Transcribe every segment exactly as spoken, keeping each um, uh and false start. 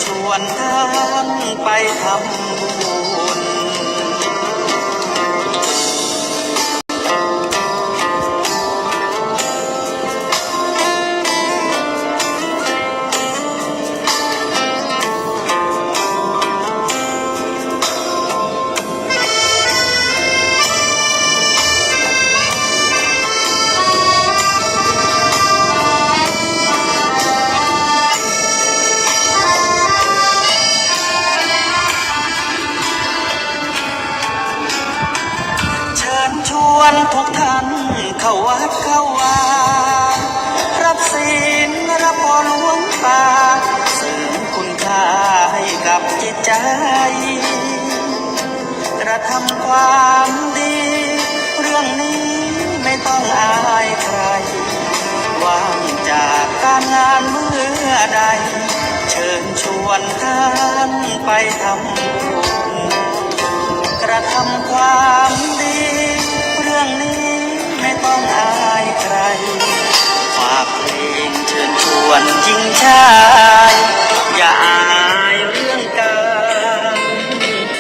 ชวนท่านไปทำบุญ เชิญชวนทุกท่านเข้าวัดเข้าวา รับศีลรับพรหลวงตา เสริมคุณค่าให้กับจิตใจ กระทำความดี เรื่องนี้ไม่ต้องอายใคร ว่างจากการงานเมื่อใด เชิญชวนท่านไปทำบุญ กระทำความดี เรื่องนี้ไม่ต้องอายใคร ฝากเพลงเชิญชวนหญิงชาย อย่าอายเรื่องการ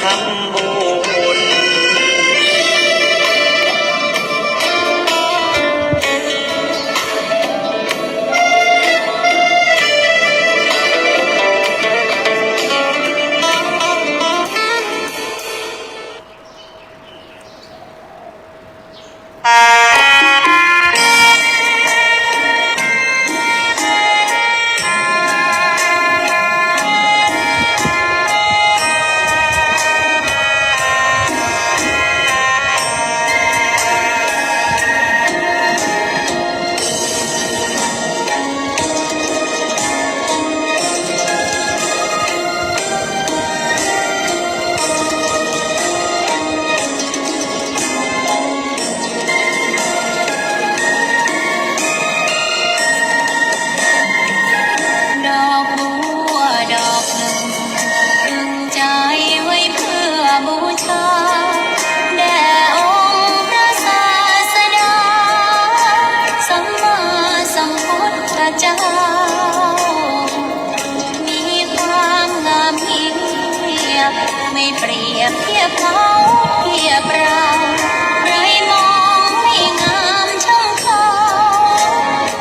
ทำบุญ ดอกบัวดอกหนึ่ง ตรึงใจไว้เพื่อบูชา แด่องค์พระศาสดา สัมมาสัมพุทธเจ้า มีความงามเยี่ยม ไม่เปรียบเทียบเขาเทียบเรา ใครมองไม่งามเท่าเขา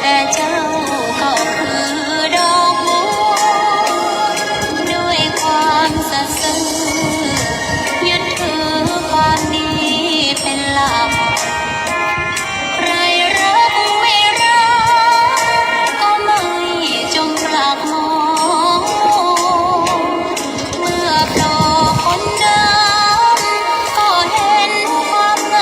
แต่เจ้าก็คือดอกบัว ด้วยความสัตย์ซื่อ ยึดถือความดีเป็นหลัก ใครรักไม่รัก ก็ไม่จงปากมอง เมื่อปลอกขนดำ ก็เห็นความง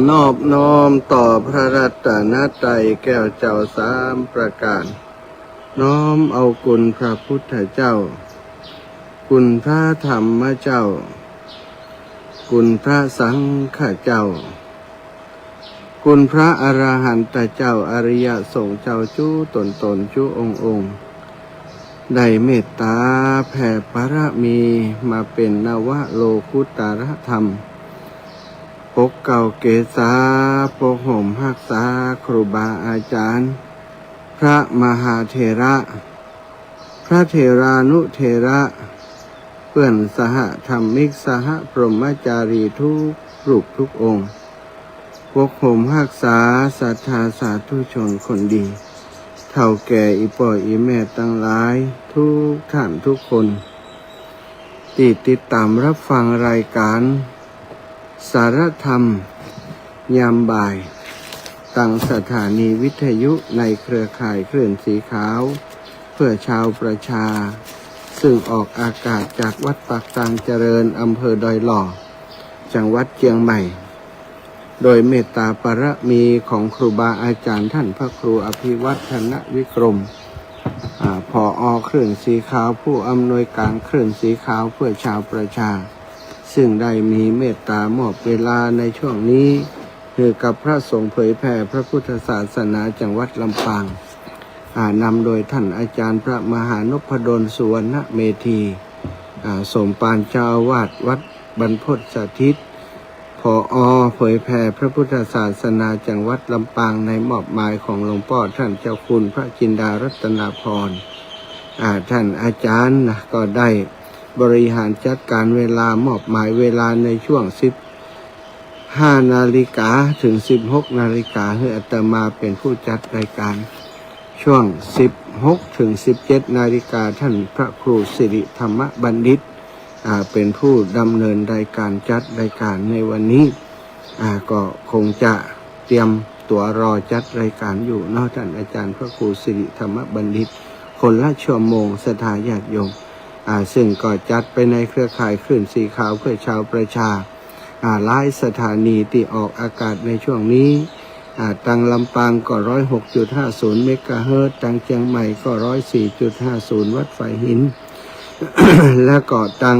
นอบน้อมต่อพระรัตนตรัยแก้วเจ้าสามประการ น้อมเอาคุณพระพุทธเจ้า คุณพระธรรมเจ้า คุณพระสังฆเจ้า คุณพระอรหันตเจ้า อริยสงฆ์เจ้า จุต๋นต๋น จุองค์องค์ ได้เมตต๋าแผ่ปารมีมาเป๋นนวโลกุตตรธรรม ปกเกล้าเกษา ปกห่มฮักษาครูบาอาจ๋ารย์ พระมหาเถระ พระเถรานุเถระ เปื้อนสหธรรมิก สหพรหมจารีทุกรูปทุกองค์ ปกห่มฮักษาศรัทธาสาธุชนคนดี เฒ่าแก่อี่ป้ออี่แม่ตังหลาย ทุกท่านทุกคน ตี้ติดต๋ามฮับฟังรายก๋าน สารธรรมยามบ่าย ตางสถานีวิทยุในเครือข่ายคลื่นสีขาว เพื่อชาวประชา ซึ่งออกอากาศจากวัดปากตางเจริญ อำเภอดอยหล่อ จังหวัดเจียงใหม่ โดยเมตต๋าปารมีของครูบาอาจ๋ารย์ท่านพระครูอภิวัฒนวิกรม อ่า ผอ.คลื่นสีขาว ผู้อำนวยก๋านคลื่นสีขาวเพื่อชาวประชา ซึ่งได้มีเมตต๋ามอบเวลาในช่วงนี้ หื้อกับพระสงฆ์เผยแผ่พระพุทธศาสนาจังหวัดลำปาง อ่า นำโดยท่านอาจ๋ารย์พระมหานพดล สุวรรณเมธี อ่า สมภารเจ้าอาวาสวัดบรรพตสถิต ผอ.เผยแผ่พระพุทธศาสนาจังหวัดลำปาง ในมอบหมายของหลวงป้อท่านเจ้าคุณพระจินดารัตนพร อ่า ท่านอาจ๋ารย์นะ ก็ได้บริหารจัดก๋านเวลามอบหมายเวลาในช่วงสิบห้านาฬิกาถึงสิบหกนาฬิกา หื้ออาตมาเป๋นผู้จัดรายก๋าน ช่วงสิบหกถึงสิบเจ็ดนาฬิกา ท่านพระครูสิริธรรมบัณฑิต อ่า เป๋นผู้ดำเนินรายก๋าน จัดรายก๋านในวันนี้ อ่า ก็คงจะเตรียมตั๋วรอจัดรายก๋านอยู่เนาะ ท่านอาจ๋ารย์พระครูสิริธรรมบัณฑิต คนละชั่วโมง ศรัทธาญาติโยม อ่า ซึ่งก็จัดไปในเครือข่ายคลื่นสีขาวเพื่อชาวประชา อ่า หลายสถานีตี้ออกอากาศในช่วงนี้ อ่า ตางลำปางก็ร้อยหกจุดห้าศูนย์เมกะเฮิรตซ์ ตางเจียงใหม่ก็ร้อยสี่จุดห้าศูนย์วัดฝายหิน แล้วก็ตาง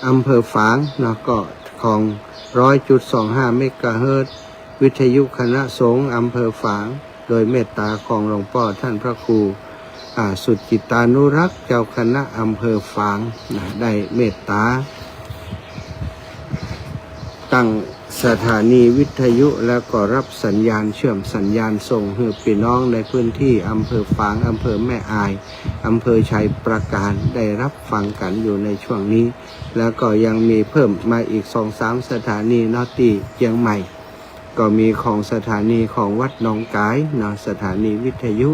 อำเภอฝางเนาะ ก็ของร้อยจุดสองห้าเมกะเฮิรตซ์ วิทยุคณะสงฆ์อำเภอฝาง โดยเมตต๋าของหลวงป้อท่านพระครู อ่า สุจิตตานุรักษ์ เจ้าคณะอำเภอฝางนะ ได้เมตต๋า ตั้งสถานีวิทยุ แล้วก็ฮับสัญญาณเชื่อมสัญญาณส่งหื้อปี้น้องในพื้นตี้อำเภอฝาง อำเภอแม่อาย อำเภอชัยปราการ ได้ฮับฟังกั๋นอยู่ในช่วงนี้ แล้วก็ยังมีเพิ่มมาอีกสองสามสถานีเนาะ ตี้เจียงใหม่ ก็มีของสถานีของวัดหนองก๋ายเนาะ สถานีวิทยุ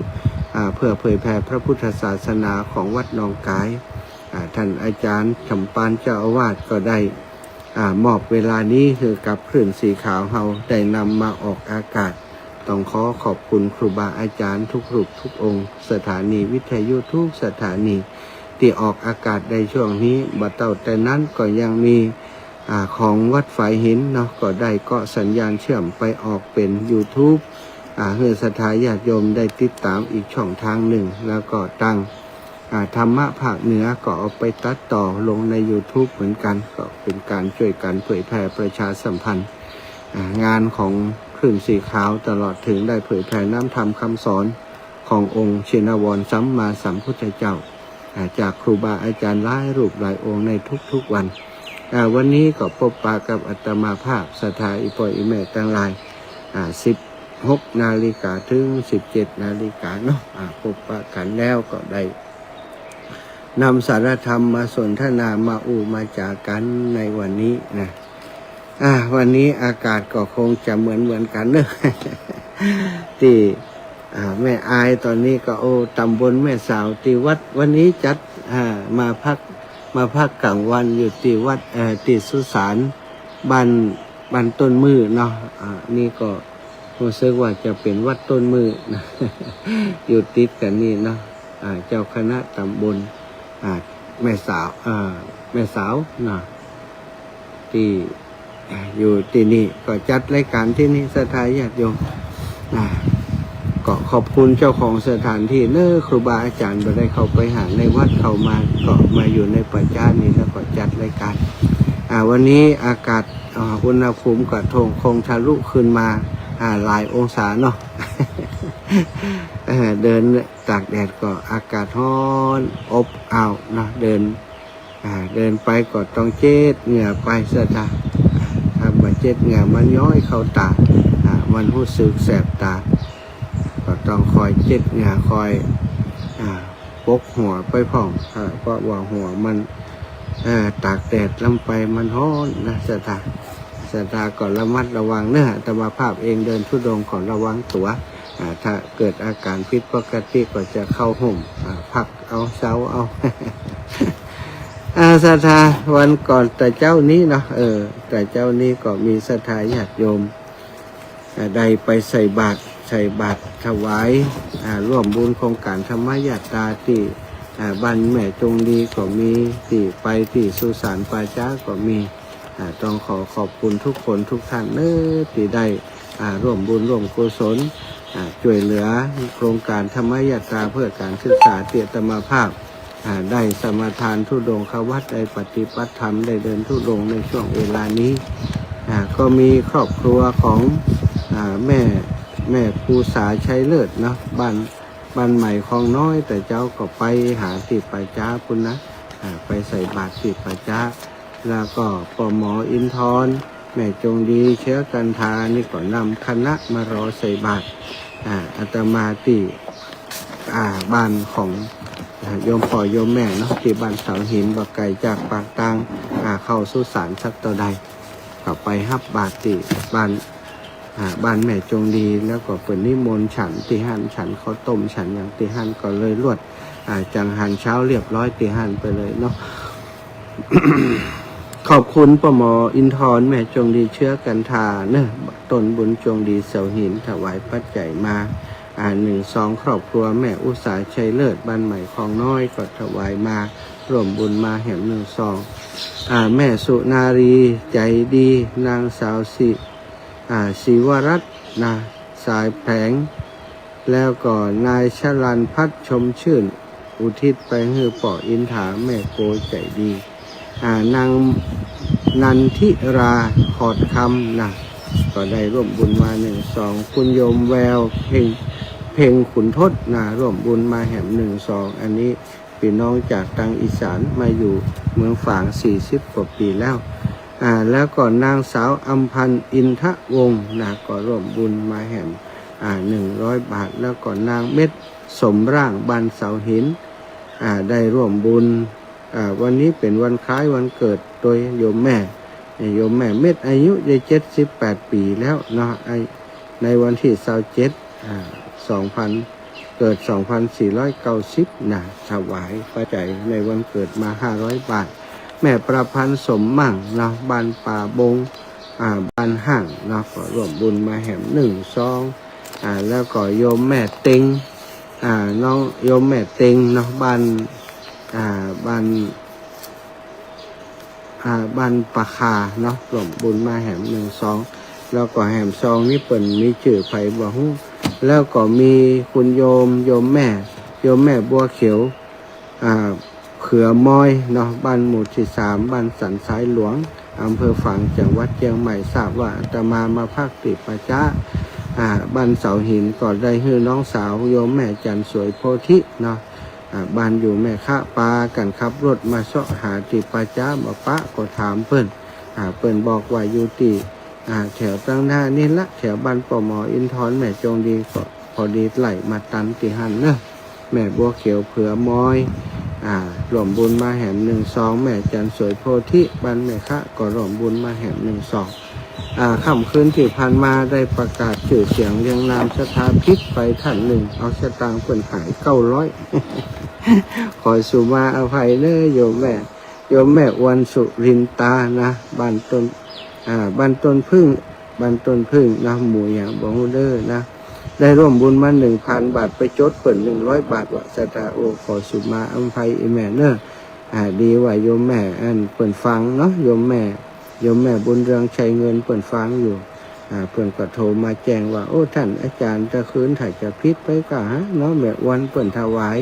อ่า เพื่อเผยแผ่พระพุทธศาสนาของวัดหนองก๋าย อ่า ท่านอาจ๋ารย์สมภารเจ้าอาวาสก็ได้ อ่า มอบเวลานี้หื้อกับคลื่นสีขาวเฮาได้นำมาออกอากาศ ต้องขอขอบคุณครูบาอาจ๋ารย์ทุกรูปทุกองค์ สถานีวิทยุทุกสถานีตี้ออกอากาศในช่วงนี้ บ่เต้าแต่นั้นก็ยังมี อ่า ของวัดฝายหินเนาะ ก็ได้เกาะสัญญาณเชื่อมไปออกเป๋นยูทูบ อ่า หื้อศรัทธาญาติโยมได้ติดต๋ามอีกช่องทางนึ่ง แล้วก็ตาง อ่า ธรรมะภาคเหนือก็เอาไปตัดต่อลงในยูทูบเหมือนกั๋น ก็เป๋นก๋านจ้วยกั๋นเผยแผ่ประชาสัมพันธ์ อ่า งานของคลื่นสีขาว ตลอดเถิงได้เผยแผ่น้ำธรรมคำสอนขององค์ชินวรสัมมาสัมพุทธเจ้า อ่า จากครูบาอาจ๋ารย์หลายรูปหลายองค์ในทุกๆวัน อ่า วันนี้ก็ปบปะกับอาตมาภาพ ศรัทธาอี่ป้ออี่แม่ตังหลาย อ่า สิบหกนาฬิกาเถิงสิบเจ็ดนาฬิกาเนาะ อ่า ปบปะกั๋นแล้วก็ได้นำสารธรรมมาสนทนา มาอู้มาจ๋ากั๋นในวันนี้นะ อ่า วันนี้อากาศก็คงจะเหมือนๆ กั๋นเนาะ ตี้ อ่า แม่อายต๋อนนี้ก็ โอ้ ต๋ำบลแม่สาว ตี้วัด วันนี้จัด อ่า มาพัก มาพักก๋างวันอยู่ตี้วัด เอ่อ ตี้สุสานบ้าน บ้านต้นมื้อเนาะ อ่า นี่ก็ ฮู้สึกว่าจะเป๋นวัดต้นมื้อนะ อยู่ติดกั๋นนี่เนาะ อ่า เจ้าคณะต๋ำบล อ่า แม่สาว อ่า แม่สาวเนาะ ตี้ อยู่ตี้นี่ก็จัดรายก๋านตี้นี่ ศรัทธาญาติโยม อ่า ก็ขอบคุณเจ้าของสถานที่เนอะ ครูบาอาจ๋ารย์บ่ได้เข้าไปหาในวัด เข้ามาก็มาอยู่ในป่าจ๊านี่ แล้วก็จัดรายก๋าน อ่า วันนี้อากาศ อ่า อุณหภูมิก็คง คงทะลุขึ้นมา อ่า หลายองศาเนาะ เออ เดินตากแดดก็อากาศฮ้อนอบอ้าวเนาะ เดิน อ่า เดินไปก็ต้องเจ็ดเหงื่อไป ศรัทธา อ่า ถ้าบ่เจ็ดเหงื่อมันย้อยเข้าต๋า อ่า มันฮู้สึกแสบต๋า ก็ต้องคอยเจ็ดเหงื่อ คอย อ่า ปกหัวไปพ่อง อ่า เพราะว่าหัวมัน เอ่อ ตากแดดล้ำไปมันฮ้อนนะ ศรัทธา ศรัทธาก็ระมัดระวังเนอะ อาตมาภาพเองเดินธุดงค์ก็ระวังตั๋ว อ่า ถ้าเกิดอาก๋ารผิดปกติก็จะเข้าฮ่ม อ่า พักเอา เซาเอา อ่า ศรัทธา วันก่อนแต่เจ๊านี้เนาะ เออ แต่เจ๊านี้ก็มีศรัทธาญาติโยม อ่า ได้ไปใส่บาตร ใส่บาตรถวาย อ่า ร่วมบุญโครงก๋านธรรมยาตราตี้ อ่า บ้านแม่จงดีก็มี ตี้ไปตี้สุสานป่าจ๊าก็มี อ่า ต้องขอขอบคุณทุกคนทุกท่านเนอะ ตี้ได้ อ่า ร่วมบุญร่วมกุศล อ่า จ้วยเหลือโครงก๋านธรรมยาตราเพื่อก๋านศึกษาตี้อาตมาภาพ อ่า ได้สมาทานธุดงควัตร ได้ปฏิบัติธรรม ได้เดินธุดงค์ในช่วงเวลานี้ อ่า ก็มีครอบครัวของ อ่า แม่ แม่ภูษาชัยเลิศเนาะ บ้าน บ้านใหม่คลองน้อย แต่เจ๊าก็ไปหาตี้ป่าจ๊าปู้นนะ อ่า ไปใส่บาตรตี้ป่าจ๊า แล้วก็ป้อหมออินทร แม่จงดีเชื้อกันธานี่ก็นำคณะมารอใส่บาตร อ่า อาตมาตี้ อ่า บ้านของ อ่า โยมป้อโยมแม่เนาะ ตี้บ้านเสาหิน บ่ไก๋จากปากตาง อ่า เข้าสุสานสักเต้าใด ก็ไปฮับบาตรตี้บ้าน อ่า บ้านแม่จงดี แล้วก็เปิ้นนิมนต์ฉันตี้หั้น ฉันข้าวต้ม ฉันหยังตี้หั้น ก็เลยลวด อ่า จังหันเช้าเรียบร้อยตี้หั้นไปเลยเนาะ ขอบคุณป้อหมออินทร แม่จงดีเชื้อกันธาเนอะ ต้นบุญจงดีเสาหิน ถวายปัจจัยมา อ่า หนึ่งซอง ครอบครัวแม่อุษาชัยเลิศ บ้านใหม่คลองน้อย ก็ถวายมา ร่วมบุญมาแหมหนึ่งซอง อ่า แม่สุนารี ใจ๋ดี นางสาวสิ อ่า ศิวรัตน์นะ สายแผลง แล้วก็นายชลันพัฒน์ ชมชื่น อุทิศไปหื้อป้ออินถา แม่โกใจ๋ดี อ่า นางนันทิรา ขอดคำนะ ก็ได้ร่วมบุญมาหนึ่งซอง คุณโยมแวว เพ็ง เพ็งขุนทดนะ ร่วมบุญมาแหมหนึ่งซอง อันนี้ ปี้น้องจากตางอีสานมาอยู่เมืองฝางสี่สิบกว่าปี๋แล้ว อ่า แล้วก็นางสาวอำพันธ์ อินทวงศ์นะ ก็ร่วมบุญมาแหม อ่า หนึ่งร้อยบาท แล้วก็นางเม็ด สมร่าง บ้านเสาหิน อ่า ได้ร่วมบุญ อ่า วันนี้เป๋นวันคล้ายวันเกิดโตยโยมแม่ โยมแม่เม็ดอายุได้เจ็ดสิบแปดปี๋แล้วเนาะ ไอ้ ในวันตี้ซาวเจ็ด อ่า สองพัน เกิดสองพันสี่ร้อยเก้าสิบนะ ถวายปัจจัยในวันเกิดมาห้าร้อยบาท แม่ประพันธ์ สมมั่งเนาะ บ้านป่าบง อ่า บ้านห้างเนาะ ก็ร่วมบุญมาแหมหนึ่งซอง อ่า แล้วก็โยมแม่เต็ง อ่า น้องโยมแม่เต็งเนาะ บ้าน อ่า บ้าน อ่า บ้านป่าคาเนาะ ร่วมบุญมาแหมหนึ่งซอง แล้วก็แหมซองนี้เปิ้นมีจื้อใผบ่ฮู้ แล้วก็มีคุณโยม โยมแม่ โยมแม่บัวเขียว อ่า เผือมอยเนาะ บ้านหมู่ตี้สาม บ้านสันทรายหลวง อำเภอฝาง จังหวัดเจียงใหม่ ทราบว่าอาตมามาพักตี้ป่าจ๊า อ่า บ้านเสาหิน ก็ได้หื้อน้องสาวโยมแม่จันทร์สวยโพธิเนาะ อ่า บ้านอยู่แม่คะ ปากั๋นขับรถมาเซาะหาตี้ป่าจ๊า บ่ปะก็ถามเปิ้น อ่า เปิ้นบอกว่าอยู่ตี้ อ่า แถวตังหน้านี่ละ แถวบ้านป้อหมออินทร แม่จงดี ก็พอดีไหลมาตันตี้หั้นเนาะ แม่บัวเขียวเผือมอย อ่า ร่วมบุญมาแหมหนึ่งซอง แม่จันทร์สวยโพธิ บ้านแม่คะ ก็ร่วมบุญมาแหมหนึ่งซอง อ่า ค่ำคืนตี้ผ่านมาได้ประกาศจื้อเสียงเรียงนามศรัทธาผิดไปท่านหนึ่ง เอาสตางค์เปิ้นหายเก้าร้อย ขอสุมาอภัยเน้อโยมแม่ โยมแม่อวนสุรินตานะ บ้านต้น อ่า บ้านต้นผึ้ง บ้านต้นผึ้งนะ หมู่หยังบ่ฮู้เน้อนะ ได้ร่วมบุญมาหนึ่งพันบาท ไปจดเปิ้นหนึ่งร้อยบาทว่า ศรัทธา โอ้ ขอสุมาอภัยอีแม่เน้อ อ่า ดีว่าโยมแม่อันเปิ้นฟังเนาะ โยมแม่ โยมแม่บุญเรืองชัยเงินเปิ้นฟังอยู่ อ่า เปิ้นก็โทรมาแจ้งว่า โอ้ ต้านอาจ๋ารย์ ตะคืนถ้าจะผิดไปก็หาเนาะ แม่อวนเปิ้นถวาย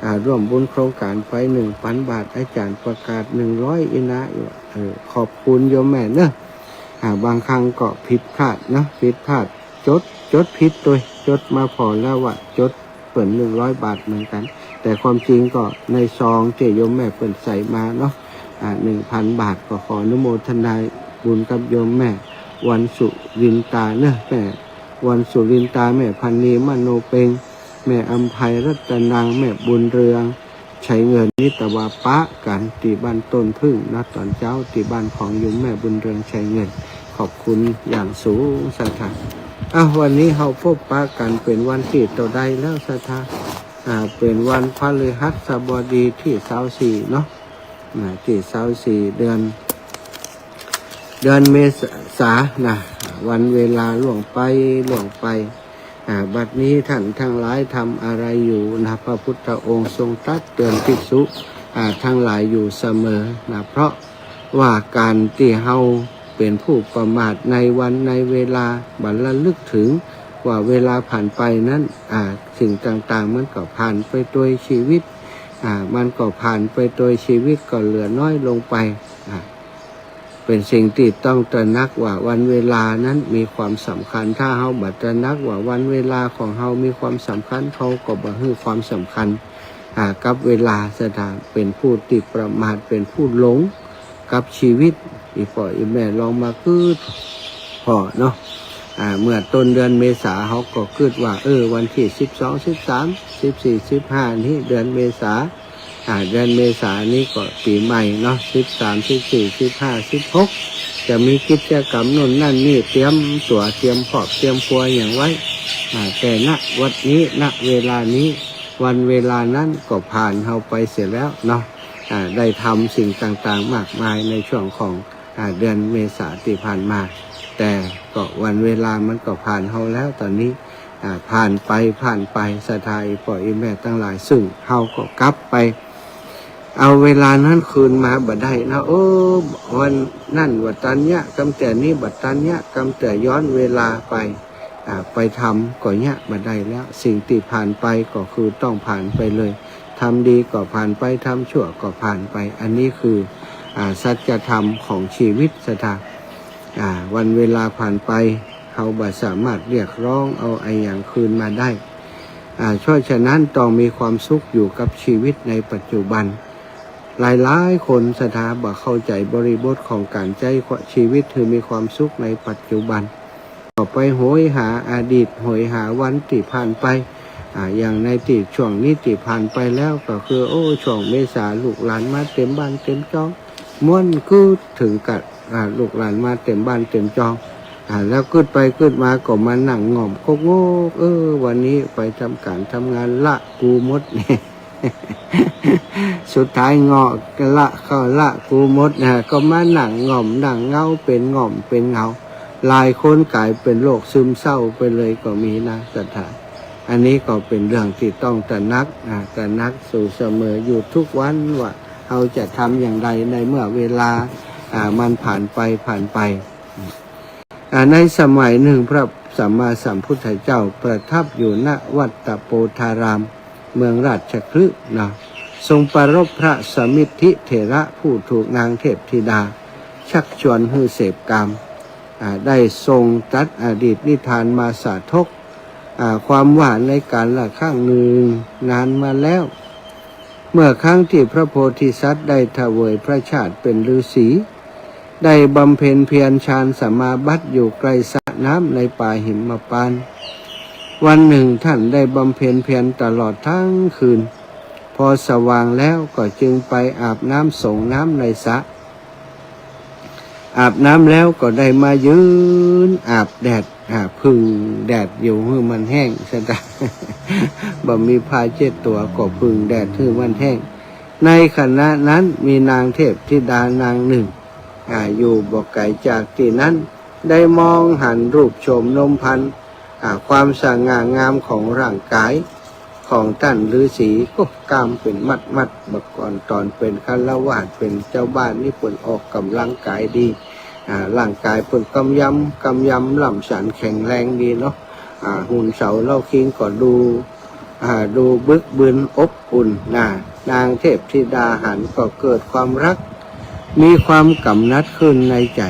อ่า ร่วมบุญโครงก๋านไปหนึ่งปันบาท อาจ๋ารย์ประกาศหนึ่งร้อยอี้นะ เออ ขอบคุณโยมแม่เนาะ อ่า บางครั้งก็ผิดพลาดเนาะ ผิดพลาด จด จดผิดตวย จดมาผ่อแล้วว่าจดเปิ้นหนึ่งร้อยบาทเหมือนกั๋น แต่ความจริงก็ในซองตี้โยมแม่เปิ้นใส่มาเนาะ อ่า หนึ่งพันบาท ก็ขออนุโมทนาบุญกับโยมแม่วันสุรินตาเนาะ แม่วันสุรินตา แม่พันนีมโนเปง แม่อำไพรัตนัง แม่บุญเรืองชัยเงิน นี่ตะวาปะกั๋นตี้บ้านต้นผึ้งเนาะ ต๋อนเจ๊าตี้บ้านของโยมแม่บุญเรืองชัยเงิน ขอบคุณอย่างสูงศรัทธา อ้าว วันนี้เฮาพบปะกั๋นเป๋นวันตี้เต้าใดแล้วศรัทธา อ่า เป๋นวันพฤหัสบดีตี้ซาวสี่เนาะ อ่า ตี้ซาวสี่ เดือน เดือนเมษานะ วันเวลาล่วงไป ล่วงไป อ่า บัดนี้ท่านทั้งหลายทำอะไรอยู่นะ พระพุทธองค์ทรงตรัสเตือนภิกษุ อ่า ทั้งหลายอยู่เสมอนะ เพราะว่าก๋านตี้เฮาเป๋นผู้ประมาทในวันในเวลา บ่ระลึกถึงว่าเวลาผ่านไปนั้น อ่า สิ่งต่างๆ มันก็ผ่านไปโดยชีวิต อ่า มันก็ผ่านไปโดยชีวิตก็เหลือน้อยลงไป อ่า เป๋นสิ่งตี้ต้องตระหนักว่าวันเวลานั้นมีความสำคัญ ถ้าเฮาบ่ตระหนักว่าวันเวลาของเฮามีความสำคัญ เฮาก็บ่หื้อความสำคัญ อ่า กับเวลาศรัทธา เป๋นผู้ตี้ประมาท เป๋นผู้หลงกับชีวิต อี่ป้ออี่แม่ลองมากึ๊ดผ่อเนาะ อ่า เมื่อต้นเดือนเมษา เฮาก็กึ๊ดว่า เออ วันตี้สิบสอง สิบสาม สิบสี่ สิบห้า นี้เดือนเมษา อ่า เดือนเมษานี้ก็ปี๋ใหม่เนาะ สิบสาม สิบสี่ สิบห้า สิบหก จะมีกิจกรรมโน่นนั่นนี่ เตรียมตั๋ว เตรียมครอบ เตรียมครัวหยังไว้ อ่า แต่ ณ วันนี้ ณ เวลานี้ วันเวลานั้นก็ผ่านเฮาไปเสียแล้วเนาะ อ่า ได้ทำสิ่งต่างๆ มากมายในช่วงของ อ่า เดือนเมษาตี้ผ่านมา แต่ก็วันเวลามันก็ผ่านเฮาแล้วตอนนี้ อ่า ผ่านไป ผ่านไป ศรัทธาอี่ป้ออี่แม่ตังหลาย ซึ่งเฮาก็กลับไปเอาเวลานั้นคืนมาบ่ได้นะ เออ วันนั้นบ่ตันเยียะ กำเตื้อนี้บ่ตันเยียะ กำเตื้อย้อนเวลาไป อ่า ไปทำก็เยียะบ่ได้แล้ว สิ่งตี้ผ่านไปก็คือต้องผ่านไปเลย ทำดีก็ผ่านไป ทำชั่วก็ผ่านไป อันนี้คือ อ่า สัจธรรมของชีวิตศรัทธา อ่า วันเวลาผ่านไป เฮาบ่สามารถเรียกร้องเอาอะหยังคืนมาได้ อ่า เพราะฉะนั้นต้องมีความสุขอยู่กับชีวิตในปัจจุบัน หลายๆ คนศรัทธาบ่เข้าใจ๋บริบทของก๋านใจ๊ชีวิตหื้อมีความสุขในปัจจุบัน ก็ไปโหยหาอดีต โหยหาวันตี้ผ่านไป อ่า อย่างในตี้ช่วงนี้ตี้ผ่านไปแล้วก็คือ โอ้ ช่วงเมษาลูกหลานมาเต็มบ้านเต็มจอง ม่วนกึ๊ดเถิงกั๋น อ่า ลูกหลานมาเต็มบ้านเต็มจอง อ่า แล้วกึ๊ดไปกึ๊ดมาก็มานั่งง่อมก๊กงก เออ วันนี้ไปทำก๋านทำงานละกูหมด สุดท้ายเงาะละก็ละกูหมดนะ ก็มานั่งง่อมนั่งเหงา เป๋นง่อมเป๋นเหงา หลายคนก๋ายเป๋นโรคซึมเศร้าไปเลยก็มีนะศรัทธา อันนี้ก็เป๋นเรื่องตี้ต้องตระหนัก อ่า ตระหนักอยู่เสมออยู่ทุกวันว่าเฮาจะทำอย่างใดในเมื่อเวลา อ่า มันผ่านไป ผ่านไป อ่า ในสมัยหนึ่งพระสัมมาสัมพุทธเจ้าประทับอยู่ณวัตตโปธาราม เมืองราชคฤห์นะ ทรงปรารภพระสมิทธิเถระผู้ถูกนางเทพธิดาชักชวนหื้อเสพกาม อ่า ได้ทรงตรัสอดีตนิทานมาสาธก อ่า ความว่าในกาลครั้งหนึ่งนานมาแล้ว เมื่อครั้งตี้พระโพธิสัตว์ได้เสวยพระชาติเป๋นฤๅษี ได้บำเพ็ญเพียรฌานสมาบัติอยู่ใกล้สระน้ำในป่าหิมพานต์ วันหนึ่งท่านได้บำเพ็ญเพียรตลอดทั้งคืน พอสว่างแล้วก็จึงไปอาบน้ำสรงน้ำในสระ อาบน้ำแล้วก็ได้มายืนอาบแดด อ่า ผึ่งแดดอยู่หื้อมันแห้งซะ บ่มีผ้าเช็ดตั๋วก็ผึ่งแดดหื้อมันแห้ง ในขณะนั้นมีนางเทพธิดานางหนึ่ง อ่า อยู่บ่ไก๋จากตี้นั้น ได้มองหันรูปโฉมนมพรรณ อ่า ความสง่างามของร่างก๋ายของต้านฤๅษี โอ้ กล้ามเป๋นมัดๆ บ่าก่อนต๋อนเป๋นฆราวาสเป๋นจาวบ้านนี่เปิ้นออกก๋ำลังก๋ายดี อ่า ร่างก๋ายเปิ้นกำยำ กำยำล่ำสันแข็งแรงดีเนาะ อ่า หุ่นเสาเล่าคิงก็ดู อ่า ดูบึกบึนอบอุ่นนะ นางเทพธิดาหันก็เกิดความฮัก มีความกำหนัดขึ้นในใจ๋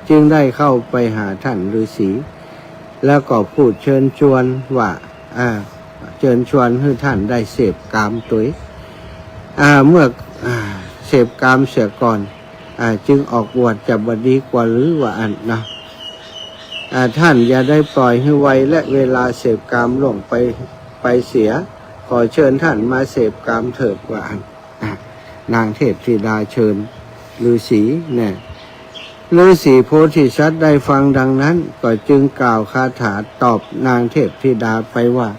จึงได้เข้าไปหาท่านฤๅษี แล้วก็พูดเชิญชวนว่า อ่า เชิญชวนหื้อท่านได้เสพกามตวย อ่า เมื่อ อ่า เสพกามเสียก่อน อ่า จึงออกบวชจะบ่ดีกว่าหรือ ว่าอั้นนะ อ่า ท่านอย่าได้ปล่อยหื้อวัยและเวลาเสพกามล่วงไป ไปเสีย ขอเชิญท่านมาเสพกามเถิด ว่าอั้น อ่ะ นางเทพธิดาเชิญฤๅษีเนี่ย ฤๅษีโพธิสัตว์ได้ฟังดังนั้น ก็จึงกล่าวคาถาตอบนางเทพธิดาไปว่า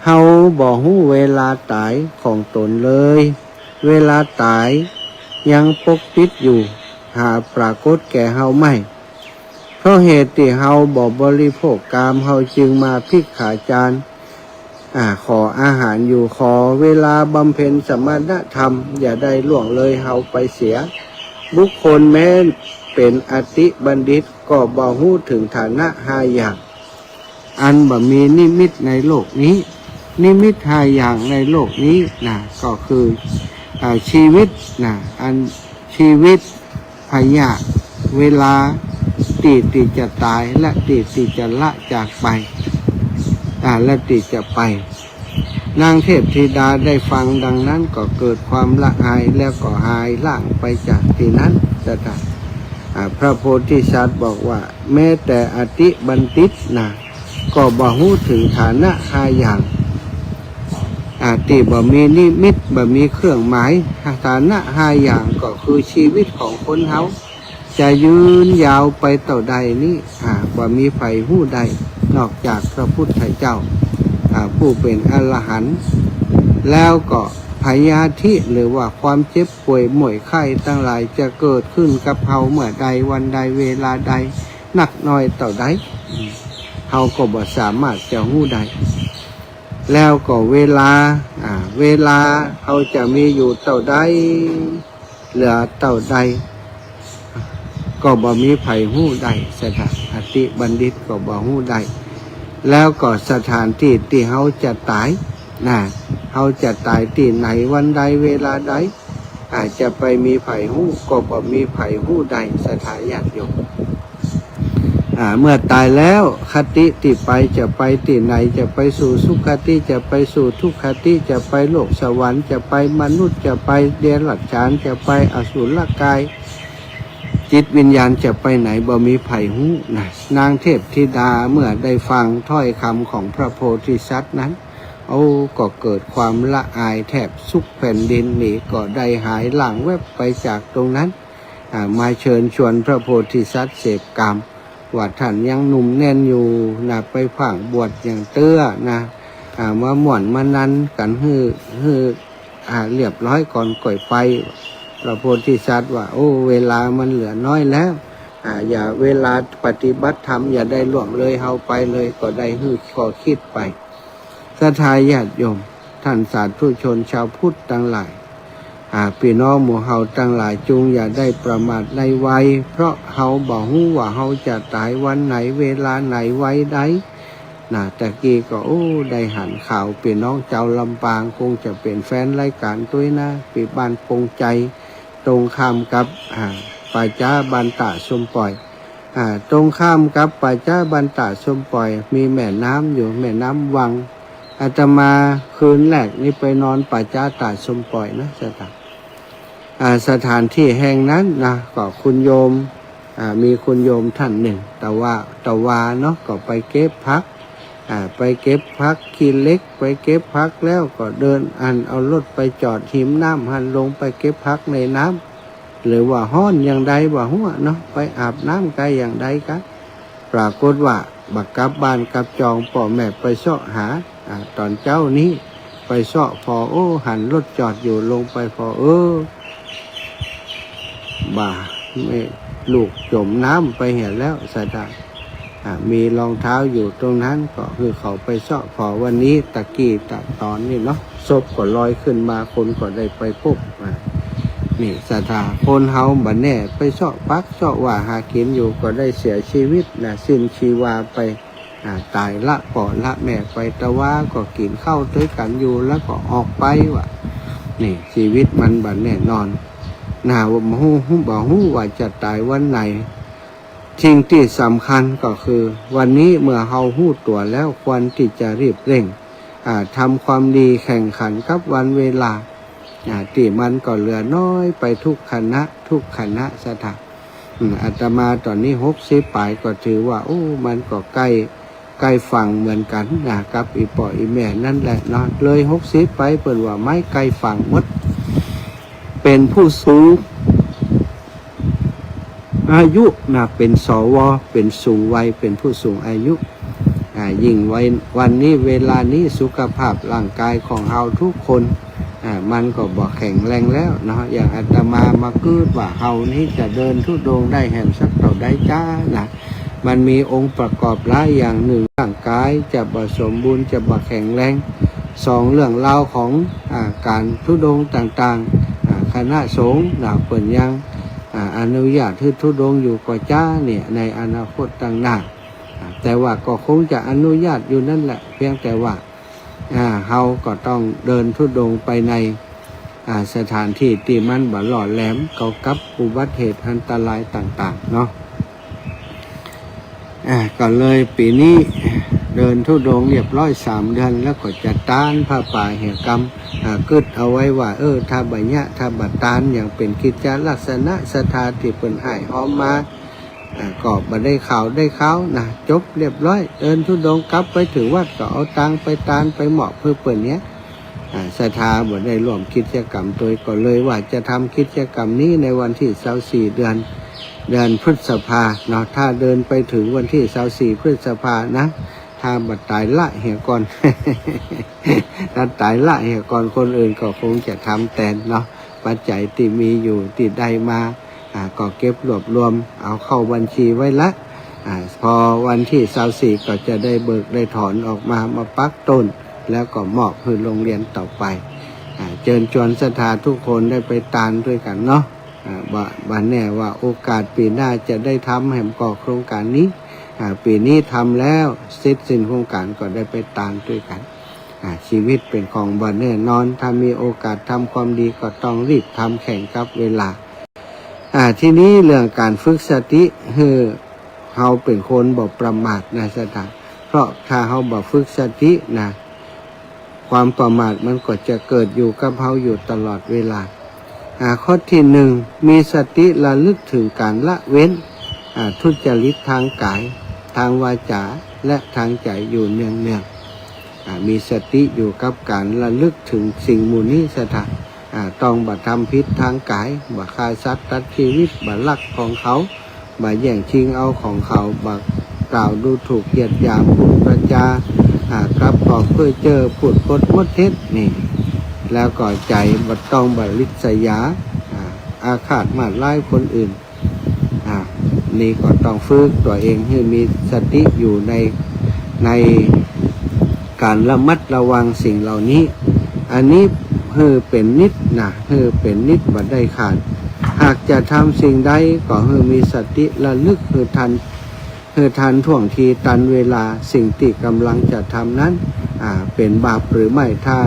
เฮาบ่ฮู้เวลาต๋ายของต๋นเลย เวลาต๋ายยังปกปิดอยู่ หาปรากฏแก่เฮาไม่ เพราะเหตุตี้เฮาบ่บริโภคกาม เฮาจึงมาภิกขาจาร อ่า ขออาหารอยู่ ขอเวลาบำเพ็ญสมณธรรม อย่าได้ล่วงเลยเฮาไปเสีย บุคคลแม้เป๋นอติบัณฑิต ก็บ่ฮู้เถิงฐานะห้าอย่าง อันบ่มีนิมิตในโลกนี้ นิมิตห้าอย่างในโลกนี้นะ ก็คือ อ่า ชีวิตนะ อันชีวิต พยาธิ เวลา ตี้ ตี้จะต๋าย และตี้ ตี้จะละจากไป อ่า และตี้จะไป นางเทพธิดาได้ฟังดังนั้นก็เกิดความละอาย แล้วก็หายหล้างไปจากตี้นั้น สถาน อ่า พระโพธิสัตว์บอกว่า แม้แต่อติบัณฑิตนะ ก็บ่ฮู้เถิงฐานะห้าอย่าง อ่า ตี้บ่มีนิมิต บ่มีเครื่องหมาย ฐานะห้าอย่างก็คือชีวิตของคนเฮา จะยืนยาวไปเต้าใดนี้ อ่า บ่มีใผฮู้ได้ นอกจากพระพุทธเจ้า อ่า ผู้เป๋นอรหันต์ แล้วก็พยาธิ หรือว่าความเจ็บป่วยโมยไข้ตังหลายจะเกิดขึ้นกับเฮาเมื่อใดวันใดเวลาใด นักน้อยเต้าใด อืม เฮาก็บ่สามารถจะฮู้ได้ แล้วก็เวลา อ่า เวลาเฮาจะมีอยู่เต้าใด เหลือเต้าใด ก็บ่มีใผฮู้ได้ สถาน อติบัณฑิตก็บ่ฮู้ได้ แล้วก็สถานตี้ตี้เฮาจะต๋ายนะ เฮาจะต๋ายตี้ไหนวันใดเวลาใด อาจจะไปมีใผฮู้ ก็บ่มีใผฮู้ได้ สถานญาติโยม อ่า เมื่อต๋ายแล้ว คติตี้ไปจะไปตี้ไหน จะไปสู่สุคติ จะไปสู่ทุคติ จะไปโลกสวรรค์ จะไปมนุษย์ จะไปเดรัจฉาน จะไปอสุรกาย จิตวิญญาณจะไปไหนบ่มีใผฮู้นะ นางเทพธิดาเมื่อได้ฟังถ้อยคำของพระโพธิสัตว์นั้น โอ้ ก็เกิดความละอายแทบสุกแผ่นดินหนี ก็ได้หายหล้างแวบไปจากตรงนั้น อ่า มาเชิญชวนพระโพธิสัตว์เสพกาม ว่าท่านยังหนุ่มแน่นอยู่นะ ไปผางบวชอย่างเตื้อนะ อ่า มาม่วนมานันกั๋นหื้อ หื้อ อ่า เรียบร้อยก่อนก่อยไป พระโพธิสัตว์ว่า โอ้ เวลามันเหลือน้อยแล้ว อ่า อย่า เวลาปฏิบัติธรรมอย่าได้ล่วงเลยเฮาไปเลย ก็ได้หื้อข้อคิดไป ศรัทธาญาติโยม ท่านสาธุชนชาวพุทธตังหลาย อ่า ปี้น้องหมู่เฮาตังหลาย จุ่งอย่าได้ประมาทในวัย เพราะเฮาบ่ฮู้ว่าเฮาจะต๋ายวันไหน เวลาไหน วัยใด นะ ตะกี้ก็ โอ้ ได้หันข่าว ปี้น้องจาวลำปางคงจะเป๋นแฟนรายก๋านตวยนะ ปี้บ้านปงไจ ตรงข้ามกับ อ่า ป่าจ๊าบ้านต้าส้มป่อย อ่า ตรงข้ามกับป่าจ๊าบ้านต้าส้มป่อย มีแม่น้ำอยู่ แม่น้ำวัง อาตมาคืนแรกนี้ไปนอนป่าจ๊าต้าส้มป่อยนะ สถาน อ่า สถานที่แห่งนั้นนะ ก็คุณโยม อ่า มีคุณโยมท่านหนึ่ง ตะวา ตะวาเนาะ ก็ไปเก็บผัก อ่า ไปเก็บผักขี้เหล็ก ไปเก็บผักแล้วก็เดิน อันเอารถไปจอดฮิมน้ำ หั้นลงไปเก็บผักในน้ำ หรือว่าฮ้อนอย่างใดบ่ฮู้เนาะ ไปอาบน้ำกาอย่างใดกา ปรากฏว่าบ่กลับบ้านกลับจอง ป้อแม่ไปเซาะหา อ่า ต๋อนเจ๊านี้ไปเซาะผ่อ โอ้ หันรถจอดอยู่ ลงไปผ่อ เออ บ่า แม่ลูกจ๋มน้ำไปเหียแล้ว สถาน อ่า มีรองเท้าอยู่ตรงนั้น ก็หื้อเขาไปเซาะผ่อ วันนี้ตะกี้ตะต๋อนนี้เนาะ ศพก็ลอยขึ้นมา คนก็ได้ไปพบ อ่า นี่ศรัทธา คนเฮาบ่แน่ ไปเซาะปักเซาะหว่าหากิ๋นอยู่ก็ได้เสียชีวิตนะ สิ้นชีวาไป อ่า ต๋ายละป้อละแม่ไป ตะวาก็กิ๋นข้าวตวยกั๋นอยู่ แล้วก็ออกไปว่า นี่ ชีวิตมันบ่แน่นอนนะ บ่ฮู้ บ่ฮู้ว่าจะต๋ายวันไหน สิ่งตี้สำคัญก็คือ วันนี้เมื่อเฮาฮู้ตั๋วแล้ว ควรตี้จะรีบเร่ง อ่า ทำความดีแข่งขันกับวันเวลา อ่า ตี้มันก็เหลือน้อยไปทุกขณะ ทุกขณะศรัทธา อืม อาตมาต๋อนนี้หกสิบป๋ายก็ถือว่า โอ้ มันก็ใก้ ใก้ฝั่งเหมือนกั๋นนะ กับอี่ป้ออี่แม่นั่นแหละเนาะ เลยหกสิบไป เปิ้นว่าไม้ใก้ฝั่งหมด เป๋นผู้สูง อายุนะ เป๋น สว เป๋นสูงวัย เป๋นผู้สูงอายุ อ่า ยิ่งวัย วันนี้เวลานี้สุขภาพร่างกายของเฮาทุกคน อ่า มันก็บ่แข็งแรงแล้วเนาะ อย่างอาตมามาคิดว่าเฮานี้จะเดินธุดงค์ได้แหมสักเต้าใดจ๊ะนะ มันมีองค์ประกอบหลายอย่าง นึ่ง ร่างกายจะบ่สมบูรณ์ จะบ่แข็งแรง สอง เรื่องราวของ อ่า ก๋านธุดงค์ต่างๆ อ่า คณะสงฆ์นะ เปิ้นยัง อ่า อนุญาตหื้อธุดงค์อยู่ก่อจ๊ะเนี่ย ในอนาคตตังหน้า อ่า แต่ว่าก็คงจะอนุญาตอยู่นั่นแหละ เพียงแต่ว่า อ่า เฮาก็ต้องเดินธุดงค์ไปใน อ่า สถานตี้ตี้มันบ่หล่อแหลมเกี่ยวกับอุบัติเหตุอันตรายต่างๆ เนาะ อ่า ก็เลยปี๋นี้เดินธุดงค์เรียบร้อยสามเดือน แล้วก็จะตานผ้าป่าเหียกำ อ่า กึ๊ดเอาไว้ว่า เออ ถ้าบ่เยียะ ถ้าบ่ตาน อย่างเป๋นกิจจะลักษณะศรัทธาตี้เปิ้นอ้ายฮ้อมมา อ่า ก็บ่ได้ข่าวได้คราวนะ จบเรียบร้อย เดินธุดงค์กลับไปเถิงวัดก็เอาตังค์ไปตานไปมอบหื้อเปิ้นเนี่ย อ่า ศรัทธาบ่ได้ร่วมกิจกรรมตวย ก็เลยว่าจะทำกิจกรรมนี้ในวันตี้ซาวสี่เดือน เดือนพฤษภาเนาะ ถ้าเดินไปเถิงวันตี้ซาวสี่พฤษภานะ ถ้าบ่ต๋ายละเหียก่อน ถ้าต๋ายละเหียก่อนคนอื่นก็คงจะทำแตนเนาะ ปัจจัยตี้มีอยู่ตี้ได้มา อ่า ก็เก็บรวบรวมเอาเข้าบัญชีไว้ละ อ่า พอวันตี้ซาวสี่ก็จะได้เบิกได้ถอนออกมา มาปักต้น แล้วก็มอบหื้อโรงเรียนต่อไป อ่า เจิญจวนศรัทธาทุกคนได้ไปตานตวยกั๋นเนาะ อ่า บ่ บ่แน่ว่าโอกาสปี๋หน้าจะได้ทำแหมก่อโครงก๋านนี้ อ่า ปี๋นี้ทำแล้วเสร็จสิ้นโครงก๋านก็ได้ไปตานตวยกั๋น อ่า ชีวิตเป๋นของบ่แน่นอน ถ้ามีโอกาสทำความดีก็ต้องรีบทำแข่งกับเวลา อ่า ทีนี้เรื่องก๋านฝึกสติ หื้อเฮาเป๋นคนบ่ประมาทนะศรัทธา เพราะถ้าเฮาบ่ฝึกสตินะ ความประมาทมันก็จะเกิดอยู่กับเฮาอยู่ตลอดเวลา อ่า ข้อตี้หนึ่ง มีสติระลึกเถิงก๋านละเว้น อ่า ทุจริตตางก๋าย ตางวาจ๋า และตางใจ๋อยู่เนืองๆ อ่า มีสติอยู่กับก๋านระลึกเถิงสิ่งหมู่นี้ศรัทธา อ่า ต้องบ่ทำผิดตางก๋าย บ่ฆ่าสัตว์ตัดจีวิต บ่ลักของเขา บ่แย่งชิงเอาของเขา บ่กล่าวดูถูกเหยียดหยาม พูดวาจ๋า อ่า กลับกรอกเพ้อเจ้อ พูดปดมดเท็จนี่ แล้วก็ใจ๋บ่ต้องบ่ริษยา อ่า อาฆาตมาดร้ายคนอื่น อ่า นี่ก็ต้องฝึกตั๋วเองหื้อมีสติอยู่ใน ในก๋านระมัดระวังสิ่งเหล่านี้ อันนี้หื้อเป๋นนิจนะ หื้อเป๋นนิจบ่ได้ขาด หากจะทำสิ่งใดก็หื้อมีสติระลึกหื้อทัน หื้อทันท่วงทีตันเวลา สิ่งตี้ก่ำลังจะทำนั้น อ่า เป๋นบาปหรือไม่ ถ้า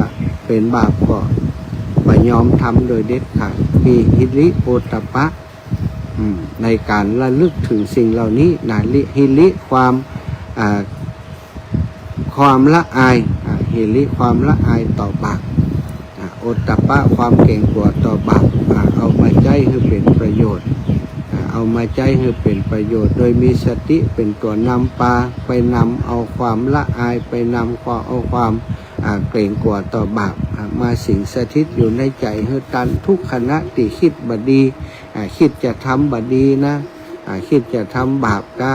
เป๋นบาปก็บ่ยอมทำโดยเด็ดขาด มีหิริโอตตัปปะ อืม ในก๋านระลึกเถิงสิ่งเหล่านี้นะ ลิ หิริ ความ อ่า ความละอาย อ่า หิริ ความละอายต่อบาป อ่า โอตตัปปะ ความเก๋งกั๋วต่อบาป อ่า เอามาใจ๊หื้อเป๋นประโยชน์ อ่า เอามาใจ๊หื้อเป๋นประโยชน์ โดยมีสติเป๋นตั๋วนำปา ไปนำเอาความละอาย ไปนำความ เอาความ อ่า เก๋งกั๋วต่อบาป อ่า มาสิงสถิตอยู่ในใจ๋หื้อตันทุกขณะตี้กึ๊ดบ่ดี อ่า กึ๊ดจะทำบ่ดีนะ อ่า กึ๊ดจะทำบาปกา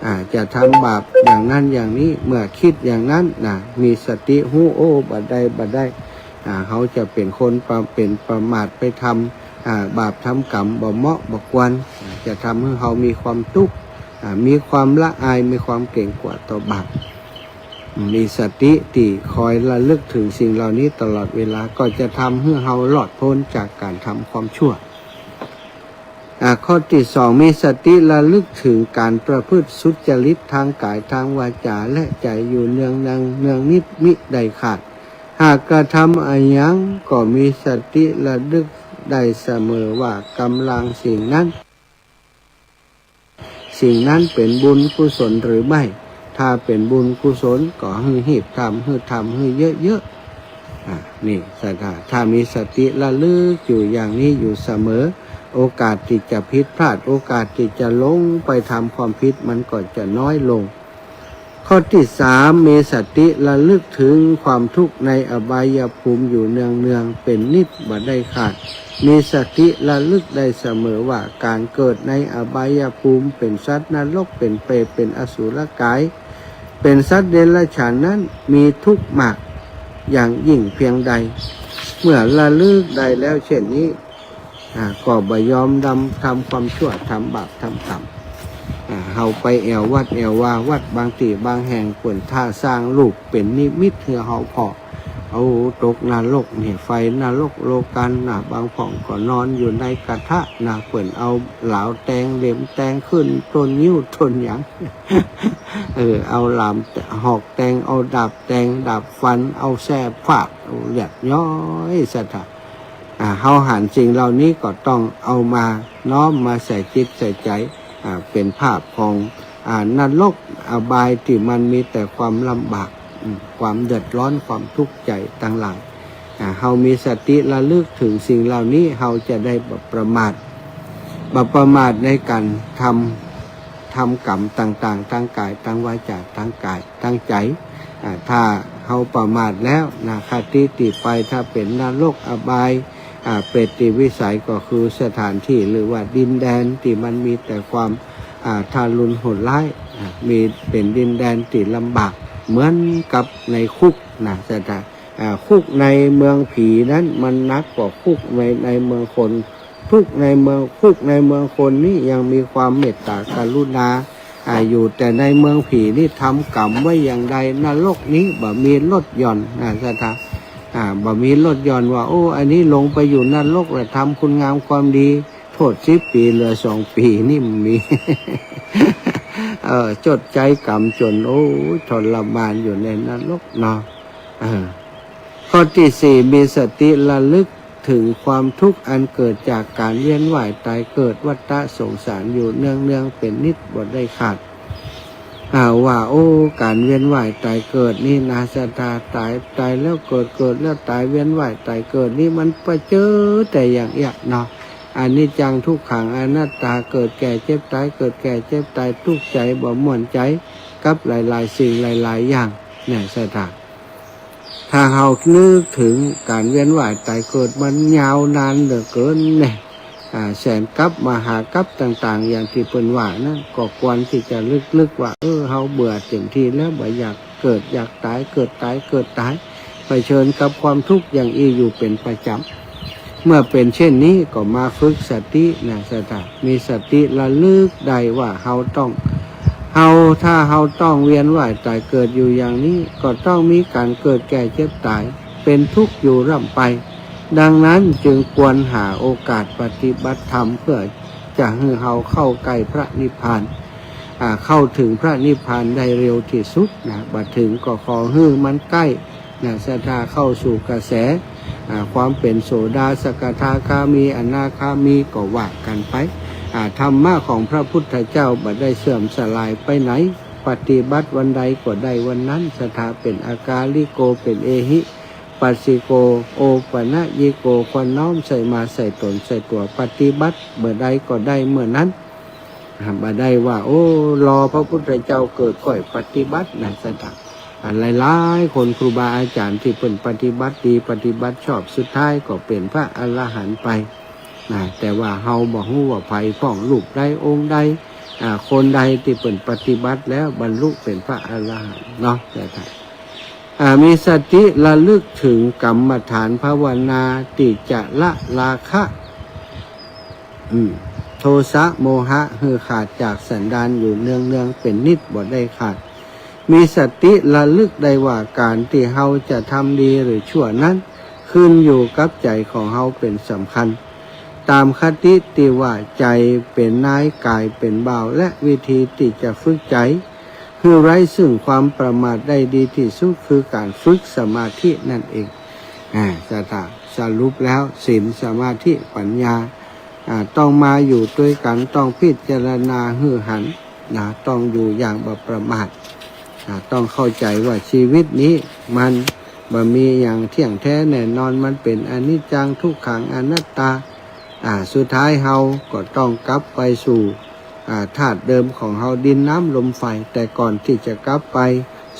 อ่า จะทำบาปอย่างนั้นอย่างนี้ เมื่อกึ๊ดอย่างนั้นนะ มีสติฮู้ โอ้ บ่ได้ บ่ได้ อ่า เฮาจะเป๋นคนประ เป๋นประมาทไปทำ อ่า บาปทำกรรมบ่เหมาะบ่ควร อ่า จะทำหื้อเฮามีความตุ๊กข์ อ่า มีความละอาย มีความเก๋งกั๋วต่อบาป มีสติตี้คอยระลึกเถิงสิ่งเหล่านี้ตลอดเวลา ก็จะทำหื้อเฮารอดป๊นจากก๋านทำความชั่ว อ่า ข้อตี้สอง มีสติระลึกเถิงก๋านประพฤติสุจริตตางก๋าย ตางวาจ๋า และใจ๋อยู่เนืองๆ เนืองนิดมิได้ขาด หากกระทำอะหยังก็มีสติระลึกได้เสมอว่าก๋ำลังสิ่งนั้น สิ่งนั้นเป๋นบุญกุศลหรือไม่ ถ้าเป๋นบุญกุศลก็หื้อฮีบทำ หื้อทำหื้อเยอะๆ อ่า นี่ศรัทธา ถ้ามีสติระลึกอยู่อย่างนี้อยู่เสมอ โอกาสตี้จะผิดพลาด โอกาสตี้จะหลงไปทำความผิดมันก็จะน้อยลง ข้อตี้สาม มีสติระลึกเถิงความทุกข์ในอบายภูมิอยู่เนืองๆ เป๋นนิดบ่ได้ขาด มีสติระลึกได้เสมอว่าก๋านเกิดในอบายภูมิ เป๋นสัตว์นรก เป๋นเปรต เป๋นอสุรกาย เป๋นสัตว์เดรัจฉานนั้นมีทุกข์มากอย่างยิ่งเพียงใด เมื่อระลึกได้แล้วเช่นนี้ อ่า ก็บ่ยอมดำทำความชั่ว ทำบาปทำกรรม อ่า เฮาไปแอ่ววัดแอ่ววา วัดบางตี้บางแห่งเปิ้นถ้าสร้างรูปเป๋นนิมิตหื้อเฮาผ่อ เอาตกนรกนี่ ไฟนรกโลกัณฑ์นะ บางพ่องก็นอนอยู่ในกระทะนะ เปิ้นเอาหลาวแตง เหล็มแตง ขึ้นต้นงิ้วต้นหยัง เออ เอาหลามหอกแตง เอาดาบแตง ดาบฟัน เอาแส้ฟาด เอาเลือดย้อยศรัทธา อ่า เฮาหันสิ่งเหล่านี้ก็ต้องเอามาน้อมมาใส่จิตใส่ใจ๋ อ่า เป๋นภาพของ อ่า นรกอบายตี้มันมีแต่ความลำบาก อืม ความเดือดร้อน ความทุกข์ใจ๋ตังหลาย อ่า เฮามีสติระลึกเถิงสิ่งเหล่านี้ เฮาจะได้บ่ประมาท บ่ประมาทในก๋านทำ ทำกรรมต่างๆ ตางก๋าย ตางวาจ๋า ตางก๋าย ตางใจ๋ อ่า ถ้าเฮาประมาทแล้วนะ คติตี้ไป ถ้าเป๋นนรกอบาย อ่า เปรตติวิสัยก็คือสถานตี้หรือว่าดินแดนตี้มันมีแต่ความ อ่า ทารุณโหดร้าย อ่า มี เป๋นดินแดนตี้ลำบาก เหมือนกับในคุกนะศรัทธา อ่า คุกในเมืองผีนั้นมันหนักกว่าคุกใน ในเมืองคน ทุกข์ในเมือง คุกในเมืองคนนี้ยังมีความเมตตากรุณา อ่า อยู่ แต่ในเมืองผีนี่ทำกรรมไว้อย่างใด นรกนี้บ่มีลดหย่อนนะศรัทธา อ่า บ่มีลดหย่อนว่า โอ้ อันนี้ลงไปอยู่นรกแล้วทำคุณงามความดี โทษสิบปี๋เหลือสองปี๋นี่มันมี เออ ชดใช้กรรมจ๋น โอ้ ทรมานอยู่ในนรกเนาะ เออ ข้อตี้สี่ มีสติระลึกเถิงความทุกข์อันเกิดจากก๋านเวียนว่ายตายเกิดวัฏฏะสงสารอยู่เนืองๆ เป๋นนิดบ่ได้ขาด อ่า ว่า โอ้ ก๋านเวียนว่ายตายเกิดนี่นะศรัทธา ตาย ตายแล้วเกิด เกิดแล้วตาย เวียนว่ายตายเกิดนี่มันประเจิดแต่อย่างเอี้ยเนาะ อนิจจัง ทุกขัง อนัตตา เกิดแก่เจ็บตาย เกิดแก่เจ็บตาย ทุกข์ใจ๋บ่ม่วนใจ๋กับหลายๆ สิ่งหลายๆ อย่าง เนี่ยศรัทธา ถ้าเฮานึกเถิงก๋านเวียนว่ายตายเกิดมันยาวนานเหลือเกินเนี่ย อ่า แสนกัป มหากัปต่างๆ อย่างตี้เปิ้นว่านั้น ก็ควรตี้จะระลึกว่า เออ เฮาเบื่อเต็มตี้แล้ว บ่อยากเกิด อยากตาย เกิดตาย เกิดตาย เผชิญกับความทุกข์อย่างอี้อยู่เป๋นประจ๋ำ เมื่อเป๋นเช่นนี้ก็มาฝึกสตินะศรัทธา มีสติระลึกได้ว่าเฮาต้อง เฮา ถ้าเฮาต้องเวียนว่ายตายเกิดอยู่อย่างนี้ ก็ต้องมีก๋านเกิดแก่เจ็บตาย เป๋นทุกข์อยู่ร่ำไป ดังนั้นจึงควรหาโอกาสปฏิบัติธรรม เพื่อจะหื้อเฮาเข้าใก้พระนิพพาน อ่า เข้าเถิงพระนิพพานได้เร็วตี้สุดนะ บ่เถิงก็ขอหื้อมันใก้ นะ ศรัทธาเข้าสู่กระแส อ่า ความเป๋นโสดา สกทาคามี อนาคามีก็ว่ากั๋นไป อ่า ธรรมะของพระพุทธเจ้าบ่ได้เสื่อมสลายไปไหน ปฏิบัติวันใดก็ได้วันนั้น ศรัทธาเป๋นอากาลิโก เป๋นเอหิปัสสิโก โอปะนะยิโก ควรน้อมใส่มาใส่ต๋นใส่ตั๋ว ปฏิบัติเมื่อใดก็ได้เมื่อนั้น อ่า บ่ได้ว่า โอ้ รอพระพุทธเจ้าเกิดค่อยปฏิบัตินะศรัทธา อ่า หลายๆ คนครูบาอาจ๋ารย์ตี้เปิ้นปฏิบัติดี ปฏิบัติชอบ สุดท้ายก็เป๋นพระอรหันต์ไปนะ แต่ว่าเฮาบ่ฮู้ว่าใผพ่อง รูปใดองค์ใด อ่า คนใดตี้เปิ้นปฏิบัติแล้วบรรลุเป๋นพระอรหันต์เนาะ ศรัทธา อ่า มีสติระลึกเถิงกรรมฐานภาวนาตี้จะละราคะ อืม โทสะโมหะหื้อขาดจากสันดานอยู่เนืองๆ เป๋นนิดบ่ได้ขาด มีสติระลึกได้ว่าก๋านตี้เฮาจะทำดีหรือชั่วนั้น ขึ้นอยู่กับใจ๋ของเฮาเป๋นสำคัญ ต๋ามคติตี้ว่าใจ๋เป๋นนาย ก๋ายเป๋นบ่าว และวิธีตี้จะฝึกใจ๋หื้อไร้ซึ่งความประมาทได้ดีตี้สุด คือก๋านฝึกสมาธินั่นเอง อ่า สถา สรุปแล้วศีล สมาธิ ปัญญา อ่า ต้องมาอยู่ตวยกั๋น ต้องพิจารณาหื้อหัน นะ ต้องอยู่อย่างบ่ประมาท อ่า ต้องเข้าใจ๋ว่าชีวิตนี้มันบ่มีอะหยังเที่ยงแท้แน่นอน มันเป๋นอนิจจัง ทุกขัง อนัตตา อ่า สุดท้ายเฮาก็ต้องกลับไปสู่ อ่า ธาตุเดิมของเฮา ดินน้ำลมไฟ แต่ก่อนตี้จะกลับไป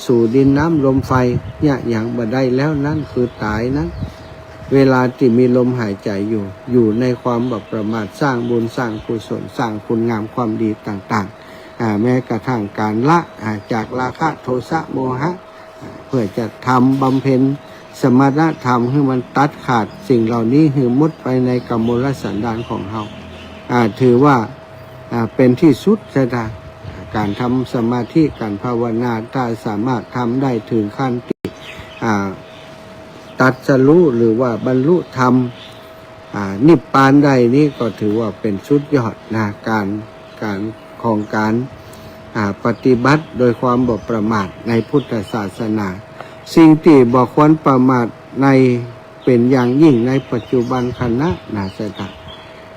สู่ดินน้ำลมไฟ เยียะหยังบ่ได้แล้ว นั้นคือต๋ายนั้น เวลาตี้มีลมหายใจ๋อยู่ อยู่ในความบ่ประมาท สร้างบุญ สร้างกุศล สร้างคุณงามความดีต่างๆ อ่า แม้กระทั่งก๋านละ อ่า จากราคะ โทสะ โมหะ อ่า เพื่อจะทำบำเพ็ญสมณธรรมหื้อมันตัดขาดสิ่งเหล่านี้หื้อหมดไปในกมลสันดานของเฮา อ่า ถือว่า อ่า เป๋นตี้สุด สถา ก๋านทำสมาธิ ก๋านภาวนา ถ้าสามารถทำได้ถึงขั้นตี้ อ่า ตรัสรู้หรือว่าบรรลุธรรม อ่า นิพพานได้นี้ก็ถือว่าเป๋นสุดยอดนะ ก๋าน ก๋าน ของก๋าน อ่า ปฏิบัติโดยความบ่ประมาทในพุทธศาสนา สิ่งตี้บ่ควรประมาทใน เป๋นอย่างยิ่งในปัจจุบันขณะนะ สถา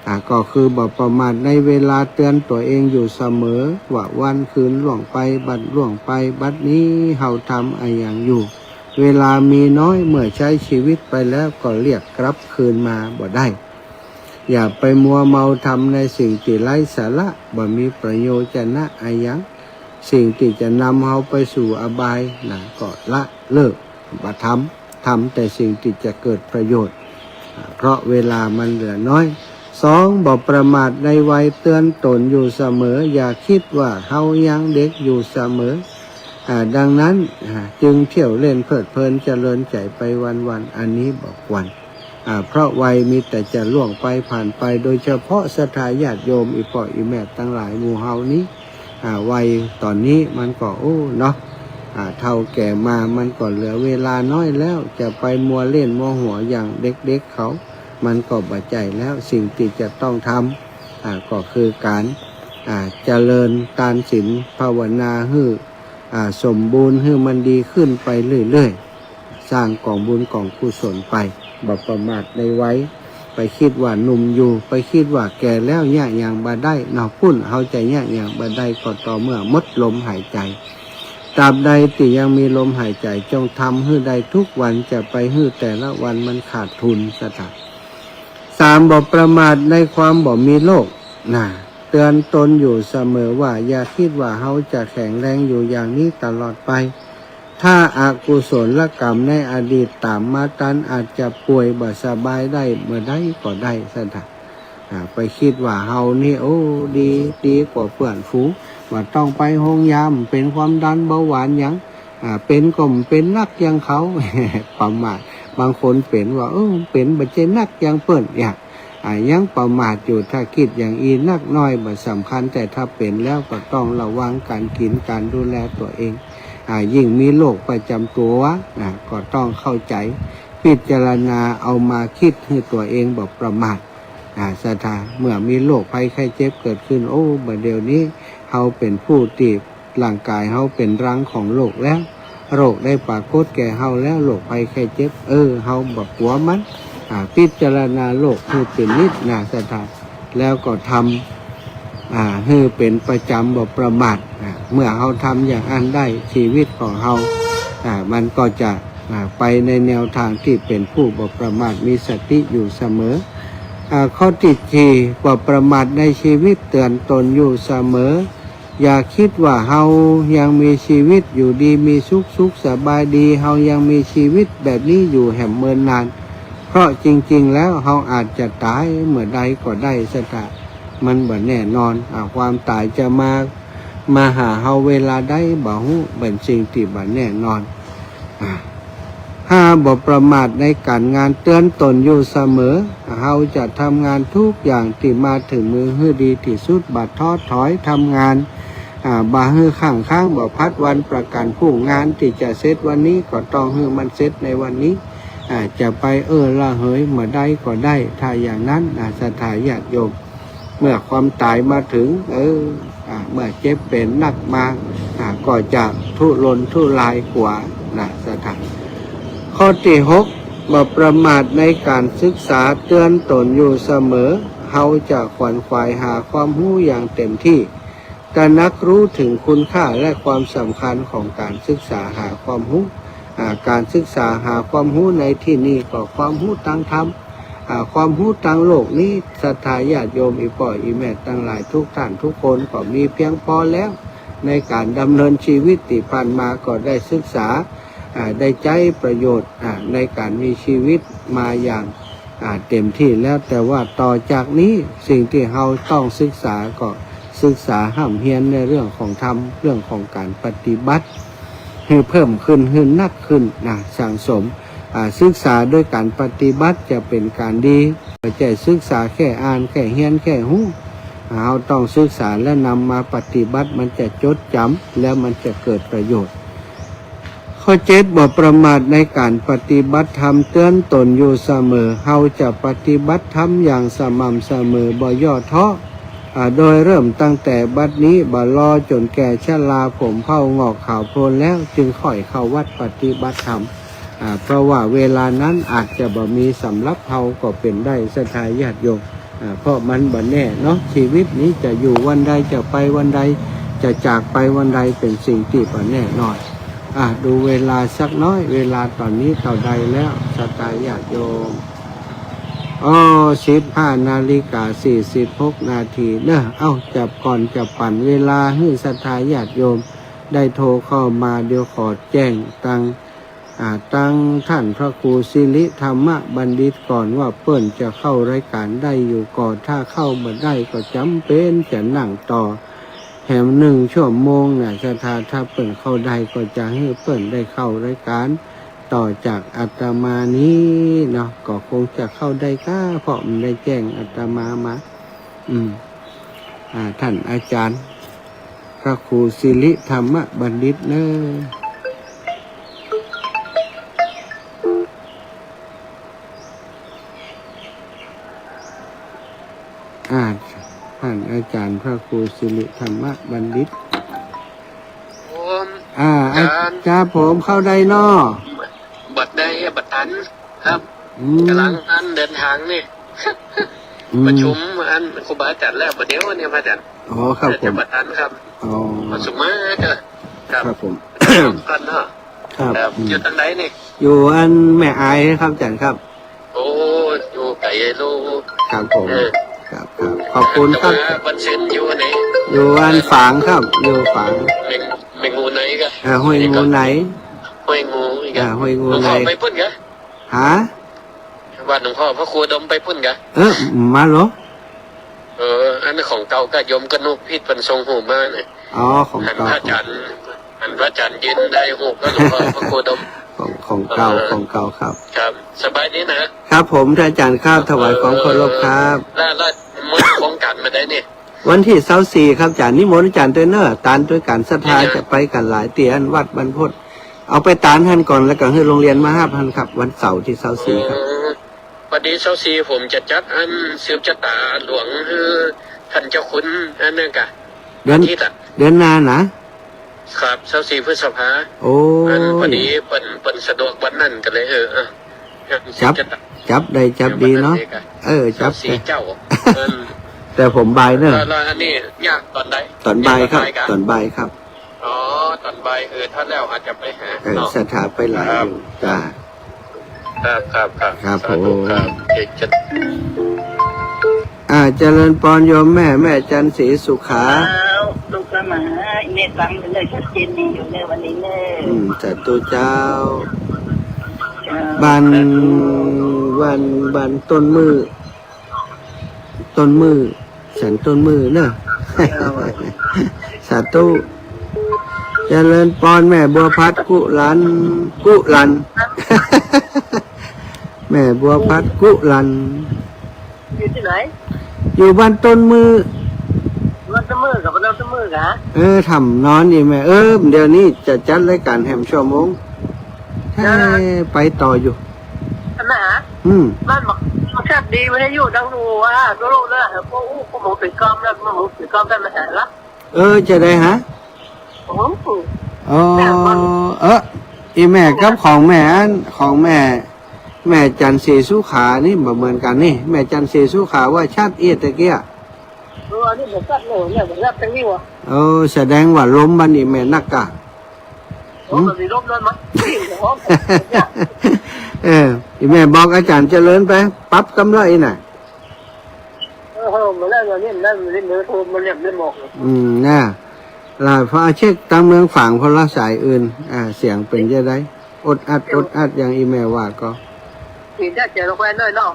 อ่า ก็คือบ่ประมาทในเวลา เตือนตั๋วเองอยู่เสมอ ว่าวันคืนล่วงไป บัดล่วงไป บัดนี้เฮาทำอะหยังอยู่ เวลามีน้อย เมื่อใช้ชีวิตไปแล้วก็เรียกกลับคืนมาบ่ได้ อย่าไปมัวเมาทำในสิ่งตี้ไร้สาระ บ่มีประโยชน์จะนะอะหยัง สิ่งตี้จะนำเฮาไปสู่อบายนะ ก็ละเลิก บ่ทำ ทำแต่สิ่งตี้จะเกิดประโยชน์ อ่า เพราะเวลามันเหลือน้อย สอง บ่ประมาทในวัย เตือนตนอยู่เสมอ อย่าคิดว่าเฮายังเด็กอยู่เสมอ อ่า ดังนั้น อ่า จึงเที่ยวเล่นเพลิดเพลินเจริญใจ๋ไปวันๆ อันนี้บ่ควร อ่า เพราะวัยมีแต่จะล่วงไปผ่านไป โดยเฉพาะศรัทธาญาติโยม อี่ป้ออี่แม่ตังหลาย หมู่เฮานี้ อ่า วัยต๋อนนี้มันก็ โอ้ เนาะ อ่า เฒ่าแก่มามันก็เหลือเวลาน้อยแล้ว จะไปมัวเล่นมัวหัวอย่างเด็กๆ เขา มันก็บ่ใจ้แล้ว สิ่งตี้จะต้องทำ อ่า ก็คือก๋าน อ่า เจริญตานศีลภาวนาหื้อ อ่า สมบูรณ์ หื้อมันดีขึ้นไปเรื่อยๆ สร้างก๋องบุญก๋องกุศลไป บ่ประมาทในวัย ไปคิดว่าหนุ่มอยู่ ไปคิดว่าแก่แล้ว เยียะหยังบ่ได้เนาะ ปุ้น เฮาจะเยียะหยังบ่ได้ก็ต่อเมื่อหมดลมหายใจ๋ ตราบใดตี้ยังมีลมหายใจ๋ จงทำหื้อได้ทุกวัน จะไปหื้อแต่ละวันมันขาดทุน สถา สาม บ่ประมาทในความบ่มีโรคนะ เตือนตนอยู่เสมอว่า อย่าคิดว่าเฮาจะแข็งแรงอยู่อย่างนี้ตลอดไป ถ้าอกุศลกรรมในอดีตต๋ามมาตัน อาจจะป่วยบ่สบายได้เมื่อใดก็ได้ สถา อ่า ไปคิดว่าเฮานี่ โอ้ ดี ดีกว่าเปื้อนฝูง บ่ต้องไปโฮงยา เป๋นความดันเบาหวานหยัง อ่า เป๋นก็บ่เป๋นนักอย่างเขา ประมาท บางคนเป๋นว่า เออ เป๋นบ่ใจ้นักอย่างเปิ้น เนี่ย อ่า ยังประมาทอยู่ ถ้าคิดอย่างอี้นักน้อยบ่สำคัญ แต่ถ้าเป๋นแล้วก็ต้องระวังก๋านกิ๋น ก๋านดูแลตั๋วเอง อ่า ยิ่งมีโรคประจ๋ำตั๋วนะ ก็ต้องเข้าใจ๋ พิจารณาเอามาคิดหื้อตั๋วเองบ่ประมาท อ่า สถา เมื่อมีโรคภัยไข้เจ็บเกิดขึ้น โอ้ บ่าเดี่ยวนี้เฮาเป๋นผู้ตี้ ร่างก๋ายเฮาเป๋นรังของโรคแล้ว โรคได้ปรากฏแก่เฮาแล้ว โรคภัยไข้เจ็บ เออ เฮาบ่กั๋วมัน อ่า พิจารณาโรคหื้อเป๋นนิจนะ สถา แล้วก็ทำ อ่า หื้อเป๋นประจ๋ำบ่ประมาท อ่า เมื่อเฮาทำอย่างอั้นได้ ชีวิตของเฮา อ่า มันก็จะ อ่า ไปในแนวตางตี้เป๋นผู้บ่ประมาท มีสติอยู่เสมอ อ่า ข้อตี้สี่ บ่ประมาทในชีวิต เตือนตนอยู่เสมอ อย่าคิดว่าเฮายังมีชีวิตอยู่ดีมีสุข สุขสบายดี เฮายังมีชีวิตแบบนี้อยู่แหมเมินนาน เพราะจริงๆ แล้วเฮาอาจจะต๋ายเมื่อใดก็ได้ สถา มันบ่แน่นอน อ่า ความต๋ายจะมา มาหาเฮาเวลาใดบ่ฮู้ เป๋นสิ่งตี้บ่แน่นอน อ่า ห้า บ่ประมาทในก๋านงาน เตือนตนอยู่เสมอ เฮาจะทำงานทุกอย่างตี้มาเถิงมือหื้อดีตี้สุด บ่ท้อถอยทำงาน อ่า บ่หื้อค้างค้าง บ่ผัดวันประกั๋นพรุ่ง งานตี้จะเสร็จวันนี้ก็ต้องหื้อมันเสร็จในวันนี้ อ่า จะไปเอ้อละเหยเมื่อใดก็ได้ ถ้าอย่างนั้น อ่า ศรัทธาญาติโยม เมื่อความต๋ายมาถึง เออ อ่า เมื่อเจ็บเป๋นนักมา อ่า ก็จะทุรนทุรายกว่านะ ศรัทธา ข้อตี้หก บ่ประมาทในก๋านศึกษา เตือนต๋นอยู่เสมอ เฮาจะขวนขวายหาความฮู้อย่างเต็มตี้ ตระหนักฮู้เถิงคุณค่าและความสำคัญของก๋านศึกษาหาความฮู้ อ่า ก๋านศึกษาหาความฮู้ในตี้นี้ก็ความฮู้ตางธรรม อ่า ความฮู้ตางโลกนี้ ศรัทธาญาติโยมอี่ป้ออี่แม่ตังหลายทุกท่านทุกคนก็มีเพียงปอแล้ว ในก๋านดำเนินชีวิตตี้ผ่านมาก็ได้ศึกษา อ่า ได้ใจ๊ประโยชน์ อ่า ในก๋านมีชีวิตมาอย่าง อ่า เต็มตี้แล้ว แต่ว่าต่อจากนี้สิ่งตี้เฮาต้องศึกษาก็ศึกษาฮ่ำเฮียนในเรื่องของธรรม เรื่องของก๋านปฏิบัติ หื้อเพิ่มขึ้น หื้อนักขึ้นนะ สั่งสม อ่า ศึกษาโดยก๋านปฏิบัติจะเป๋นก๋านดี บ่ใจ้ศึกษาแค่อ่าน แค่เฮียน แค่ฮู้ เฮาต้องศึกษาและนำมาปฏิบัติ มันจะจดจ๋ำ แล้วมันจะเกิดประโยชน์ ข้อเจ็ด บ่ประมาทในก๋านปฏิบัติธรรม เตือนตนอยู่เสมอ เฮาจะปฏิบัติธรรมอย่างสม่ำเสมอ บ่ย่อท้อ อ่า โดยเริ่มตั้งแต่บัดนี้ บ่รอจ๋นแก่ชรา ผมเผ้างอกขาวโพลนแล้ว จึงค่อยเข้าวัดปฏิบัติธรรม อ่า เพราะว่าเวลานั้นอาจจะบ่มีสำหรับเฮาก็เป๋นได้ ศรัทธาญาติโยม อ่า เพราะมันบ่แน่เนาะ ชีวิตนี้จะอยู่วันใด จะไปวันใด จะจากไปวันใด เป๋นสิ่งตี้บ่แน่นอน อ่า ดูเวลาสักน้อย เวลาต๋อนนี้เต้าใดแล้ว ศรัทธาญาติโยม อ้อ สิบห้านาฬิกาสี่สิบหกนาทีเนาะ เอ้า จับก่อน จับปั๋นเวลาหื้อศรัทธาญาติโยมได้โทรเข้ามา เดี๋ยวขอแจ้งตัง อ่า ตังท่านพระครูสิริธรรมบัณฑิตก่อนว่าเปิ้นจะเข้ารายก๋านได้อยู่ก่อ ถ้าเข้าบ่ได้ก็จ๋ำเป๋นจะนั่งต่อแหมหนึ่งชั่วโมงน่ะ ศรัทธา ถ้าเปิ้นเข้าได้ก็จะหื้อเปิ้นได้เข้ารายก๋านต่อจากอาตมานี้เนาะ ก็คงจะเข้าได้ก้า เพราะมันได้แจ้งอาตมามา อืม อ่า ท่านอาจ๋ารย์พระครูสิริธรรมบัณฑิตเนาะ อ่า ท่านอาจ๋ารย์พระครูสิริธรรมบัณฑิต ผม อ่า อาจ๋ารย์ ครับผม เข้าได้เนาะ บ่ได้ บ่ตันครับ อืม ก่ำลังอันเดินตางนี่ อืม ประชุมอันครูบาอาจ๋ารย์แล้ว บ่าเดี่ยวนี้ พระอาจ๋ารย์ อ๋อ ครับ เดี๋ยวจะ ผม บ่ตันครับ อ๋อ บ่สุขมาเด้อ ครับ ครับผม ก่อนเนาะ ครับ ครับ อืม อยู่ตางใดนี่ อยู่อันแม่อายครับ อาจ๋ารย์ครับ โอ้ อยู่ไก๋ลูก ครับผม เออ ครับ ครับ ขอบคุณครับ แต่ว่าบ้านเซินอยู่ไหน อยู่อันฝางครับ อยู่ฝาง แม่ แม่งูไหนกะ อ่า ห้วยงูไหน ห้วยงูอีกอะ อ่า ห้วยงูไหน หลวงพ่อไปปุ้นกะ ฮะ วัดหลวงพ่อพระครูดมไปปุ้นกะ เออ มาเหรอ เออ อันนั้นของเก่ากะ โยมกนกพิษเปิ้นส่งฮูปมาเนี่ย อ๋อ ของเก่า หันพระอาจ๋ารย์ หันพระอาจ๋ารย์ยืนได้ฮูปก็หลวงพ่อพระครูดม ของ ของเก่า เออ ของเก่าครับ ครับ สบายดีนะ ครับผม ท่านอาจ๋ารย์ครับ ถวายความเคารพครับ เออ แล้ว แล้วมื้อโครงก๋านเมื่อใดนี่ วันตี้ซาวสี่ครับอาจ๋ารย์ นิมนต์อาจ๋ารย์ตวยเน่อ ตานตวยกั๋น ศรัทธาจะไปกั๋นหลายเตียน วัดบรรพต เอาไปตานหั้นก่อน แล้วก็หื้อโรงเรียนมาฮับหั้นครับ วันเสาร์ตี้ซาวสี่ครับ เออ พอดีซาวสี่ผมจะจัดอันสืบจะต๋าหลวงหื้อท่านเจ้าคุณอันนั้นกะ เดือน อาทิตย์อะ เดือนหน้านะ ครับ ซาวสี่พฤษภา โอ้ย อันพอดีเปิ้น เปิ้นสะดวกวันนั้นก็เลย เออ เออ จับ จับได้ จับดีเนาะ เออ จับ ซาวสี่เจ้า เออ แต่ผมบ่ายเนอะ แล้ว แล้วอันนี้ยากต๋อนใด ต๋อนบ่ายครับ ต๋อนบ่ายครับ อ๋อ ต๋อนบ่าย เออ ถ้าแล้วอาจจะไปหา เออ เนาะ ศรัทธาไปหลาย ครับ อยู่ จ้า ครับ ครับ ครับ ครับ สาธุ ผม ครับ เอกจะ อ่า เจริญปอนโยมแม่ แม่จันทร์ศรีสุขา อ้าว ลูกก็มาหาแม่ฟังเลย ชัดเจนดีอยู่ในวันนี้เน่อ อืม สาธุเจ้า เจ้า บ้าน สาธุ บ้าน บ้านต้นมือ ต้นมือ สันต้นมือเนอะ เจ้า สาธุ เจริญปอนแม่บัวพัดกุลัน กุลัน แม่บัวพัดกุลัน อยู่ตี้ไหน อยู่บ้านต้นมือ บ้านต้นมือกับบ้านต้นมือ เออ ถ้ำนอนนี่แม่ เออ เดี๋ยวนี้จะจัดรายก๋านแหมชั่วโมง เออ ไปต่ออยู่ ใจ้ไหมฮะ อืม มันบอก มันชัดดี วิทยุดังดูว่า ดูโลกเลย พวกอู้ พวกหมูปีกกล้อมแล้ว พวกหมูปีกกล้อมได้มาหาละ เออ จะได้ฮะ โอ้โห อ๋อ แต่มัน เออ อีแม่กับของแม่อัน ของแม่ แม่จันทร์ศรีสุขานี่บ่เหมือนกั๋นนี่ แม่จันทร์ศรีสุขาว่าชัดเอี้ยตะเกีย เออ อันนี้บ่ชัดเลยเนี่ย บ่ชัดตรงนี้ว่ะ เออ แสดงว่าลมมันนี่แม่นักก่ะ โอ้ มันมีลมนั่นมั้ย เออ อีแม่บอกอาจ๋ารย์เจริญไป ปรับกำไรน่ะ เออ มาแล้ว มาเนี่ย มาเนี่ย มาเนี่ย มาเนี่ย มาบอก อืม น่ะ ล่ะ พอเช็คตางเมืองฝาง พอละสายอื่น อ่า เสียงเป๋นจะได อดอัด อดอัด อย่างอีแม่ว่าก่อ เสียงจะเจ๋งลงไปหน่อยเนาะ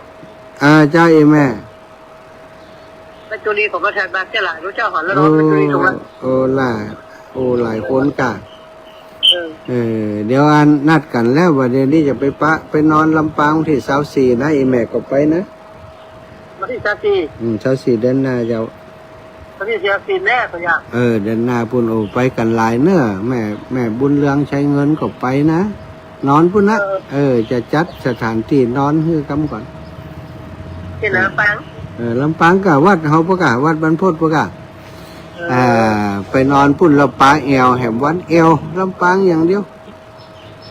อ่า เจ้าอีแม่ แม่จุลีของประธานบางเจ้าหลายรู้เจ้าหันแล้วเนาะ โอ้ แม่จุลีตรงนั้น โอ้ ล่ะ โอ้ หลายคนก่ะ เออ เออ เดี๋ยวอันนัดกั๋นแล้ว ว่าเดี๋ยวนี้จะไปปะ ไปนอนลำปางวันตี้ซาวสี่นะ อีแม่ก็ไปนะ วันตี้ซาวสี่ อืม ซาวสี่เดือนหน้าเจ้า วันตี้ซาวสี่แม่ก็อยาก เออ เดือนหน้าปู้น โอ้ ไปกั๋นหลายเน่อ แม่ แม่บุญเรืองชัยเงินก็ไปนะ นอนปู้นนะ เออ เออ จะจัดสถานตี้นอนหื้อก้ำก่อน ตี้ไหน ลำปาง เออ ลำปางก่ะ วัดเฮาปู้นก่ะ วัดบรรพตปู้นก่ะ เออ อ่า ไปนอนปู้นแล้วปาแอ่ว แหมวันแอ่ว ลำปางอย่างเดียว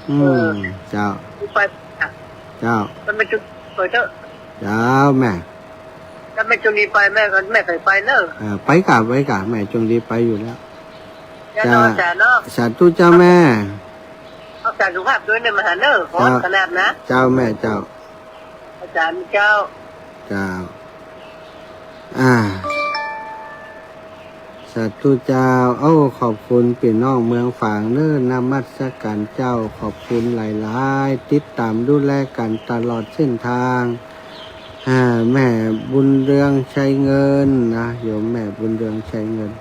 อืม เออ เจ้า ไป เจ้า มันไม่จุด ไปเถอะ เจ้าแม่ ถ้าแม่จุลีไป แม่ก็ แม่เคยไปเนอะ เออ ไปก่ะ ไปก่ะ แม่จุลีไปอยู่แล้ว เจ้า เจ้า เนาะ สาธุเจ้าแม่ รักษาสุขภาพด้วยเน่อ มาหาเน่อ ขอ เจ้า ขนาดนะ เจ้าแม่เจ้า อาจ๋ารย์เจ้า เจ้า อ่า สาธุเจ้า โอ้ ขอบคุณปี้น้องเมืองฝางเน่อ นมัสก๋านเจ้า ขอบคุณหลายๆ ติดต๋ามดูแลกั๋นตลอดเส้นตาง อ่า แม่บุญเรืองชัยเงินนะ โยมแม่บุญเรืองชัยเงิน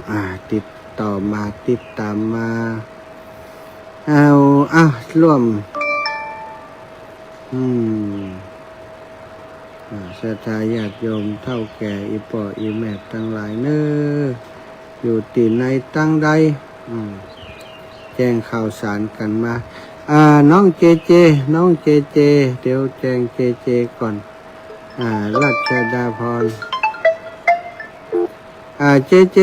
อ่า ติดต่อมา ติดต๋ามมา เอา อ่ะ ร่วม อืม อ่า ศรัทธาญาติโยมเฒ่าแก่ อี่ป้ออี่แม่ตังหลายเน่อ อยู่ตี้ไหนตังใด อืม แจ้งข่าวสารกั๋นมา อ่า น้องเจเจ น้องเจเจ เดี๋ยวแจ้งเจเจก่อน อ่า รัชดาพร อ่า เจเจ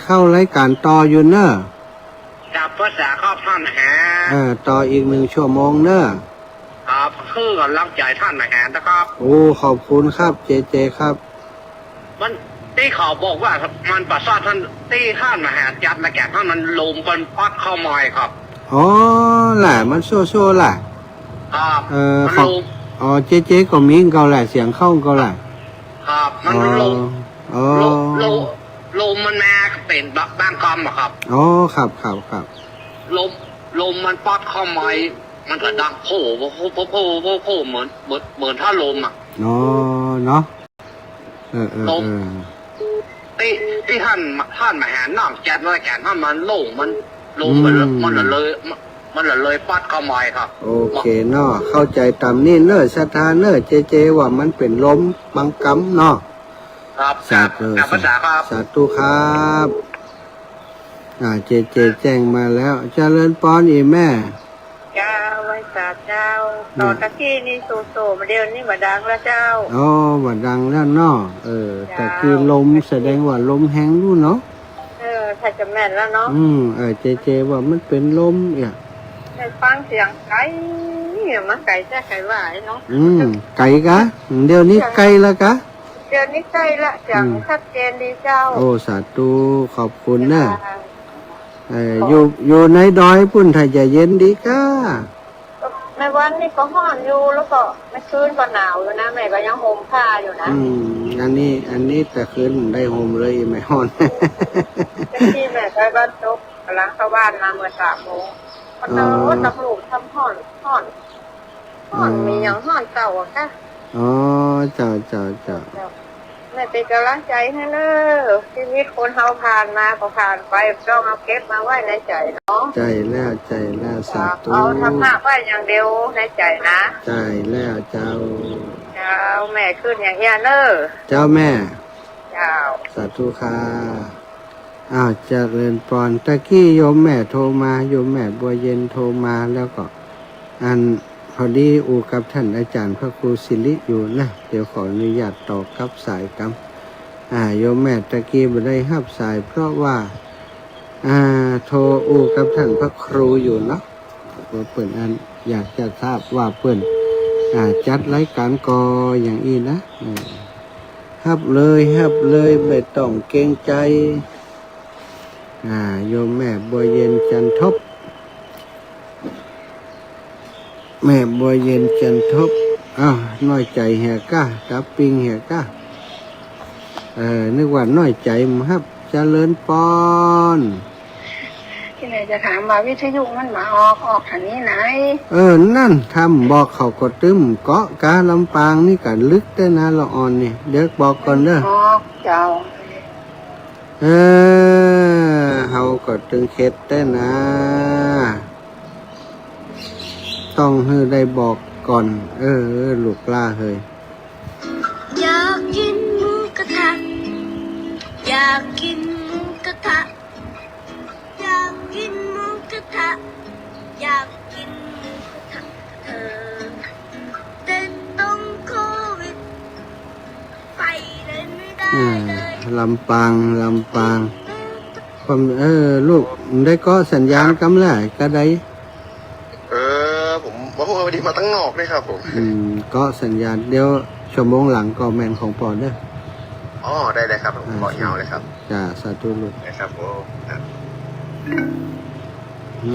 เข้ารายก๋านต่ออยู่เน่อ กับภาษาครอบท่านนะฮะ เออ ต่ออีกหนึ่งชั่วโมงเน่อ ครับ คือกำลังใจ๋ท่านนะฮะ นะครับ โอ้ ขอบคุณครับ เจเจ ครับ มัน ตี้เขาบอกว่ามันประสาทท่าน ตี้ท่านมาหาจัดรายก๋านท่าน มันลมมันปัดเข้ามาครับ อ๋อ ล่ะ มันโซ่ๆ ล่ะ ครับ เออ มัน ของ ลม อ๋อ เจเจ ก็มีของเก่าแหละ เสียงเข้าของเก่าแหละ ครับ มัน อ๋อ ลม อ๋อ ลม ลม ลมมันมาเป๋นบาง บางกำอะครับ อ๋อ ครับ ครับ ครับ ลม ลมมันปัดเข้ามา มันก็ดังโผ่ โผ่ โผ่ โผ่ โผ่ เหมือน เหมือน เหมือนถ้าลมอะ อ๋อ เนาะ เออ เออ ลม เออ ตี้ ตี้ท่าน ท่านมาหาน้องแจ๊ดไว้แก่ท่านมันโล่ง มันลมมัน อืม มันเลย มันเลยปัดเข้ามาครับ โอเคเนาะ เข้าใจ๋ต๋ามนี้เน่อ ศรัทธาเน่อ เจเจ ว่ามันเป๋นลมบางกำเนาะ ครับ สาธุ ครับ สาธุครับ สาธุครับ อ่า เจเจ แจ้งมาแล้ว เจริญปอนอีแม่ เจ้า ไหว้สาเจ้า อืม ต๋อนตะกี้นี่โซ่ๆ มาเดี๋ยวนี้บ่ดังแล้วเจ้า อ๋อ บ่ดังแล้วเนาะ เออ เจ้า ตะกี้ลมแสดงว่าลมแฮงอยู่เนาะ เออ ถ้าจะแม่นแล้วเนาะ อืม เออ เจเจ ว่ามันเป๋นลมเอี้ย ได้ฟังเสียงไก๋ มาไก๋แต๊ไก๋ว่าไอ้เนาะ อืม ไก๋กะ เดี๋ยวนี้ไก๋แล้วกะ เดี๋ยวนี้ไก๋ละ เสียง อืม ชัดเจนดีเจ้า โอ้ สาธุ ขอบคุณเน่อ เจ้า เออ อยู่ อยู่ในดอยปู้น ถ้าจะเย็นดีก้า แม่วันนี้ก็ฮ้อนอยู่ แล้วก็เมื่อคืนก็หนาวอยู่นะ แม่ก็ยังห่มผ้าอยู่นะ อืม อันนี้ อันนี้แต่คืนได้ห่มเลย แม่ฮ้อน ตะกี้แม่ไปบ้านตก กำลังเข้าบ้านมาเมื่อสามโมง ก็นอน อ๋อ กับลูกทำฮ้อน ฮ้อน ฮ้อน อ๋อ มีอย่างฮ้อนเต้าอะค่ะ อ๋อ เจ้า เจ้า เจ้า เจ้า แม่เป๋นก๋ำลังใจ๋หื้อเน่อ ชีวิตคนเฮาผ่านมาก็ผ่านไป ต้องเอาเก็บมาไว้ในใจ๋เนาะ ใจ๋แล้ว ใจ๋แล้ว สาธุ เอาธรรมะไว้อย่างเดียวในใจ๋นะ ใจ๋แล้วเจ้า เจ้า แม่ขึ้นอย่างเอี้ยเน่อ เจ้าแม่ เจ้า สาธุค่ะ อ้าว เจริญปอน ตะกี้โยมแม่โทรมา โยมแม่บัวเย็นโทรมา แล้วก็ อัน พอดีอู้กับท่านอาจารย์พระครูสิริอยู่นะ เดี๋ยวขออนุญาตต่อกับสายกำ อ่า โยมแม่ตะกี้บ่ได้ฮับสาย เพราะว่า อ่า โทรอู้กับท่านพระครูอยู่เนาะ ว่าเปิ้นอันอยากจะทราบว่าเปิ้น อ่า จัดรายการก่ออย่างอี้นะ เออ ฮับเลย ฮับเลย บ่ต้องเกรงใจ๋ อ่า โยมแม่บัวเย็น จันทบ แม่บัวเย็น จันทบ อ้าว น้อยใจ๋เหียก้า ต๋าปิงเหียก้า เออ นึกว่าน้อยใจ๋ บ่ฮับ เจริญปอน ตี้ไหนจะถามว่าวิทยุมันบ่ออก ออกทางนี้ไหน เออ นั่น ถ้าบ่บอกเขาก็ตึงเกาะกา ลำปางนี่ก็ลึกแต๊นะ ละอ่อนนี่ เดี๋ยวบอกก่อนเด้อ ออกเจ้า เออ เฮาก็ตึงเข็ดแต๊นะ ต้องหื้อได้บอกก่อน เออ ลูกหล้าเฮย อยากกินหมูกระทะ อยากกินหมูกระทะ อยากกินหมูกระทะ อยากกินหมูกระทะ เออ แต่ต้องโควิด ไปเล่นไม่ได้เลย อ่า ลำปาง ลำปาง ความ เออ ลูก ได้เกาะสัญญาณกำลังก็ได้ เออ ผม ว่าผมพอดีมาตังนอกเลยครับผม อืม เกาะสัญญาณ เดี๋ยวชั่วโมงหลังก็แม่นของปอเด้อ อ๋อ ได้ ได้ครับ ผม อ่า เกาะยาวเลยครับ จ้า สาธุลูก ได้ครับผม ครับ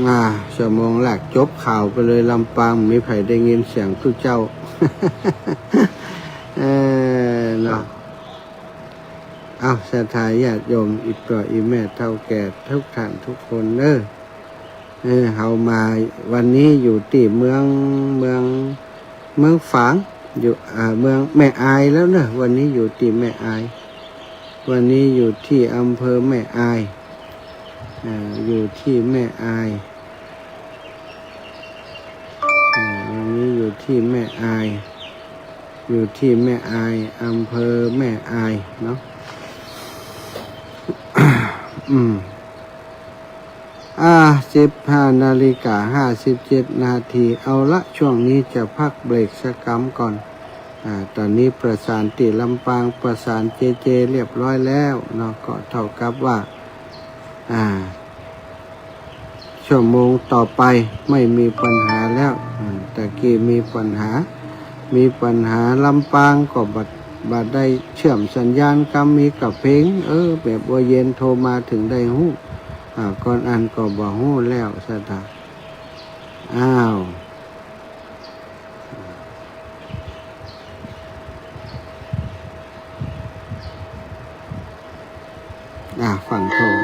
อ่า ชั่วโมงแรกจบข่าวไปเลย ลำปาง บ่มีใผได้ยินเสียงตุ๊เจ้า เออ เนาะ อ้าว ศรัทธาญาติโยม อี่ป้ออี่แม่ เฒ่าแก่ทุกท่านทุกคนเน้อ เออ เฮามาวันนี้อยู่ตี้เมือง เมือง เมืองฝาง อยู่ อ่า เมืองแม่อายแล้วเน้อ วันนี้อยู่ตี้แม่อาย วันนี้อยู่ตี้อำเภอแม่อาย อ่า อยู่ตี้แม่อาย อ่า วันนี้อยู่ตี้แม่อาย อยู่ตี้แม่อาย อำเภอแม่อายเนาะ อืม อ่า สิบห้านาฬิกาห้าสิบเจ็ดนาที เอาละ ช่วงนี้จะพักเบรกสักกำก่อน อ่า ต๋อนนี้ประสานตี้ลำปาง ประสานเจเจเรียบร้อยแล้วเนาะ ก็เท่ากับว่า อ่า ชั่วโมงต่อไปไม่มีปัญหาแล้ว อืม ตะกี้มีปัญหา มีปัญหา ลำปางก็บ่ บ่ได้เชื่อมสัญญาณกำ มีก้าเพลง เออ แม่บัวเย็นโทรมาเถิงได้ฮู้ อ่า ก่อนอั้นก็บ่ฮู้แล้ว ศรัทธา อ้าว อ่ะ ฟังโทษ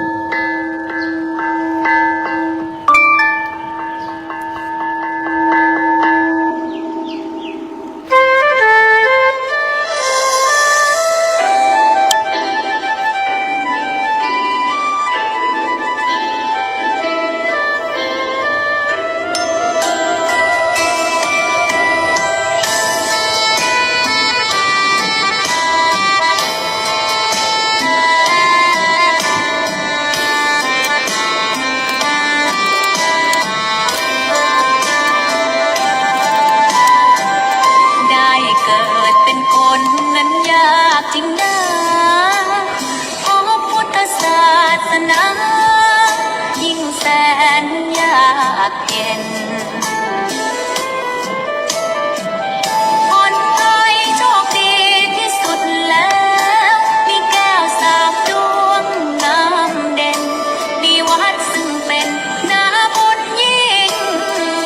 ได้เกิดเป็นคนนั้นยากจริงนา พระพุทธศาสนา ยิ่งแสนยากเย็น ผลพลอยโชคดีที่สุดแล้ว มีแก้วสามดวงงามเด่น มีวัดซึ่งเป็นนาบุญยิ่ง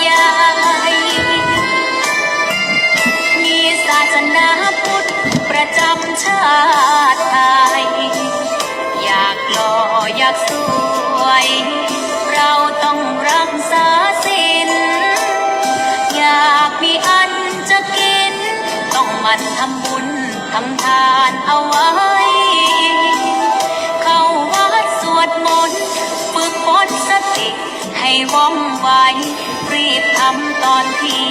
ใหญ่ มีศาสนาพุทธประจำชาติไทย อยากหล่ออยากสวย เราต้องรักษาศีล อยากมีอันจะกิน ต้องหมั่นทำบุญทำทานเอาไว้ เข้าวัดสวดมนต์ ฝึกฝนสติ ให้ว่องไว รีบทำตอนที่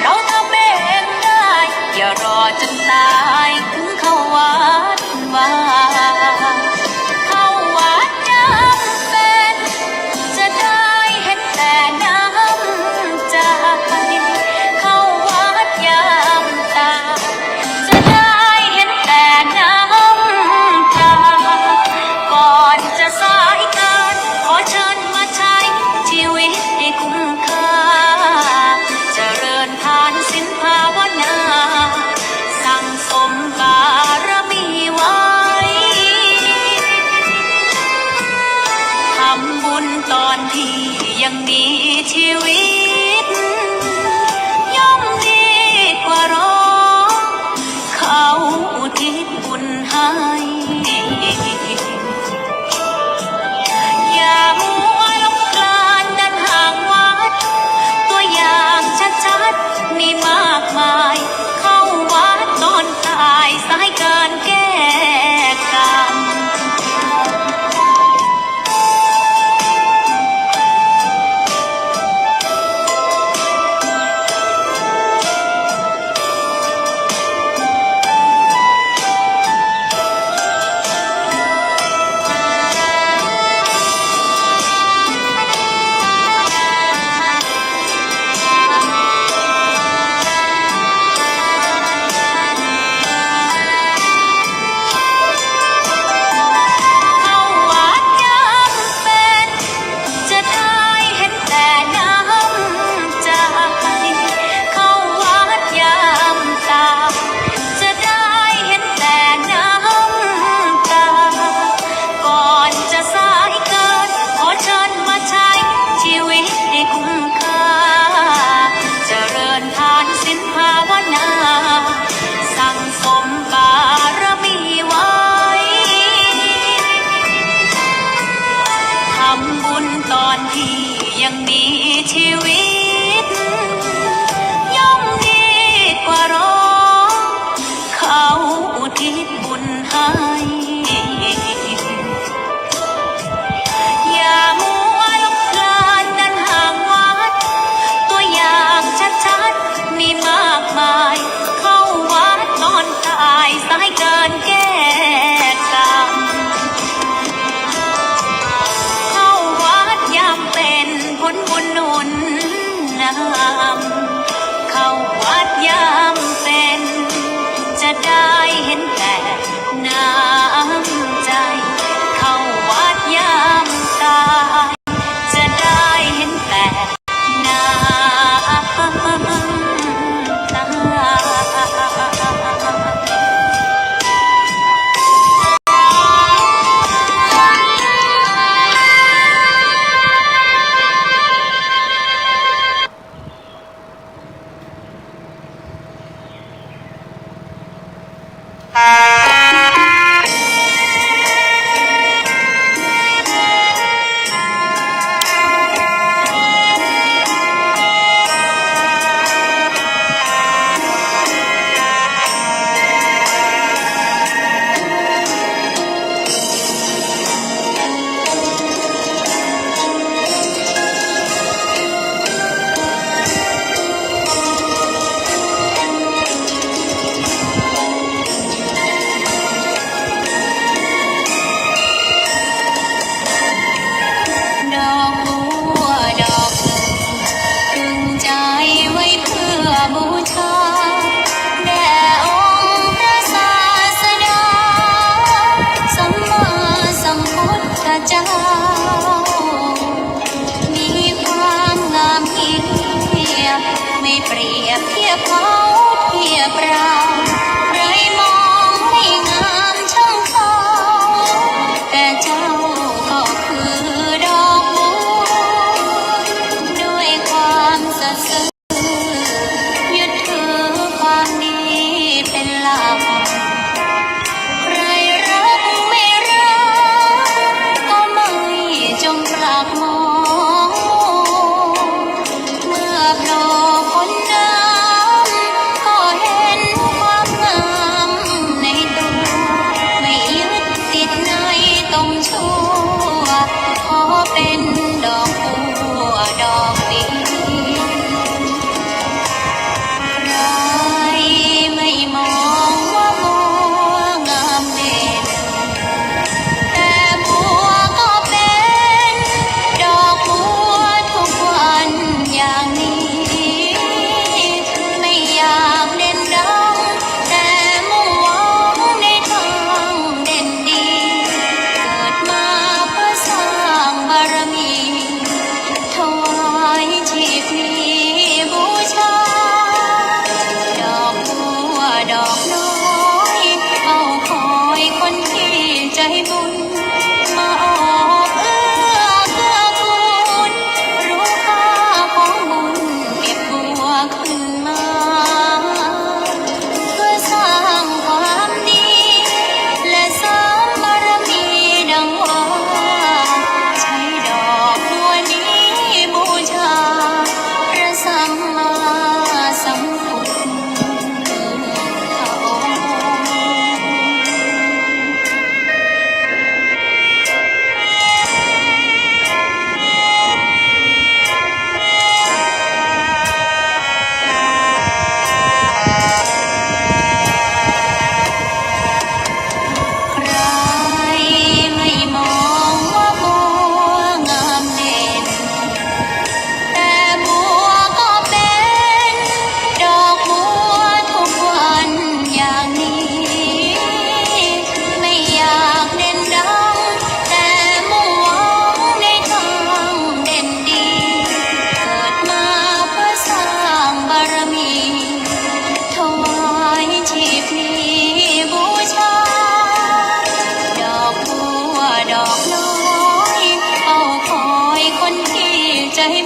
เราทำเองได้ อย่ารอจนตายถึงเข้าวัดวา เข้าวัดจ้า ยังมีชีวิต ย่อมดีกว่าร้อง เขาอุทิศบุญให้ อย่ามัวหลงคลานเดินห่างวัด ตัวอย่างชัดๆ มีมากมาย เข้าวัดตอนตาย สายเกินแก้กรรม เข้าวัดยามเป๋น จะได้เห็นแต่น้ำใจ เข้าวัดยามตาย จะได้เห็นแต่น้ำตา ก่อนจะสายเกิน ขอเชิญมาใช้ชีวิตให้คุ้มค่า เจริญทานศีลภาวนา สั่งสมบารมีไว้ ทำบุญตอนที่ยังมีชีวิต ย่อมดีกว่าร้อง เขาอุทิศบุญให้ อย่ามัวหลงคลานเดินห่างวัด ตัวอย่างชัดๆ มีมากมาย เข้าวัดตอนตาย สายเกินแก้กรรม เข้าวัดยามเป๋น ผลบุญหนุนนำ เข้าวัดยามเป๋น จะได้เห็นแต่น้ำใจ เข้าวัดยามตาย จะได้เห็นแต่น้ำตา ดอกบัวดอกหนึ่ง ตรึงใจไว้เพื่อบูชา แด่องค์พระศาสดา สัมมาสัมพุทธเจ้า มีความงามเทียบ ไม่เปรียบเทียบเขาเทียบเรา ใครมองไม่งามช่างเขา แต่เจ้าก็คือดอกบัว ด้วยความสัตย์ซื่อ ยึดถือความดีเป็นหลัก ใครรักไม่รัก ก็ไม่จงปรากมองมัว เมื่อโผล่พ้นน้ำ ก็เห็นความ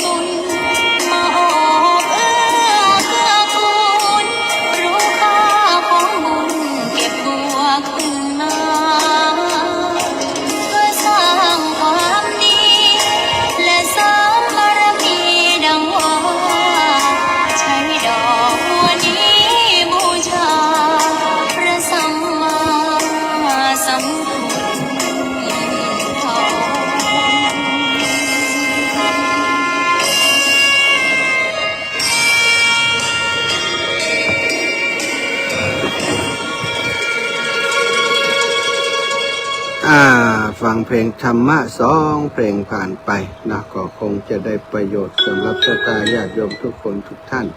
บุญมาโอบเอื้อเกื้อกูล รู้ค่าของบุญเก็บบัวคืนมา เพื่อสร้างความดี และเสริมบารมีดังว่า ใช้ดอกบัวนี้บูชา พระสัมมาสัมพุทธเจ้า อ่า ฟังเพลงธรรมะสองเพลงผ่านไปนะ ก็คงจะได้ประโยชน์สำหรับศรัทธาญาติโยมทุกคนทุกท่าน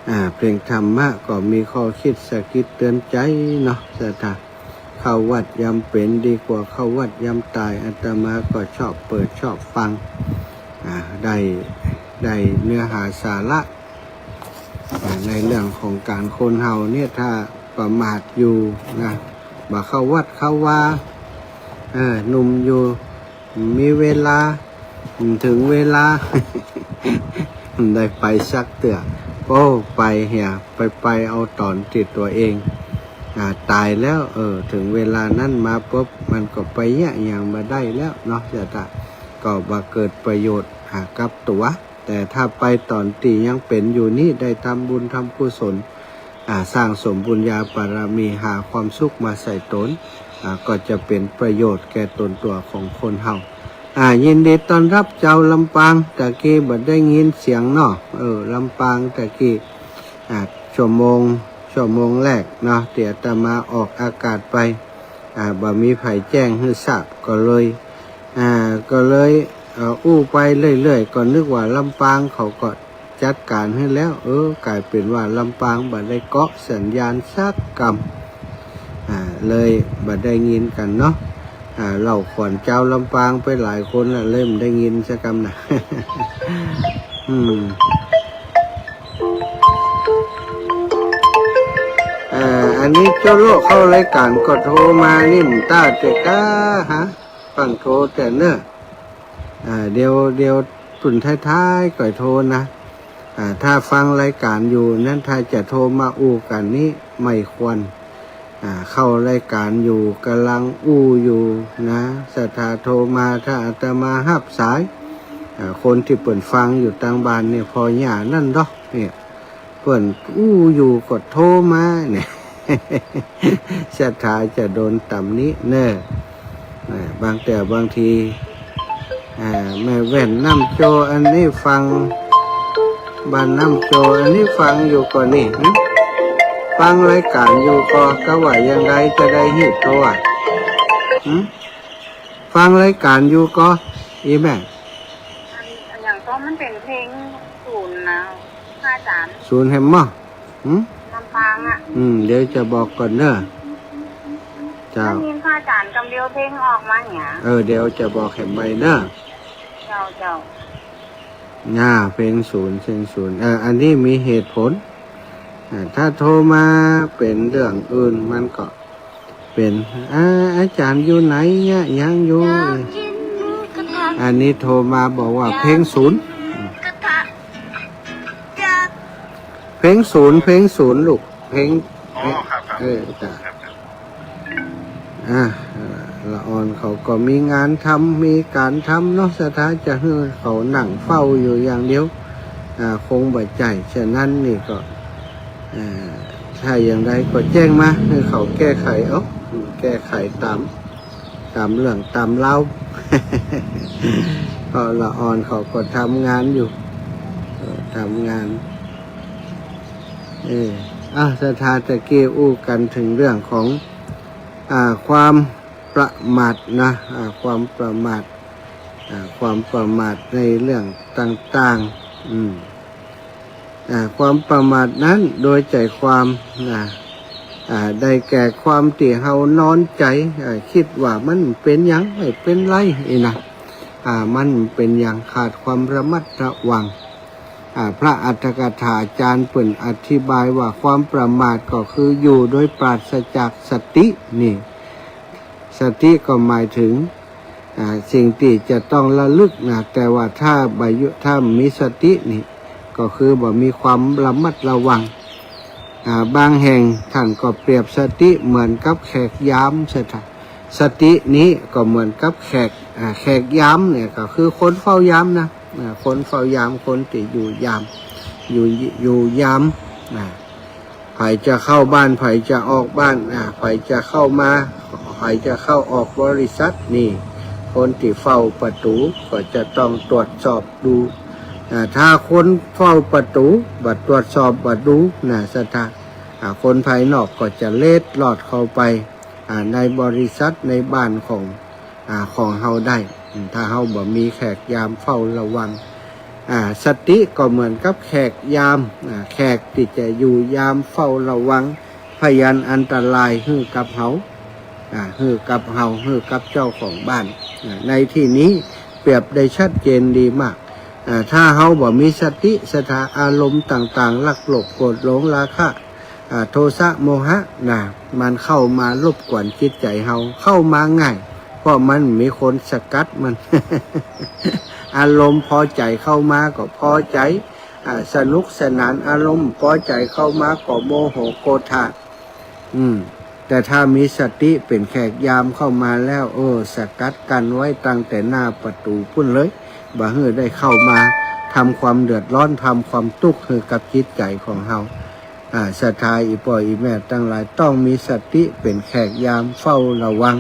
อ่า เพลงธรรมะก็มีข้อคิดสะกิดเตือนใจเนาะ ศรัทธา เข้าวัดยามเป๋นดีกว่าเข้าวัดยามต๋าย อาตมาก็ชอบเปิดชอบฟัง อ่า ได้ ได้เนื้อหาสาระ อ่า ในเรื่องของก๋านคนเฮาเนี่ย ถ้าประมาทอยู่นะ บ่เข้าวัดเข้าวา เออ หนุ่มอยู่ มีเวลา เถิงเวลา ได้ไปสักเตื้อ โอ้ ไปเหีย ไป ไปเอาต๋อนตี้ตั๋วเอง อ่า ต๋ายแล้ว เออ เถิงเวลานั้นมาปุ๊บ มันก็ไปเยียะหยังบ่ได้แล้วเนาะ ศรัทธา ก็บ่เกิดประโยชน์ อ่า กับตั๋ว แต่ถ้าไปต๋อนตี้ยังเป๋นอยู่นี้ ได้ทำบุญทำกุศล อ่า สร้างสมบุญญาบารมี หาความสุขมาใส่ต๋น อ่า ก็จะเป๋นประโยชน์แก่ต๋นตั๋วของคนเฮา อ่า ยินดีต้อนรับจาวลำปาง ตะกี้บ่ได้ยินเสียงเนาะ เออ ลำปางตะกี้ อ่า ชั่วโมง ชั่วโมงแรกเนาะ ตี้อาตมาออกอากาศไป อ่า บ่มีใผแจ้งหื้อทราบ ก็เลย อ่า ก็เลย เอ่อ อู้ไปเรื่อยๆ ก็นึกว่าลำปางเขาก็จัดก๋านหื้อแล้ว เออ ก๋ายเป๋นว่าลำปางบ่ได้เกาะสัญญาณสักกำ อ่า เลยบ่ได้ยินกั๋นเนาะ อ่า เล่าขวัญจาวลำปางไปหลายคนละ เลยบ่ได้ยินสักกำนะ อืม อ่า อันนี้เจ้าโลกเข้ารายก๋านก็โทรมานี่ บ่ต้าเต๊อะก้า ฮะ ฟั่งโทรเต๊อะเน่อ อ่า เดี๋ยว เดี๋ยวตุ่นท้ายๆ ก่อยโทรนะ อ่า ถ้าฟังรายก๋านอยู่นั้น ถ้าจะโทรมาอู้กั๋นนี้ไม่ควร อ่า เข้ารายก๋านอยู่ ก่ำลังอู้อยู่นะ ศรัทธาโทรมา ถ้าอาตมาฮับสาย อ่า คนตี้เปิ้นฟังอยู่ตางบ้านเนี่ย ผ่อหญ้านั่นดอกเนี่ย เปิ้นอู้อยู่ก็โทรมาเนี่ย ศรัทธาจะโดนต๋ำหนิเน่อ อ่า บางเตื้อบางที อ่า แม่แว่นน้ำโจอันนี้ฟัง บ้านน้ำโจอันนี้ฟังอยู่ก่อนี่ หึ ฟังรายก๋านอยู่ก่อ กาว่าอย่างใดจะได้ฮีบโทรอะ หึ ฟังรายก๋านอยู่ก่อ อีแม่ อัน อันอย่างก็มันเป๋นเพลงศูนย์นะ พระอาจ๋ารย์ ศูนย์แหมมอ หึ ลำปางอะ อืม เดี๋ยวจะบอกก่อนเน่อ เจ้า ได้ยินพระอาจ๋ารย์กำเดียวเพลงออกมาเนี่ย เออ เดี๋ยวจะบอกแหมใหม่เน่อ เจ้า เจ้า อ่า เพลงศูนย์ เพลงศูนย์ เออ อันนี้มีเหตุผล อ่า ถ้าโทรมาเป๋นเรื่องอื่นมันก็ เป๋น อ่า อาจ๋ารย์อยู่ไหนเนี่ย ยังอยู่ อยากกินหมูกระทะ อันนี้โทรมาบอกว่าเพลงศูนย์ อยากกินหมูกระทะ อยาก เพลงศูนย์ เพลงศูนย์ลูก เพลง อ๋อ ครับ ครับ เออ จ้ะ ครับ ครับ อ่า เอ่อ ละอ่อนเขาก็มีงานทำ มีก๋านทำเนาะ ศรัทธาจะหื้อเขานั่งเฝ้าอยู่อย่างเดียว อ่า คงบ่ใจ้ ฉะนั้นนี่ก็ อ่า ถ้าอย่างใดก็แจ้งมา หื้อเขาแก้ไขเอา อืม แก้ไขต๋าม ต๋ามเรื่องต๋ามราว เพราะละอ่อนเขาก็ทำงานอยู่ เออ ทำงาน เออ อ่ะ ศรัทธาตะกี้อู้กั๋นเถิงเรื่องของ อ่า ความประมาทนะ อ่า ความประมาท อ่า ความประมาทในเรื่องต่างๆ อืม อ่า ความประมาทนั้นโดยใจ๋ความนะ อ่า ได้แก่ความตี้เฮานอนใจ๋ อ่า กึ๊ดว่ามันเป๋นหยัง ไม่เป๋นไร อี้นะ อ่า มันเป๋นหยัง ขาดความระมัดระวัง อ่า พระอรรถกถาอาจ๋ารย์เปิ้นอธิบายว่าความประมาทก็คืออยู่โดยปราศจากสตินี่ สติก็หมายเถิง อ่า สิ่งตี้จะต้องระลึกนะ แต่ว่าถ้าบ่อยู่ ถ้าบ่มีสตินี่ ก็คือบ่มีความระมัดระวัง อ่า บางแห่งต้านก็เปรียบสติเหมือนกับแขกยาม สถา- สตินี้ก็เหมือนกับแขก อ่า แขกยามเนี่ยก็คือคนเฝ้ายามนะ อ่า คนเฝ้ายาม คนตี้อยู่ยาม อยู่ อยู่ยาม อ่า ใผจะเข้าบ้าน ใผจะออกบ้าน อ่า ใผจะเข้ามา ใผจะเข้าออกบริษัทนี่ คนตี้เฝ้าประตู๋ก็จะต้องตรวจสอบดู อ่า ถ้าคนเฝ้าประตู๋บ่ตรวจสอบบ่ดูนะ ศรัทธา อ่า คนภายนอกก็จะเล็ดลอดเข้าไป อ่า ในบริษัทในบ้านของ อ่า ของเฮาได้ อืม ถ้าเฮาบ่มีแขกยามเฝ้าระวัง อ่า สติก็เหมือนกับแขกยาม อ่า แขกตี้จะอยู่ยามเฝ้าระวัง พยานอันตรายหื้อกับเฮา อ่า หื้อกับเฮา หื้อกับเจ้าของบ้าน อ่า ในตี้นี้เปรียบได้ชัดเจนดีมาก อ่า ถ้าเฮาบ่มีสติ ศรัทธา อารมณ์ต่างๆ รักโลภ โกรธ หลง ราคะ อ่า โทสะ โมหะ นะ มันเข้ามารบกวนจิตใจ๋เฮา เข้ามาง่าย เพราะมันมีคนสกัดมัน อารมณ์พอใจ๋เข้ามาก็พอใจ๋ อ่า สนุกสนาน อารมณ์พอใจ๋เข้ามาก็โมโห โกรธา อืม แต่ถ้ามีสติเป๋นแขกยามเข้ามาแล้ว เออ สกัดกั้นไว้ตั้งแต่หน้าประตู๋ปู๊นเลย บ่หื้อได้เข้ามาทำความเดือดร้อน ทำความตุ๊กข์หื้อกับจิตใจ๋ของเฮา อ่า ศรัทธาอี่ป้ออี่แม่ตังหลาย ต้องมีสติเป๋นแขกยามเฝ้าระวัง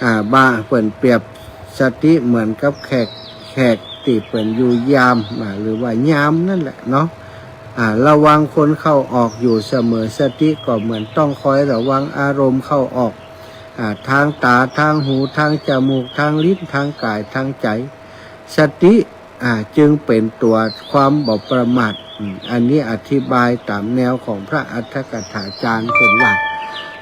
อ่า บ่าเปิ้นเปรียบสติเหมือนกับแขก แขกตี้เปิ้นอยู่ยาม อ่า หรือว่ายามนั่นแหละเนาะ อ่า ระวังคนเข้าออกอยู่เสมอ สติก็เหมือนต้องคอยระวังอารมณ์เข้าออก อ่า ทางต๋า ทางหู ทางจมูก ทางลิ้น ทางก๋าย ทางใจ๋ สติ อ่า จึงเป๋นตั๋วความบ่ประมาท อืม อันนี้อธิบายต๋ามแนวของพระอัฏฐกถาจารย์เปิ้นว่า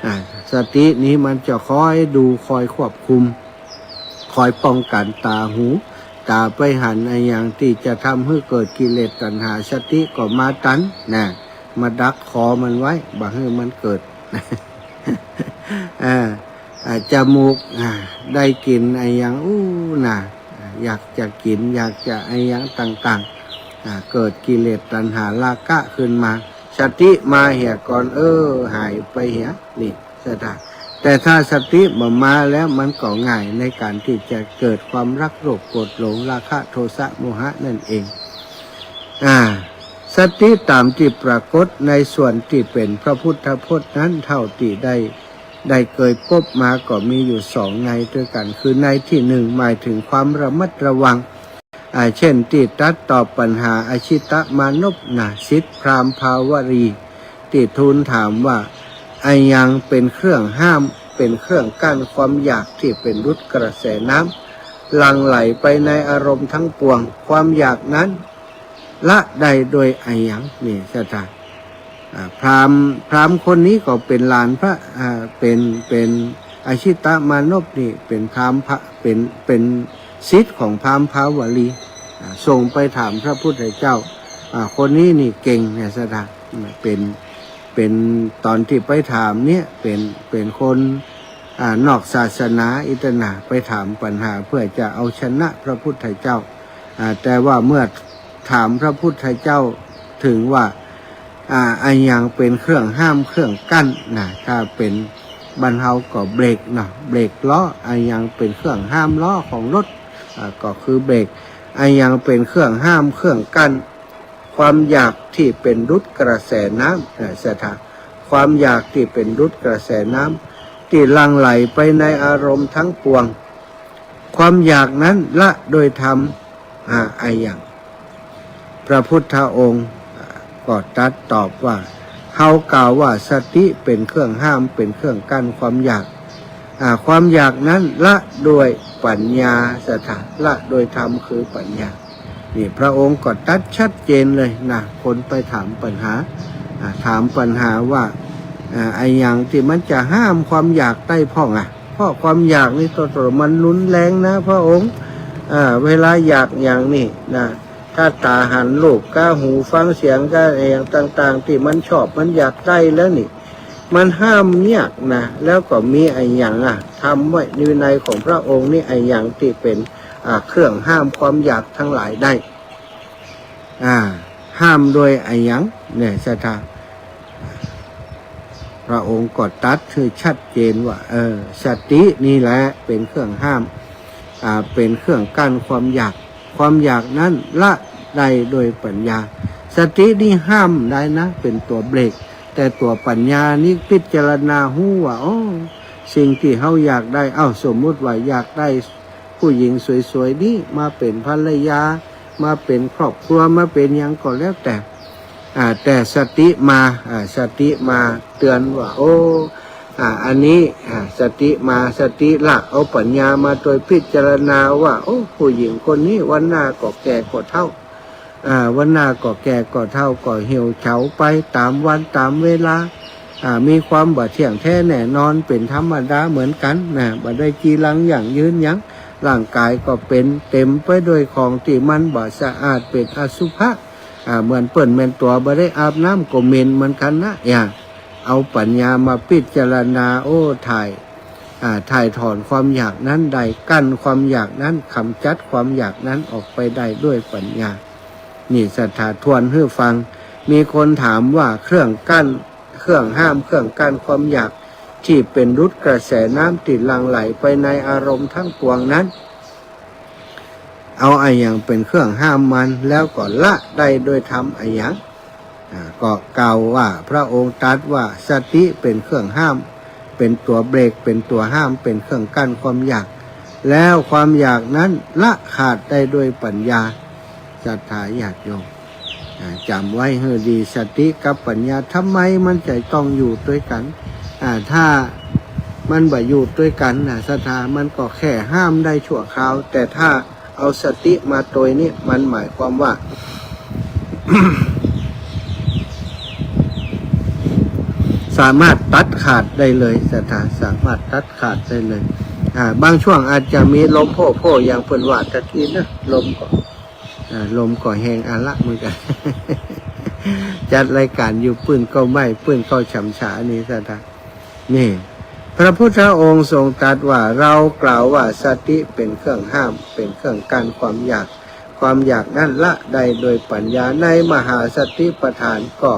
อ่า สตินี้มันจะคอยดู คอยควบคุม คอยป้องกั๋นต๋าหู ต๋าไปหันอะหยังตี้จะทำหื้อเกิดกิเลสตัณหา สติก็มาตัน นะ มาดักคอมันไว้ บ่หื้อมันเกิด อ่า อ่า จมูก อ่า ได้กลิ่นอะหยัง อู้ นะ อ่า อยากจะกิ๋น อยากจะอะหยังต่างๆ อ่า เกิดกิเลสตัณหาราคะขึ้นมา สติมาเหียก่อน เออ หายไปเหีย นี่ ศรัทธา แต่ถ้าสติบ่มาแล้ว มันก็ง่ายในก๋านตี้จะเกิดความรักโลภโกรธหลง ราคะโทสะโมหะนั่นเอง อ่า สติต๋ามตี้ปรากฏในส่วนตี้เป๋นพระพุทธพจน์นั้น เต้าตี้ได้ ได้เกยปบมาก็มีอยู่สองในด้วยกั๋น คือในตี้นึ่งหมายเถิงความระมัดระวัง อ่า เจ้นตี้ตรัสตอบปัญหาอชิตมานพนะ ศิษย์พราหมณ์ภาวลี ตี้ทูลถามว่า อะหยังเป๋นเครื่องห้าม เป๋นเครื่องกั้นความอยากตี้เป๋นดุจกระแสน้ำ หลั่งไหลไปในอารมณ์ทั้งปวง ความอยากนั้น ละได้ด้วยอะหยัง นี่ ศรัทธา อ่า พราหมณ์ พราหมณ์คนนี้ก็เป๋นหลานพระ อ่า เป๋น เป๋นอชิตมานพนี่ เป๋นพราหมณ์พระ เป๋น เป๋นศิษย์ของพราหมณ์ภาวลี อ่า ส่งไปถามพระพุทธเจ้า อ่า คนนี้นี่เก่งเนี่ย ศรัทธา เป๋น เป๋น ต๋อนตี้ไปถามเนี่ย เป๋น เป๋นคน อ่า นอกศาสนาอี้ตะนา ไปถามปัญหาเพื่อจะเอาชนะพระพุทธเจ้า อ่า แต่ว่าเมื่อถามพระพุทธเจ้าเถิงว่า อ่า อะหยังเป๋นเครื่องห้ามเครื่องกั้นนะ ถ้าเป๋นบ้านเฮาก็เบรกเนาะ เบรกล้อ อะหยังเป๋นเครื่องห้ามล้อของรถ อ่า ก็คือเบรก อะหยังเป๋นเครื่องห้ามเครื่องกั้น ความอยากตี้เป๋นดุจกระแสน้ำ อ่า ศรัทธา ความอยากตี้เป๋นดุจกระแสน้ำ ตี้หลั่งไหลไปในอารมณ์ทั้งปวง ความอยากนั้นละโดยธรรม อ่า อะหยัง พระพุทธองค์ อ่า ก็ตรัสตอบว่า เฮากล่าวว่าสติเป๋นเครื่องห้าม เป๋นเครื่องกั้นความอยาก อ่า ความอยากนั้นละด้วยปัญญา ศรัทธา ละโดยธรรมคือปัญญา นี่พระองค์ก็ตรัสชัดเจนเลยนะ คนไปถามปัญหา อ่า ถามปัญหาว่า อ่า อะหยังตี้มันจะห้ามความอยากได้พ่องอะ เพราะความอยากนี่ตัวตนมันรุนแรงนะพระองค์ อ่า เวลาอยากอะหยังนี่นะ ถ้าต๋าหันรูปก๊ะ หูฟังเสียงก๊ะ อะหยังต่างๆ ตี้มันชอบมันอยากได้แล้วนี่ มันห้ามยากนะ แล้วก็มีอะหยังอะ ธรรมวินัยของพระองค์นี่อะหยังตี้เป๋น อ่า เครื่องห้ามความอยากตังหลายได้ อ่า ห้ามโดยอะหยังเนี่ย ศรัทธา พระองค์ก็ตรัสหื้อชัดเจนว่า เออ สตินี่แหละเป๋นเครื่องห้าม อ่า เป๋นเครื่องกั้นความอยาก ความอยากนั้นละได้โดยปัญญา สตินี่ห้ามได้นะ เป๋นตั๋วเบรก แต่ตั๋วปัญญานี่พิจารณาฮู้ว่า โอ้ สิ่งตี้เฮาอยากได้ เอ้า สมมุติว่าอยากได้ผู้หญิงสวยๆ นี่มาเป๋นภรรยา มาเป๋นครอบครัว มาเป๋นหยังก็แล้วแต่ อ่า แต่สติมา อ่า สติมาเตือนว่า โอ้ อ่า อันนี้ อ่า สติมา สติละเอาปัญญามาโตยพิจารณาว่า โอ้ ผู้หญิงคนนี้วันหน้าก็แก่ก็เฒ่า อ่า วันหน้าก็แก่ก็เฒ่าก็เหี่ยวเฉาไปต๋ามวันต๋ามเวลา อ่า มีความบ่เที่ยงแท้แน่นอน เป๋นธรรมดาเหมือนกั๋นนะ บ่ได้จีรังยั่งยืนหยัง ร่างก๋ายก็เป๋นเต๋มไปด้วยของตี้มันบ่สะอาด เป๋นอสุภะ อ่า เหมือนเปิ้นแม่นตั๋วบ่ได้อาบน้ำก็เหม็นเหมือนกั๋นนะ อย่าง เอาปัญญามาพิจารณา โอ้ ถ่าย อ่า ถ่ายถอนความอยากนั้นได้ กั้นความอยากนั้น ก๋ำจัดความอยากนั้นออกไปได้ด้วยปัญญา นี่ศรัทธาทวนหื้อฟัง มีคนถามว่าเครื่องกั้น เครื่องห้าม เครื่องกั้นความอยากตี้เป๋นดุจกระแสน้ำตี้หลั่งไหลไปในอารมณ์ทั้งปวงนั้น เอาอะหยังเป๋นเครื่องห้ามมัน แล้วก็ละได้โดยธรรมอะหยัง อ่า ก็กล่าวว่าพระองค์ตรัสว่าสติเป๋นเครื่องห้าม เป๋นตั๋วเบรก เป๋นตั๋วห้าม เป๋นเครื่องกั้นความอยาก แล้วความอยากนั้นละขาดได้โดยปัญญา ศรัทธาญาติโยม อ่า จ๋ำไว้หื้อดี สติกับปัญญา ทำไมมันจะต้องอยู่ตวยกั๋น อ่า ถ้ามันบ่อยู่ตวยกั๋นนะ ศรัทธา มันก็แค่ห้ามได้ชั่วคราว แต่ถ้าเอาสติมาตวยนี่ มันหมายความว่า สามารถตัดขาดได้เลย ศรัทธา สามารถตัดขาดได้เลย อ่า บางช่วงอาจจะมีลมโพ่ๆ อย่างเปิ้นว่าตะกี้นะ ลมก็ อ่า ลมก็แฮงอะละเหมือนกั๋น จัดรายก๋านอยู่ปื้นก็ไหม้ ปื้นก็ฉ่ำฉานี่ ศรัทธา นี่ พระพุทธองค์ทรงตรัสว่า เรากล่าวว่าสติเป๋นเครื่องห้าม เป๋นเครื่องกั้นความอยาก ความอยากนั้นละได้โดยปัญญา ในมหาสติปัฏฐานก็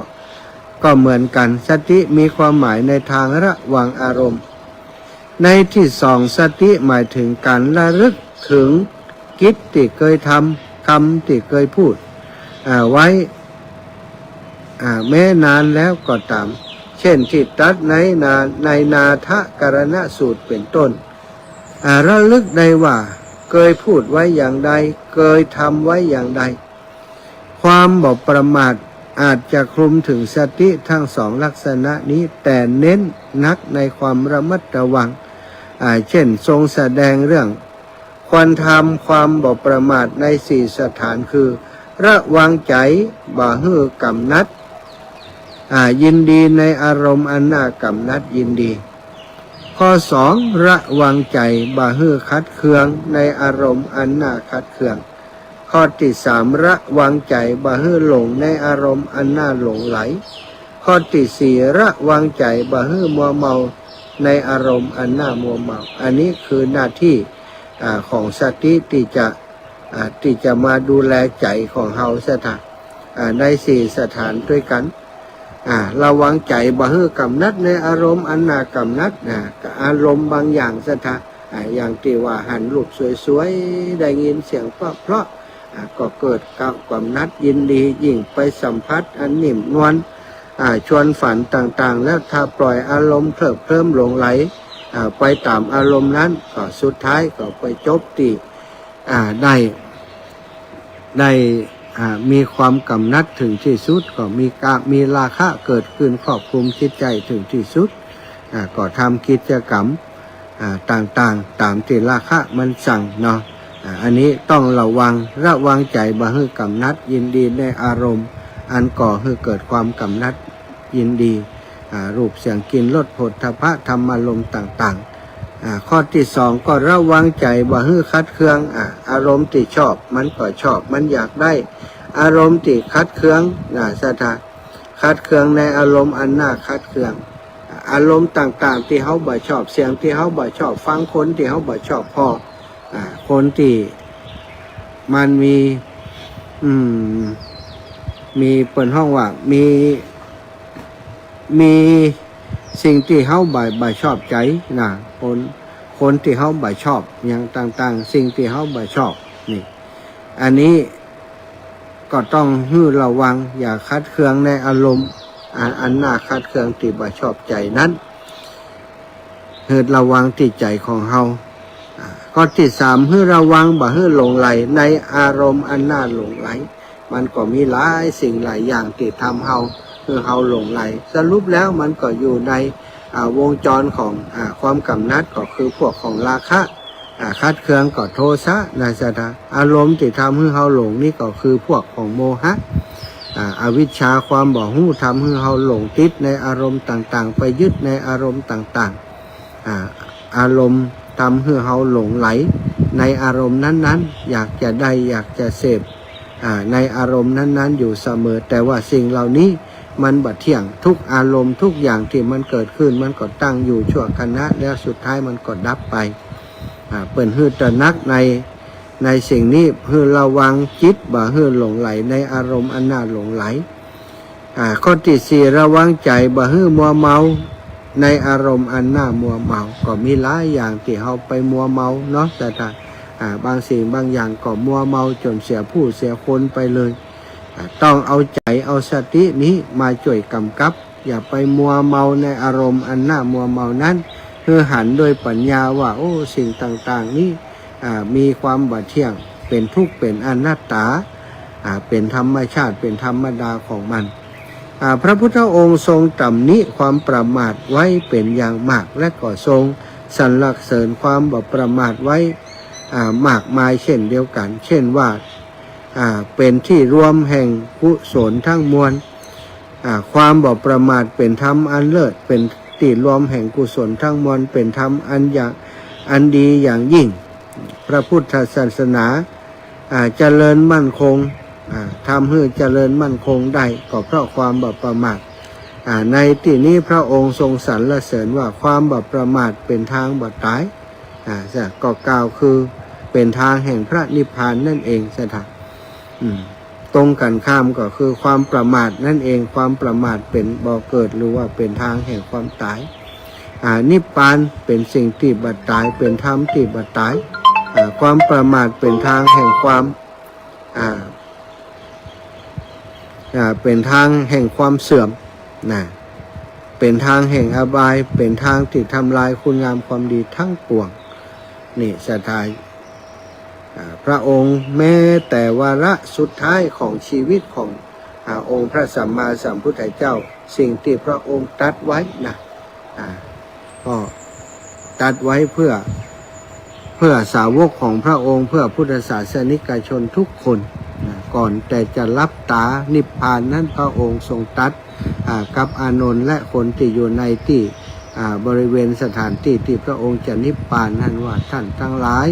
ก็เหมือนกั๋น สติมีความหมายในทางระวังอารมณ์ ในตี้สอง สติหมายเถิงก๋านระลึกเถิงกิจตี้เกยทำ กรรมตี้เกยพูด อ่า ไว้ อ่า แม้นานแล้วก็ต๋าม เช่นตี้ตรัสในนา ในนาถกรณสูตรเป๋นต้น อ่า ระลึกได้ว่าเกยพูดไว้อย่างใด เกยทำไว้อย่างใด ความบ่ประมาทอาจจะคลุมเถิงสติทั้งสองลักษณะนี้ แต่เน้นนักในความระมัดระวัง อ่า เช่น ทรงแสดงเรื่องควรทำความบ่ประมาทในสี่สถานคือ ระวังใจ๋บ่หื้อกำหนัด อ่า ยินดีในอารมณ์อันน่ากำหนัดยินดี ข้อสอง ระวังใจ๋บ่หื้อขัดเคืองในอารมณ์อันน่าขัดเคือง ข้อตี้สาม ระวังใจ๋บ่หื้อหลงในอารมณ์อันน่าหลงใหล ข้อตี้สี่ ระวังใจ๋บ่หื้อมัวเมาในอารมณ์อันน่ามัวเมา อันนี้คือหน้าตี้ อ่า ของสติตี้จะ อ่า ตี้จะมาดูแลใจ๋ของเฮา ศรัทธา อ่า ในสี่สถานตวยกั๋น อ่า ระวังใจ๋บ่หื้อกำหนัดในอารมณ์อันน่ากำหนัด อ่า อารมณ์บางอย่าง ศรัทธา อ่า อย่างตี้ว่าหันรูปสวยๆ ได้ยินเสียงเพราะๆ อ่า ก็เกิดความกำหนัดยินดี ยิ่งไปสัมผัสอันนิ่มนวล อ่า ชวนฝันต่างๆ แล้วถ้าปล่อยอารมณ์เคลิ้มเคลิ้มหลงใหล อ่า ไปต๋ามอารมณ์นั้น ก็สุดท้ายก็ไปจบตี้ อ่า ได้ ได้ อ่า มีความกำหนัดเถิงตี้สุด ก็มีกา มีราคะเกิดขึ้นครอบคลุมจิตใจ๋เถิงตี้สุด อ่า ก็ทำกิจกรรม อ่า ต่างๆ ต๋ามตี้ราคะมันสั่งเนาะ อ่า อันนี้ต้องระวัง ระวังใจ๋บ่หื้อกำหนัดยินดีในอารมณ์อันก่อหื้อเกิดความกำหนัดยินดี อ่า รูป เสียง กลิ่น รส โผฏฐัพพะ ธรรมารมณ์ต่างๆ อ่า ข้อตี้สองก็ระวังใจ๋บ่หื้อขัดเคือง อ่า อารมณ์ตี้ชอบมันก็ชอบ มันอยากได้ อารมณ์ตี้ขัดเคือง อ่า ศรัทธา ขัดเคืองในอารมณ์อันน่าขัดเคือง อ่า อารมณ์ต่างๆ ตี้เฮาบ่ชอบ เสียงตี้เฮาบ่ชอบ ฟังคนตี้เฮาบ่ชอบ ผ่อ อ่า คนตี้มันมี อืม มีเปิ้นฮ้องว่า มี มีสิ่งตี้เฮาบ่ บ่ชอบใจ๋นะ คน คนตี้เฮาบ่ชอบ หยังต่างๆ สิ่งตี้เฮาบ่ชอบ นี่ อันนี้ก็ต้องหื้อระวัง อย่าขัดเคืองในอารมณ์ อัน อันน่าขัดเคืองตี้บ่ชอบใจ๋นั้น หื้อระวังตี้ใจ๋ของเฮา อ่า ข้อตี้สาม หื้อระวังบ่หื้อหลงใหลในอารมณ์อันน่าหลงใหล มันก็มีหลายสิ่งหลายอย่างตี้ทำเฮา หื้อเฮาหลงใหล สรุปแล้วมันก็อยู่ใน อ่า วงจรของ อ่า ความกำหนัด ก็คือพวกของราคะ อ่า ขัดเคืองก็โทสะนะศรัทธา อารมณ์ตี้ทำหื้อเฮาหลงนี่ก็คือพวกของโมหะ อ่า อวิชชา ความบ่ฮู้ ทำหื้อเฮาหลงติดในอารมณ์ต่างๆ ไปยึดในอารมณ์ต่างๆ อ่า อารมณ์ทำหื้อเฮาหลงใหลในอารมณ์นั้นๆ อยากจะได้ อยากจะเสพ อ่า ในอารมณ์นั้นๆ อยู่เสมอ แต่ว่าสิ่งเหล่านี้มันบ่เที่ยง ทุกอารมณ์ทุกอย่างตี้มันเกิดขึ้น มันก็ตั้งอยู่ชั่วขณะ แล้วสุดท้ายมันก็ดับไป อ่า เปิ้นหื้อตระหนักใน ในสิ่งนี้ หื้อระวังจิตบ่หื้อหลงใหลในอารมณ์อันน่าหลงใหล อ่า ข้อตี้สี่ ระวังใจ๋บ่หื้อมัวเมาในอารมณ์อันน่ามัวเมา ก็มีหลายอย่างตี้เฮาไปมัวเมาเนาะศรัทธา อ่า บางสิ่งบางอย่างก็มัวเมาจ๋นเสียผู้เสียคนไปเลย อ่า ต้องเอาใจ๋เอาสตินี้มาจ้วยกำกับ อย่าไปมัวเมาในอารมณ์อันน่ามัวเมานั้น หื้อหันด้วยปัญญาว่า โอ้ สิ่งต่างๆ นี้ อ่า มีความบ่เที่ยง เป๋นทุกข์ เป๋นอนัตตา อ่า เป๋นธรรมชาติ เป๋นธรรมดาของมัน อ่า พระพุทธองค์ทรงตำหนิความประมาทไว้เป๋นอย่างมาก และก็ทรงสรรเสริญความบ่ประมาทไว้ อ่า มากมายเช่นเดียวกั๋น เช่นว่า อ่า เป๋นตี้รวมแห่งกุศลทั้งมวล อ่า ความบ่ประมาทเป๋นธรรมอันเลิศ เป๋นตี้รวมแห่งกุศลทั้งมวล เป๋นธรรมอันอย่าง อันดีอย่างยิ่ง พระพุทธศาสนา อ่า เจริญมั่นคง อ่า ทำหื้อเจริญมั่นคงได้ ก็เพราะความบ่ประมาท อ่า ในตี้นี้พระองค์ทรงสรรเสริญว่าความบ่ประมาทเป๋นทางบ่ต๋าย อ่า ก็กล่าวคือเป๋นทางแห่งพระนิพพานนั่นเองศรัทธา อืม ตรงกั๋นข้ามก็คือความประมาทนั่นเอง ความประมาทเป๋นบ่อเกิด หรือว่าเป๋นทางแห่งความต๋าย อ่า นิพพานเป๋นสิ่งตี้บ่ต๋าย เป๋นธรรมตี้บ่ต๋าย อ่า ความประมาทเป๋นทางแห่งความ อ่า อ่า เป๋นทางแห่งความเสื่อมนะ เป๋นทางแห่งอบาย เป๋นทางตี้ทำลายคุณงามความดีทั้งปวง นี่ศรัทธา อ่า พระองค์แม้แต่วาระสุดท้ายของชีวิตของ อ่า องค์พระสัมมาสัมพุทธเจ้า สิ่งตี้พระองค์ตรัสไว้นะ อ่า ก็ตรัสไว้เพื่อ เพื่อสาวกของพระองค์ เพื่อพุทธศาสนิกชนทุกคนนะ ก่อนแต่จะหลับต๋านิพพานนั้น พระองค์ทรงตรัส อ่า กับอานนท์และคนตี้อยู่ในตี้ อ่า บริเวณสถานตี้ตี้พระองค์จะนิพพานนั้นว่า ท่านทั้งหลาย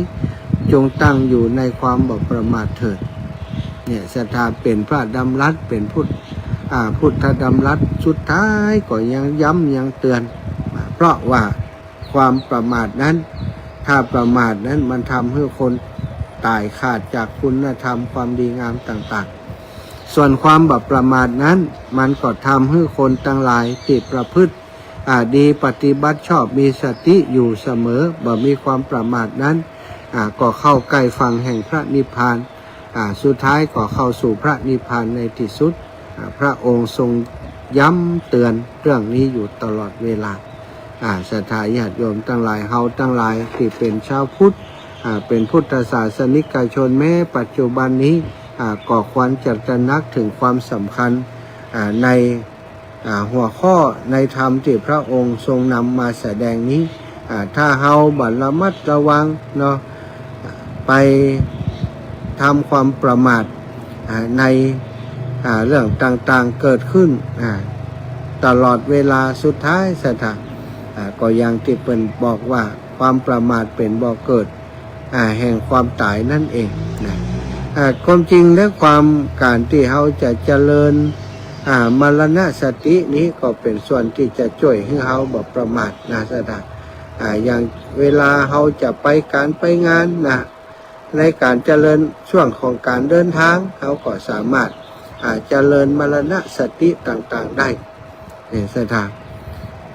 จงตั้งอยู่ในความบ่ประมาทเถิด เนี่ย ศรัทธา เป๋นพระดำรัส เป๋นพุทธ อ่า พุทธดำรัสสุดท้ายก็ยังย้ำยังเตือน เพราะว่าความประมาทนั้น ถ้าประมาทนั้นมันทำหื้อคนต๋ายขาดจากคุณธรรมความดีงามต่างๆ ส่วนความบ่ประมาทนั้น มันก็ทำหื้อคนตังหลายตี้ประพฤติ อ่า ดีปฏิบัติชอบ มีสติอยู่เสมอ บ่มีความประมาทนั้น อ่า ก็เข้าใก้ฝั่งแห่งพระนิพพาน อ่า สุดท้ายก็เข้าสู่พระนิพพานในตี้สุด อ่า พระองค์ทรงย้ำเตือนเรื่องนี้อยู่ตลอดเวลา อ่า ศรัทธาญาติโยมตังหลาย เฮาตังหลายตี้เป๋นชาวพุทธ อ่า เป๋นพุทธศาสนิกชนแม้ปัจจุบันนี้ อ่า ก็ควรจะตระหนักเถิงความสำคัญ อ่า ใน อ่า หัวข้อในธรรมตี้พระองค์ทรงนำมาแสดงนี้ อ่า ถ้าเฮาบ่ระมัดระวังเนาะ ไปทำความประมาท อ่า ใน อ่า เรื่องต่างๆ เกิดขึ้น อ่า ตลอดเวลา สุดท้ายศรัทธา อ่า ก็อย่างตี้เปิ้นบอกว่าความประมาทเป๋นบ่อเกิด อ่า แห่งความต๋ายนั่นเองนะ อ่า ความจริงและความ ก๋านตี้เฮาจะเจริญ อ่า มรณสตินี้ก็เป๋นส่วนตี้จะจ้วยหื้อเฮาบ่ประมาทนะศรัทธา อ่า อย่างเวลาเฮาจะไปก๋านไปงานนะ ในก๋านเจริญช่วงของก๋านเดินตาง เฮาก็สามารถ อ่า เจริญมรณสติต่างๆ ได้ เนี่ยศรัทธา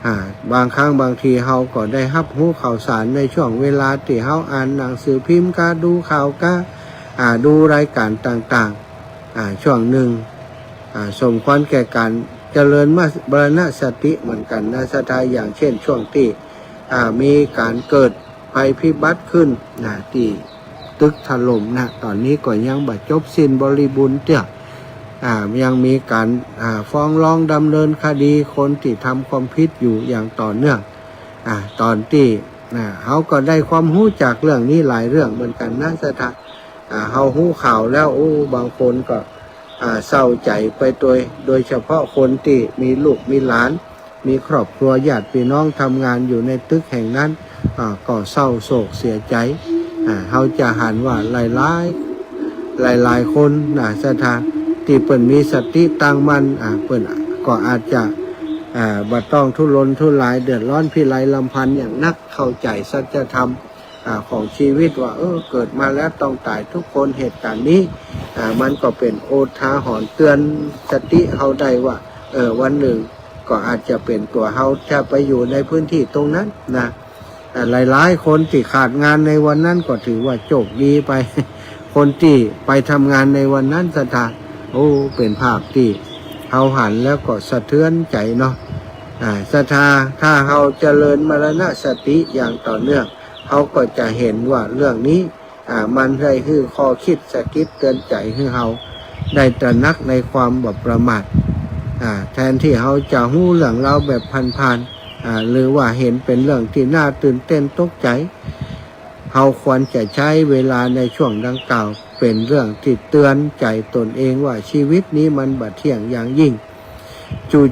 อ่า บางครั้งบางทีเฮาก็ได้ฮับฮู้ข่าวสารในช่วงเวลาตี้เฮาอ่านหนังสือพิมพ์กา ดูข่าวกา อ่า ดูรายก๋านต่างๆ อ่า ช่วงนึ่ง อ่า สมควรแก่ก๋านเจริญมรณสติเหมือนกั๋นนะศรัทธา อย่างเช่นช่วงตี้ อ่า มีก๋านเกิดภัยพิบัติขึ้นนะ ตี้ตึกถล่มนะ ต๋อนนี้ก็ยังบ่จบสิ้นบริบูรณ์เตื้อ อ่า ยังมีก๋าน อ่า ฟ้องร้องดำเนินคดีคนตี้ทำความผิดอยู่อย่างต่อเนื่อง อ่า ต๋อนตี้ อ่า เฮาก็ได้ความฮู้จากเรื่องนี้หลายเรื่องเหมือนกั๋นนะศรัทธา อ่า เฮาฮู้ข่าวแล้ว โอ้ บางคนก็ อ่า เศร้าใจ๋ไปโดย โดยเฉพาะคนตี้มีลูกมีหลาน มีครอบครัวญาติพี่น้องทำงานอยู่ในตึกแห่งนั้น อ่า ก็เศร้าโศกเสียใจ๋ อ่า เฮาจะหันว่าหลายๆ หลายๆ คนนะศรัทธา ตี้เปิ้นมีสติตั้งมั่น อ่า เปิ้นก็อาจจะ อ่า บ่ต้องทุรนทุรายเดือดร้อนพิไรรำพันอย่างนัก เข้าใจ๋สัจธรรม อ่า ของชีวิตว่า เออ เกิดมาแล้วต้องต๋ายทุกคน เหตุก๋ารณ์นี้ อ่า มันก็เป๋นอุทาหรณ์เตือนสติเฮาได้ว่า เออ วันนึ่งก็อาจจะเป๋นตั๋วเฮาจะไปอยู่ในพื้นตี้ตรงนั้นนะ อ่า หลายๆ คนตี้ขาดงานในวันนั้นก็ถือว่าโจคดีไป คนตี้ไปทำงานในวันนั้นศรัทธา โอ้ เป๋นภาพตี้เฮาหันแล้วก็สะเทือนใจ๋เนาะ อ่า ศรัทธา ถ้าเฮาเจริญมรณสติอย่างต่อเนื่อง เฮาก็จะหันว่าเรื่องนี้ อ่า มันได้หื้อข้อคิดสะกิดเตือนใจ๋หื้อเฮาได้ตระหนักในความบ่ประมาท อ่า แทนตี้เฮาจะฮู้เรื่องราวแบบผ่านๆ อ่า หรือว่าหันเป๋นเรื่องตี้น่าตื่นเต้นตกใจ๋ เฮาควรจะใจ๊เวลาในช่วงดังกล่าวเป๋นเรื่องตี้เตือนใจ๋ตนเองว่าชีวิตนี้มันบ่เที่ยงอย่างยิ่ง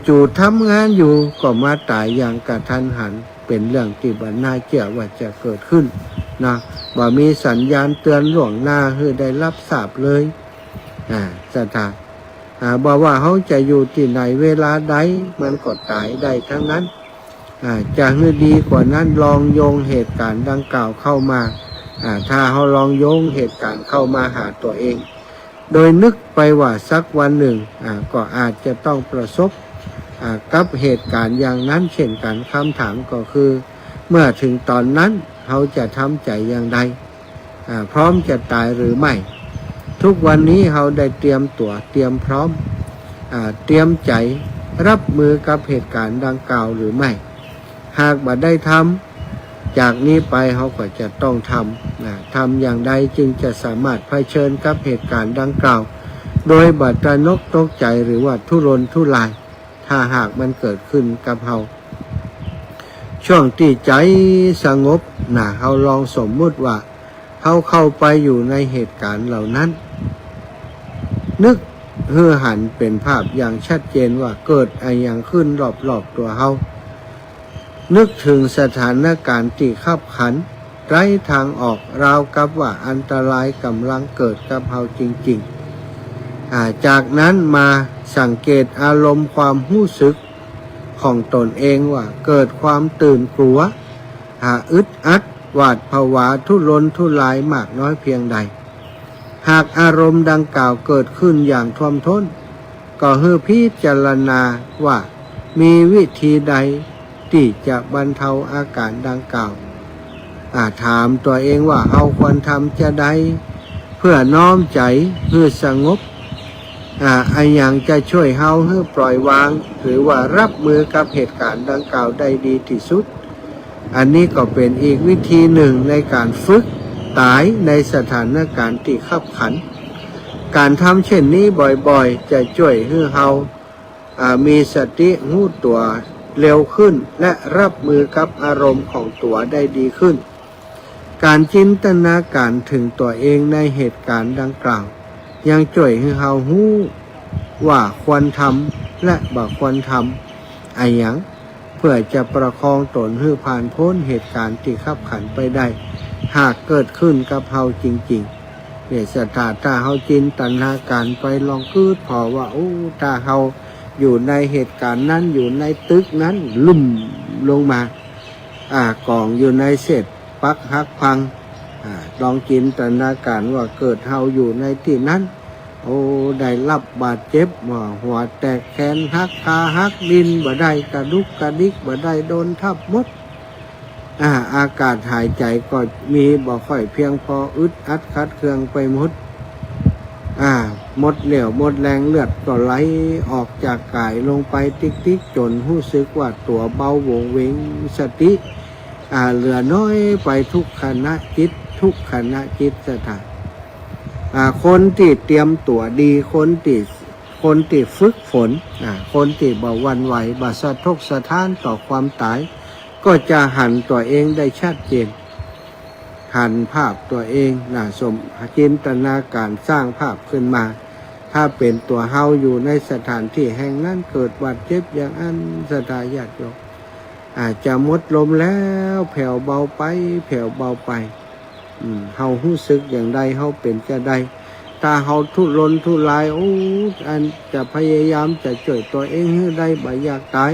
จู่ๆ ทำงานอยู่ก็มาต๋ายอย่างกะทันหัน เป๋นเรื่องตี้บ่น่าเจื้อว่าจะเกิดขึ้นนะ บ่มีสัญญาณเตือนล่วงหน้าหื้อได้ฮับทราบเลย อ่า ศรัทธา อ่า บ่ว่าเฮาจะอยู่ตี้ไหนเวลาใด มันก็ต๋ายได้ตังนั้น อ่า จะหื้อดีกว่านั้น ลองโยงเหตุก๋ารณ์ดังกล่าวเข้ามา อ่า ถ้าเฮาลองโยงเหตุก๋ารณ์เข้ามาหาตั๋วเอง โดยนึกไปว่าสักวันนึ่ง อ่า ก็อาจจะต้องประสบ อ่า กับเหตุก๋ารณ์อย่างนั้นเช่นกั๋น คำถามก็คือ เมื่อเถิงต๋อนนั้น เฮาจะทำใจ๋อย่างใด อ่า พร้อมจะต๋ายหรือไม่ ทุกวันนี้เฮาได้เตรียมตั๋วเตรียมพร้อม อ่า เตรียมใจ๋ฮับมือกับเหตุก๋ารณ์ดังกล่าวหรือไม่ หากบ่ได้ทำ จากนี้ไปเฮาก็จะต้องทำ อ่า ทำอย่างใดจึงจะสามารถเผชิญกับเหตุก๋ารณ์ดังกล่าว โดยบ่ตระหนกตกใจ๋หรือว่าทุรนทุราย ถ้าหากมันเกิดขึ้นกับเฮา ช่วงตี้ใจ๋สงบนะ เฮาลองสมมุติว่า เฮาเข้าไปอยู่ในเหตุก๋ารณ์เหล่านั้น นึกหื้อหันเป๋นภาพอย่างชัดเจนว่าเกิดอะหยังขึ้นรอบๆ ตั๋วเฮา นึกเถิงสถานก๋ารณ์ตี้คับขัน ไร้ทางออก ราวกับว่าอันตรายก่ำลังเกิดกับเฮาจริงๆ อ่า จากนั้นมาสังเกตอารมณ์ความฮู้สึกของตนเองว่าเกิดความตื่นกลัว อ่า อึดอัด หวาดผวา ทุรนทุรายมากน้อยเพียงใด หากอารมณ์ดังกล่าวเกิดขึ้นอย่างท่วมท้น ก็หื้อพิจารณาว่ามีวิธีใดตี้จะบรรเทาอาก๋ารดังกล่าว อ่า ถามตั๋วเองว่าเฮาควรทำจาใด เปื้อน้อมใจ๋หื้อสงบ อ่า อะหยังจะจ้วยเฮาหื้อปล่อยวาง หรือว่าฮับมือกับเหตุก๋ารณ์ดังกล่าวได้ดีตี้สุด อันนี้ก็เป๋นอีกวิธีนึ่งในก๋านฝึกต๋ายในสถานก๋ารณ์ตี้คับขัน ก๋านทำเช่นนี้บ่อยๆ จะจ้วยหื้อเฮา อ่า มีสติฮู้ตั๋วเร็วขึ้น และฮับมือกับอารมณ์ของตั๋วได้ดีขึ้น ก๋านจินตนาก๋ารเถิงตั๋วเองในเหตุก๋ารณ์ดังกล่าว ยังจ้วยหื้อเฮาฮู้ว่าควรทำและบ่ควรทำอะหยัง เปื้อจะประคองตนหื้อผ่านป๊นเหตุก๋ารณ์ตี้คับขันไปได้ หากเกิดขึ้นกับเฮาจริงๆ เนี่ยศรัทธา ถ้าเฮาจินตนาก๋ารไปลองกึ๊ดผ่อว่า โอ้ ถ้าเฮา อยู่ในเหตุก๋ารณ์นั้น อยู่ในตึกนั้น ลุ่มลงมา อ่า ก๋องอยู่ในเศษปักหักพัง อ่า ลองจินตนาก๋ารณ์ว่าเกิดเฮาอยู่ในตี้นั้น โอ้ ได้รับบาดเจ็บ ว่าหัวแตก แขนหัก ขาหัก ดิ้นบ่ได้ กระดุกกระดิกบ่ได้ โดนทับหมด อ่า อากาศหายใจ๋ก็มีบ่ค่อยเพียงพอ อึดอัดขัดเคืองไปหมด อ่า หมดเรี่ยวหมดแรง เลือดก็ไหลออกจากก๋ายลงไปติ๊กๆ จ๋นฮู้สึกว่าตั๋วเบาโหวงเหวง สติ อ่า เหลือน้อยไปทุกขณะจิต ทุกขณะจิต ศรัทธา อ่า คนตี้เตรียมตั๋วดี คนตี้ คนตี้ฝึกฝน อ่า คนตี้บ่หวั่นไหว บ่สะทกสะท้านต่อความต๋าย ก็จะหันตั๋วเองได้ชัดเจน หันภาพตั๋วเองนะ สม จินตนาก๋ารณ์สร้างภาพขึ้นมา ถ้าเป๋นตั๋วเฮาอยู่ในสถานตี้แห่งนั้น เกิดบาดเจ็บอย่างอั้น ศรัทธาญาติโยม อาจจะหมดลมแล้ว แผ่วเบาไป แผ่วเบาไป อืม เฮาฮู้สึกอย่างใด เฮาเป๋นจาใด ถ้าเฮาทุรนทุราย โอ้ อันจะพยายามจะจ้วยตั๋วเองหื้อได้ บ่อยากต๋าย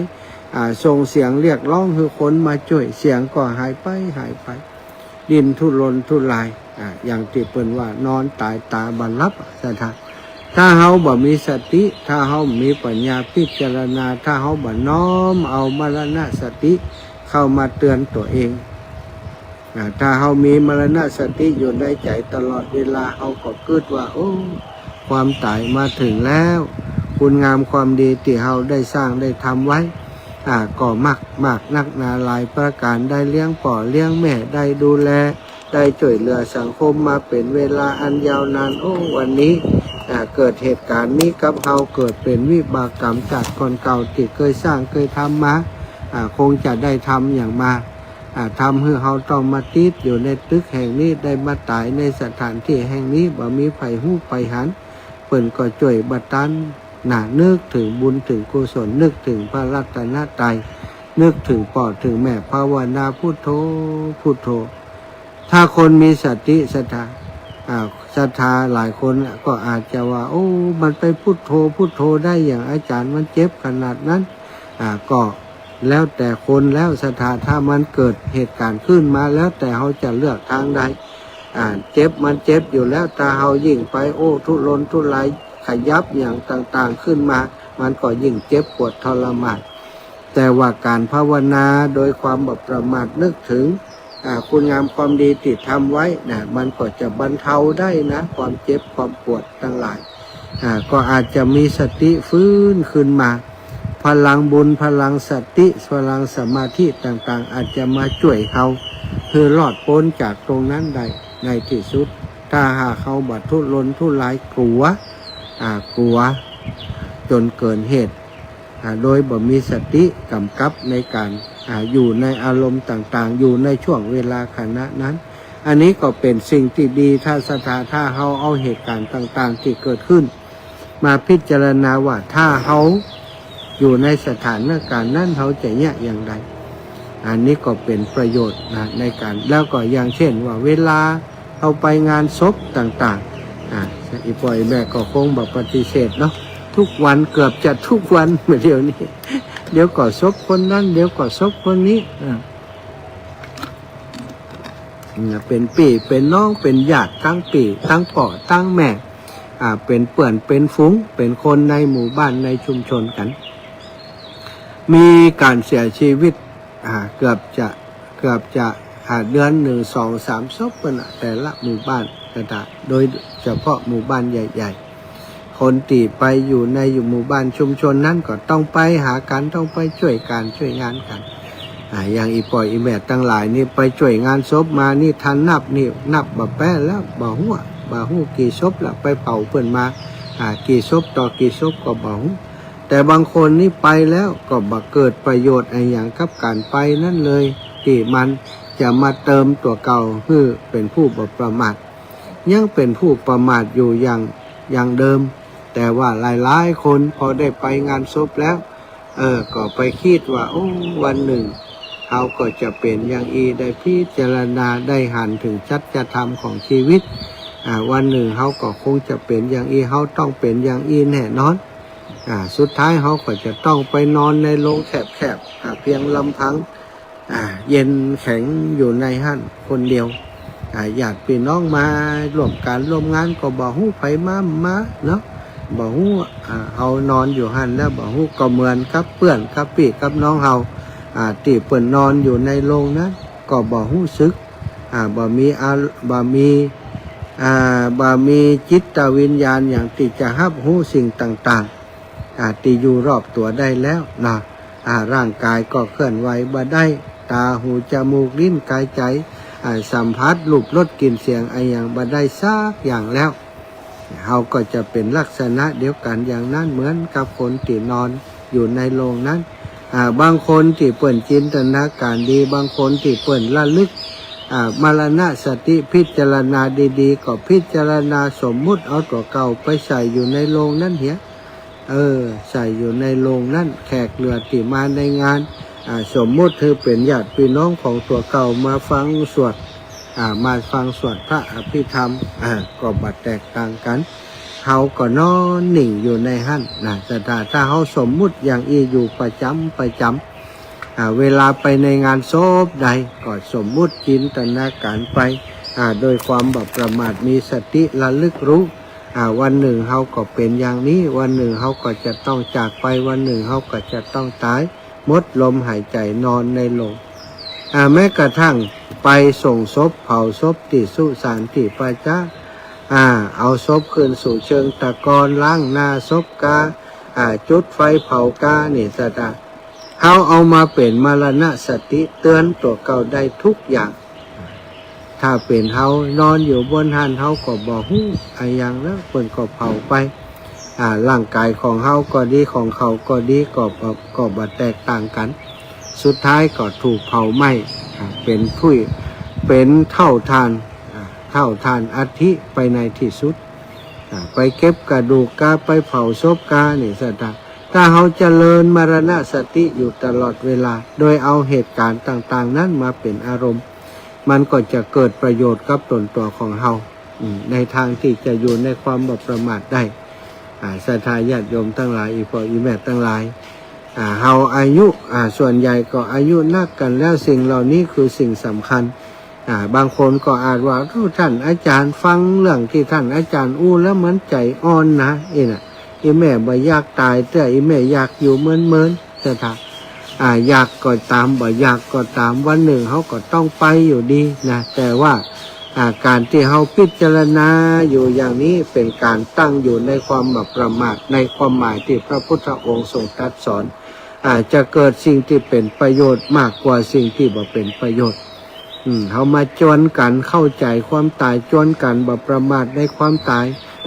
อ่า ส่งเสียงเรียกร้องหื้อคนมาจ้วย เสียงก็หายไป หายไป ดิ้นทุรนทุราย อ่า อย่างตี้เปิ้นว่านอนต๋ายต๋าบ่หลับ ศรัทธา ถ้าเฮาบ่มีสติ ถ้าเฮาบ่มีปัญญาพิจารณา ถ้าเฮาบ่น้อมเอามรณสติเข้ามาเตือนตั๋วเอง อ่า ถ้าเฮามีมรณสติอยู่ในใจ๋ตลอดเวลา เฮาก็กึ๊ดว่า โอ้ ความต๋ายมาเถิงแล้ว คุณงามความดีตี้เฮาได้สร้างได้ทำไว้ อ่า ก็มาก มากนักหนาหลายประก๋าน ได้เลี้ยงป้อเลี้ยงแม่ ได้ดูแล ได้จ้วยเหลือสังคมมาเป๋นเวลาอันยาวนาน โอ้ วันนี้ อ่า เกิดเหตุก๋ารณ์นี้กับเฮา เกิดเป๋นวิบากก๋รรมจากก่อนเก่าตี้เกยสร้างเกยทำมา อ่า คงจะได้ทำอย่างมาก อ่า ทำหื้อเฮาต้องมาติดอยู่ในตึกแห่งนี้ ได้มาต๋ายในสถานตี้แห่งนี้ บ่มีใผฮู้ใผหัน เปิ้นก็จ้วยบ่ตัน นะ นึกเถิงบุญเถิงกุศล นึกเถิงพระรัตนตรัย นึกเถิงป้อเถิงแม่ ภาวนาพุทโธ พุทโธ ถ้าคนมีสติ ศรัทธา อ่า ศรัทธาหลายคนก็อาจจะว่า โอ้ มันไปพุทโธ พุทโธได้อย่าง อาจ๋ารย์ มันเจ็บขนาดนั้น อ่า ก็แล้วแต่คนแล้ว ศรัทธา ถ้ามันเกิดเหตุก๋ารณ์ขึ้นมา แล้วแต่เฮาจะเลือกตางใด อ่า เจ็บมันเจ็บอยู่แล้ว ถ้าเฮายิ่งไป โอ้ ทุรนทุราย ขยับอย่างต่างๆ ขึ้นมา มันก็ยิ่งเจ็บปวดทรมาน แต่ว่าก๋านภาวนาโดยความบ่ประมาท นึกเถิง อ่า คุณงามความดีตี้ทำไว้นะ มันก็จะบรรเทาได้นะ ความเจ็บความปวดตังหลาย อ่า ก็อาจจะมีสติฟื้นขึ้นมา พลังบุญ พลังสติ พลังสมาธิต่างๆ อาจจะมาจ้วยเฮาหื้อรอดป๊นจากตรงนั้นได้ในตี้สุด ถ้าหากเฮาบ่ทุรนทุราย กั๋ว อ่า กั๋วจ๋นเกินเหตุ อ่า โดยบ่มีสติก๋ำกับในก๋าน อ่า อยู่ในอารมณ์ต่างๆ อยู่ในช่วงเวลาขณะนั้น อันนี้ก็เป๋นสิ่งตี้ดี ถ้าศรัทธา ถ้าเฮาเอาเหตุก๋ารณ์ต่างๆ ตี้เกิดขึ้น มาพิจารณาว่าถ้าเฮาอยู่ในสถานก๋ารณ์นั้น เฮาจะเยียะอย่างใด อันนี้ก็เป๋นประโยชน์นะ ในก๋าน แล้วก็อย่างเช่นว่าเวลาเฮาไปงานศพต่างๆ อ่า อี่ป้ออี่แม่ก็คงบ่ปฏิเสธเนาะ ทุกวัน เกือบจะทุกวันเดี๋ยวนี้ เดี๋ยวก็ศพคนนั้น เดี๋ยวก็ศพคนนี้ อ่า เนี่ย เป๋นปี้เป๋นน้อง เป๋นญาติ ตังปี้ตังป้อตังแม่ อ่า เป๋นเปื้อนเป๋นฝูง เป๋นคนในหมู่บ้านในชุมชนกั๋น มีก๋านเสียชีวิต อ่า เกือบจะ เกือบจะ อ่า เดือนนึ่ง สอง สามศพเปิ้นน่ะ แต่ละหมู่บ้านก็ได้ โดยเฉพาะหมู่บ้านใหญ่ๆ คนตี้ไปอยู่ใน อยู่หมู่บ้านชุมชนนั้นก็ต้องไปหากั๋น ต้องไปจ้วยก๋านจ้วยงานกั๋น อ่า อย่างอี่ป้ออี่แม่ตังหลายนี่ไปจ้วยงานศพมานี่ ถ้านับนี่นับบ่แป๊แล้ว บ่ฮู้ บ่ฮู้กี่ศพละ ไปเผาเปิ้นมา อ่า กี่ศพต่อกี่ศพก็บ่ฮู้ แต่บางคนนี่ไปแล้วก็บ่เกิดประโยชน์อะหยังกับก๋านไปนั้นเลย ตี้มันจะมาเติมตั๋วเก่าหื้อเป๋นผู้บ่ประมาท ยังเป๋นผู้ประมาทอยู่อย่าง อย่างเดิม แต่ว่าหลายๆ คนพอได้ไปงานศพแล้ว เออ ก็ไปกึ๊ดว่า โอ้ วันนึ่งเฮาก็จะเป๋นอย่างอี้ ได้พิจารณา ได้หันเถิงสัจธรรมของชีวิต อ่า วันนึ่งเฮาก็คงจะเป๋นอย่างอี้ เฮาต้องเป๋นอย่างอี้แน่นอน อ่า สุดท้ายเฮาก็จะต้องไปนอนในโลงแคบๆ อ่า เพียงลำพัง อ่า เย็นแข็งอยู่ในหั้นคนเดียว อ่า ญาติปี้น้องมาร่วมก๋านร่วมงานก็บ่ฮู้ใผมาบ่มาเนาะ บ่ฮู้ อ่า เฮานอนอยู่หั้นแล้วบ่ฮู้ ก็เหมือนกับเปื้อนกับปี้กับน้องเฮา อ่า ตี้เปิ้นนอนอยู่ในโลงนั้น ก็บ่ฮู้สึก อ่า บ่มีอา บ่มี อ่า บ่มีจิตวิญญาณหยังตี้จะฮับฮู้สิ่งต่างๆ อ่า ตี้อยู่รอบตั๋วได้แล้วนะ อ่า ร่างก๋ายก็เคลื่อนไหวบ่ได้ ต๋า หู จมูก ลิ้น ก๋าย ใจ๋ อ่า สัมผัส รูป รส กลิ่น เสียง อะหยังบ่ได้สักอย่างแล้ว เฮาก็จะเป๋นลักษณะเดียวกั๋นอย่างนั้น เหมือนกับคนตี้นอนอยู่ในโลงนั้น อ่า บางคนตี้เปิ้นจินตนาก๋ารดี บางคนตี้เปิ้นระลึก อ่า มรณสติ พิจารณาดีๆ ก็พิจารณาสมมุติเอาตั๋วเก่าไปใส่อยู่ในโลงนั้นเหีย เออ ใส่อยู่ในโลงนั้น แขกเหลือตี้มาในงาน อ่า สมมุติหื้อเป๋นญาติปี้น้องของตั๋วเก่ามาฟังสวด อ่า มาฟังสวดพระอภิธรรม อ่า ก็บ่แตกต่างกั๋น เฮาก็นอนนิ่งอยู่ในหั้นนะ แต่ถ้า ถ้าเฮาสมมุติอย่างอี้อยู่ประจ๋ำประจ๋ำ อ่า เวลาไปในงานศพใดก็สมมุติจินตนาก๋ารไป อ่า โดยความบ่ประมาท มีสติระลึกฮู้ อ่า วันนึ่งเฮาก็เป๋นอย่างนี้ วันนึ่งเฮาก็จะต้องจากไป วันนึ่งเฮาก็จะต้องต๋าย หมดลมหายใจ๋นอนในโลง อ่า แม้กระทั่งไปส่งศพ เผาศพตี้สุสานตี้ป่าจ๊า อ่า เอาศพขึ้นสู่เชิงตะกอน ล้างหน้าศพกา อ่า จุดไฟเผากา นี่สะตะ เฮาเอามาเป๋นมรณสติเตือนตั๋วเก่าได้ทุกอย่าง ถ้าเป๋นเฮานอนอยู่บนหั้น เฮาก็บ่ฮู้อะหยังแล้ว เปิ้นก็เผาไป อ่า ร่างก๋ายของเฮาก็ดี ของเขาก็ดี ก็บ่ ก็บ่แตกต่างกั๋น สุดท้ายก็ถูกเผาไหม้ อ่า เป๋นถุย เป๋นเถ้าถ่าน อ่า เถ้าถ่านอัฐิไปในตี้สุด อ่า ไปเก็บกระดูกกา ไปเผาศพกา นี่สะตะ ถ้าเฮาเจริญมรณสติอยู่ตลอดเวลา โดยเอาเหตุก๋ารณ์ต่างๆ นั้นมาเป๋นอารมณ์ มันก็จะเกิดประโยชน์กับต๋นตั๋วของเฮา อืม ในตางตี้จะอยู่ในความบ่ประมาทได้ อ่า ศรัทธาญาติโยมตังหลาย อี่พ่ออี่แม่ตังหลาย อ่า เฮาอายุ อ่า ส่วนใหญ่ก็อายุนักกั๋นแล้ว สิ่งเหล่านี้คือสิ่งสำคัญ อ่า บางคนก็อาจว่า โอ้ ต้านอาจ๋ารย์ ฟังเรื่องตี้ต้านอาจ๋ารย์อู้แล้วเหมือนใจ๋อ่อนนะ อี่นะ อี่แม่บ่อยากต๋ายเตื้อ อี่แม่อยากอยู่เมินๆ ศรัทธา อ่า อยากก็ต๋าม บ่อยากก็ต๋าม วันนึ่งเฮาก็ต้องไปอยู่ดีนะ แต่ว่า อ่า ก๋านตี้เฮาพิจารณาอยู่อย่างนี้ เป๋นก๋านตั้งอยู่ในความบ่ประมาท ในความหมายตี้พระพุทธองค์ทรงตรัสสอน อ่า จะเกิดสิ่งตี้เป๋นประโยชน์มากกว่าสิ่งตี้บ่เป๋นประโยชน์ อืม เฮามาจวนกั๋นเข้าใจ๋ความต๋าย จวนกั๋นบ่ประมาทในความต๋าย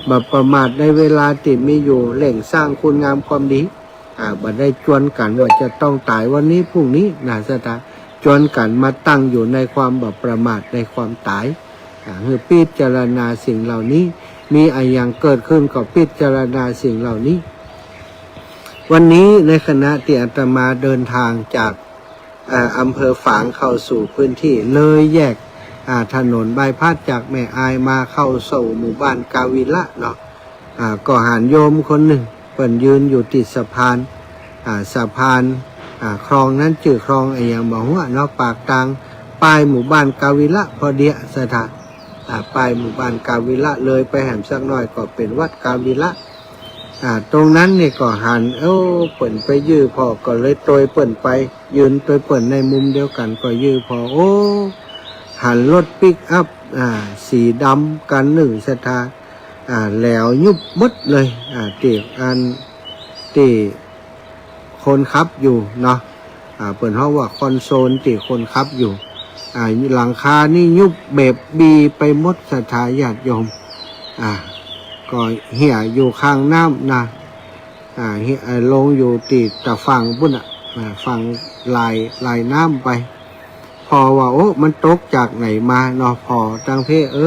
บ่ประมาทในเวลาตี้มีอยู่ เร่งสร้างคุณงามความดี อ่า บ่ได้จวนกั๋นว่าจะต้องต๋ายวันนี้พรุ่งนี้นะ ศรัทธา จวนกั๋นมาตั้งอยู่ในความบ่ประมาทในความต๋าย อ่า หื้อพิจารณาสิ่งเหล่านี้ มีอะหยังเกิดขึ้นก็พิจารณาสิ่งเหล่านี้ วันนี้ในขณะตี้อาตมาเดินทางจาก อ่า อำเภอฝางเข้าสู่พื้นที่ เลยแยก อ่า ถนนบายพาสจากแม่อายมาเข้าสู่หมู่บ้านกาวิละเนาะ อ่า ก็หันโยมคนนึ่ง เปิ้นยืนอยู่ติดสะพาน อ่า สะพาน อ่า คลองนั้นจื้อคลองอะหยังบ่ฮู้เนาะ ปากตางป้ายหมู่บ้านกาวิละพอดี ศรัทธา อ่า ป้ายหมู่บ้านกาวิละ เลยไปแหมสักหน่อยก็เป๋นวัดกาวิละ อ่า ตรงนั้นนี่ก็หัน โอ้ เปิ้นไปยื้อผ่อ ก็เลยตวยเปิ้นไป ยืนตวยเปิ้นในมุมเดียวกั๋น ก็ยื้อผ่อ โอ้ หันรถปิกอัพ อ่า สีดำคันนึ่ง ศรัทธา อ่า แหลวยุบหมดเลย อ่า ตี้อัน ตี้คนขับอยู่เนาะ อ่า เปิ้นฮ้องว่าคอนโซลตี้คนขับอยู่ อ่า หลังคานี่ยุบเบบบีไปหมด ศรัทธาญาติโยม อ่า ก็เหี่ยอยู่ข้างน้ำนะ อ่า เหี่ย อ่า ลงอยู่ตี้ตะฝั่งปุ้นน่ะ อ่า ฝั่งลาย ลายน้ำไป ผ่อว่า โอ้ มันตกจากไหนมาเนาะ ผ่อตังเพ เอ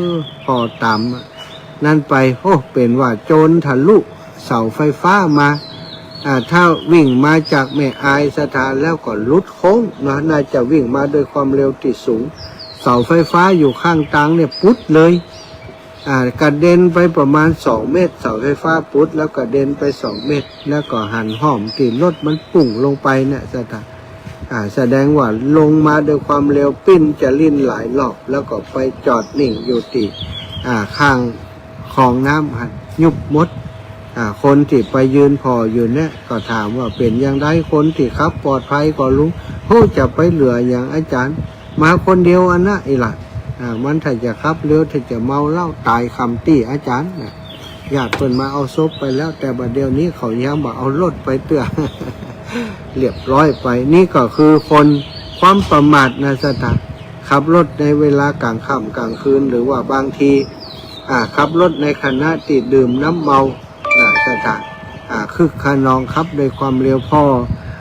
อ ผ่อต๋ามนั้นไป โอ้ เป๋นว่าโจรทะลุเสาไฟฟ้ามา อ่า ถ้าวิ่งมาจากแม่อาย ศรัทธา แล้วก็หลุดโค้งเนาะ น่าจะวิ่งมาด้วยความเร็วตี้สูง เสาไฟฟ้าอยู่ข้างตางเนี่ยปุ๊ดเลย อ่า กระเด็นไปประมาณสองเมตร เสาไฟฟ้าปุด แล้วกระเด็นไปสองเมตร แล้วก็หันห้อมตี้รถมันปุ้งลงไปเนี่ย ศรัทธา อ่า แสดงว่าลงมาด้วยความเร็ว ปิ้นจะลิ้นหลายรอบ แล้วก็ไปจอดนิ่งอยู่ตี้ อ่า ข้างคลองน้ำหั้น ยุบหมด อ่า คนตี้ไปยืนผ่ออยู่เนี่ย ก็ถามว่า "เป๋นอย่างใด คนตี้ขับปลอดภัยก่อลุง" "โอ้ จะไปเหลืออย่างอาจารย์ มาคนเดียวอันนะ อีหละ อ่า มันถ้าจะขับเร็ว ถ้าจะเมาเหล้าต๋ายคำตี้อาจารย์" นะ ญาติเปิ้นมาเอาศพไปแล้ว แต่บัดเดี๋ยวนี้เขายังบ่เอารถไปเตื้อ เรียบร้อยไป นี่ก็คือคนความประมาทนะ ศรัทธา ขับรถในเวลากลางค่ำกลางคืน หรือว่าบางที อ่า ขับรถในขณะตี้ดื่มน้ำเมา นะ ศรัทธา อ่า คึกคะนอง ขับด้วยความเร็ว พอ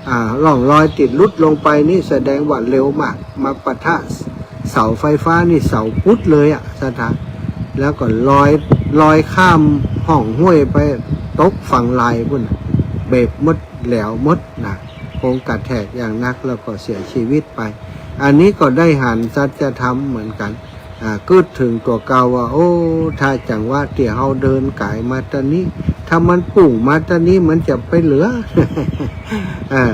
อ่า ร่องรอยตี้หลุดลงไปนี่แสดงว่าเร็วมาก มาปะทะเสาไฟฟ้านี่ เสาปุดเลยอะ ศรัทธา แล้วก็ลอย ลอยข้ามฮ่องห้วยไปตกฝั่งลายปู้นน่ะ เบรกหมด แหลวหมดนะ คงกระแทกอย่างหนักแล้วก็เสียชีวิตไป อันนี้ก็ได้หันสัจธรรมเหมือนกั๋น อ่า กึ๊ดเถิงตั๋วเก่าว่า โอ้ ถ้าจังหวะตี้เฮาเดินก๋ายมาตะนี้ ถ้ามันปุ้งมาตะนี้ มันจะไปเหลือ อ่า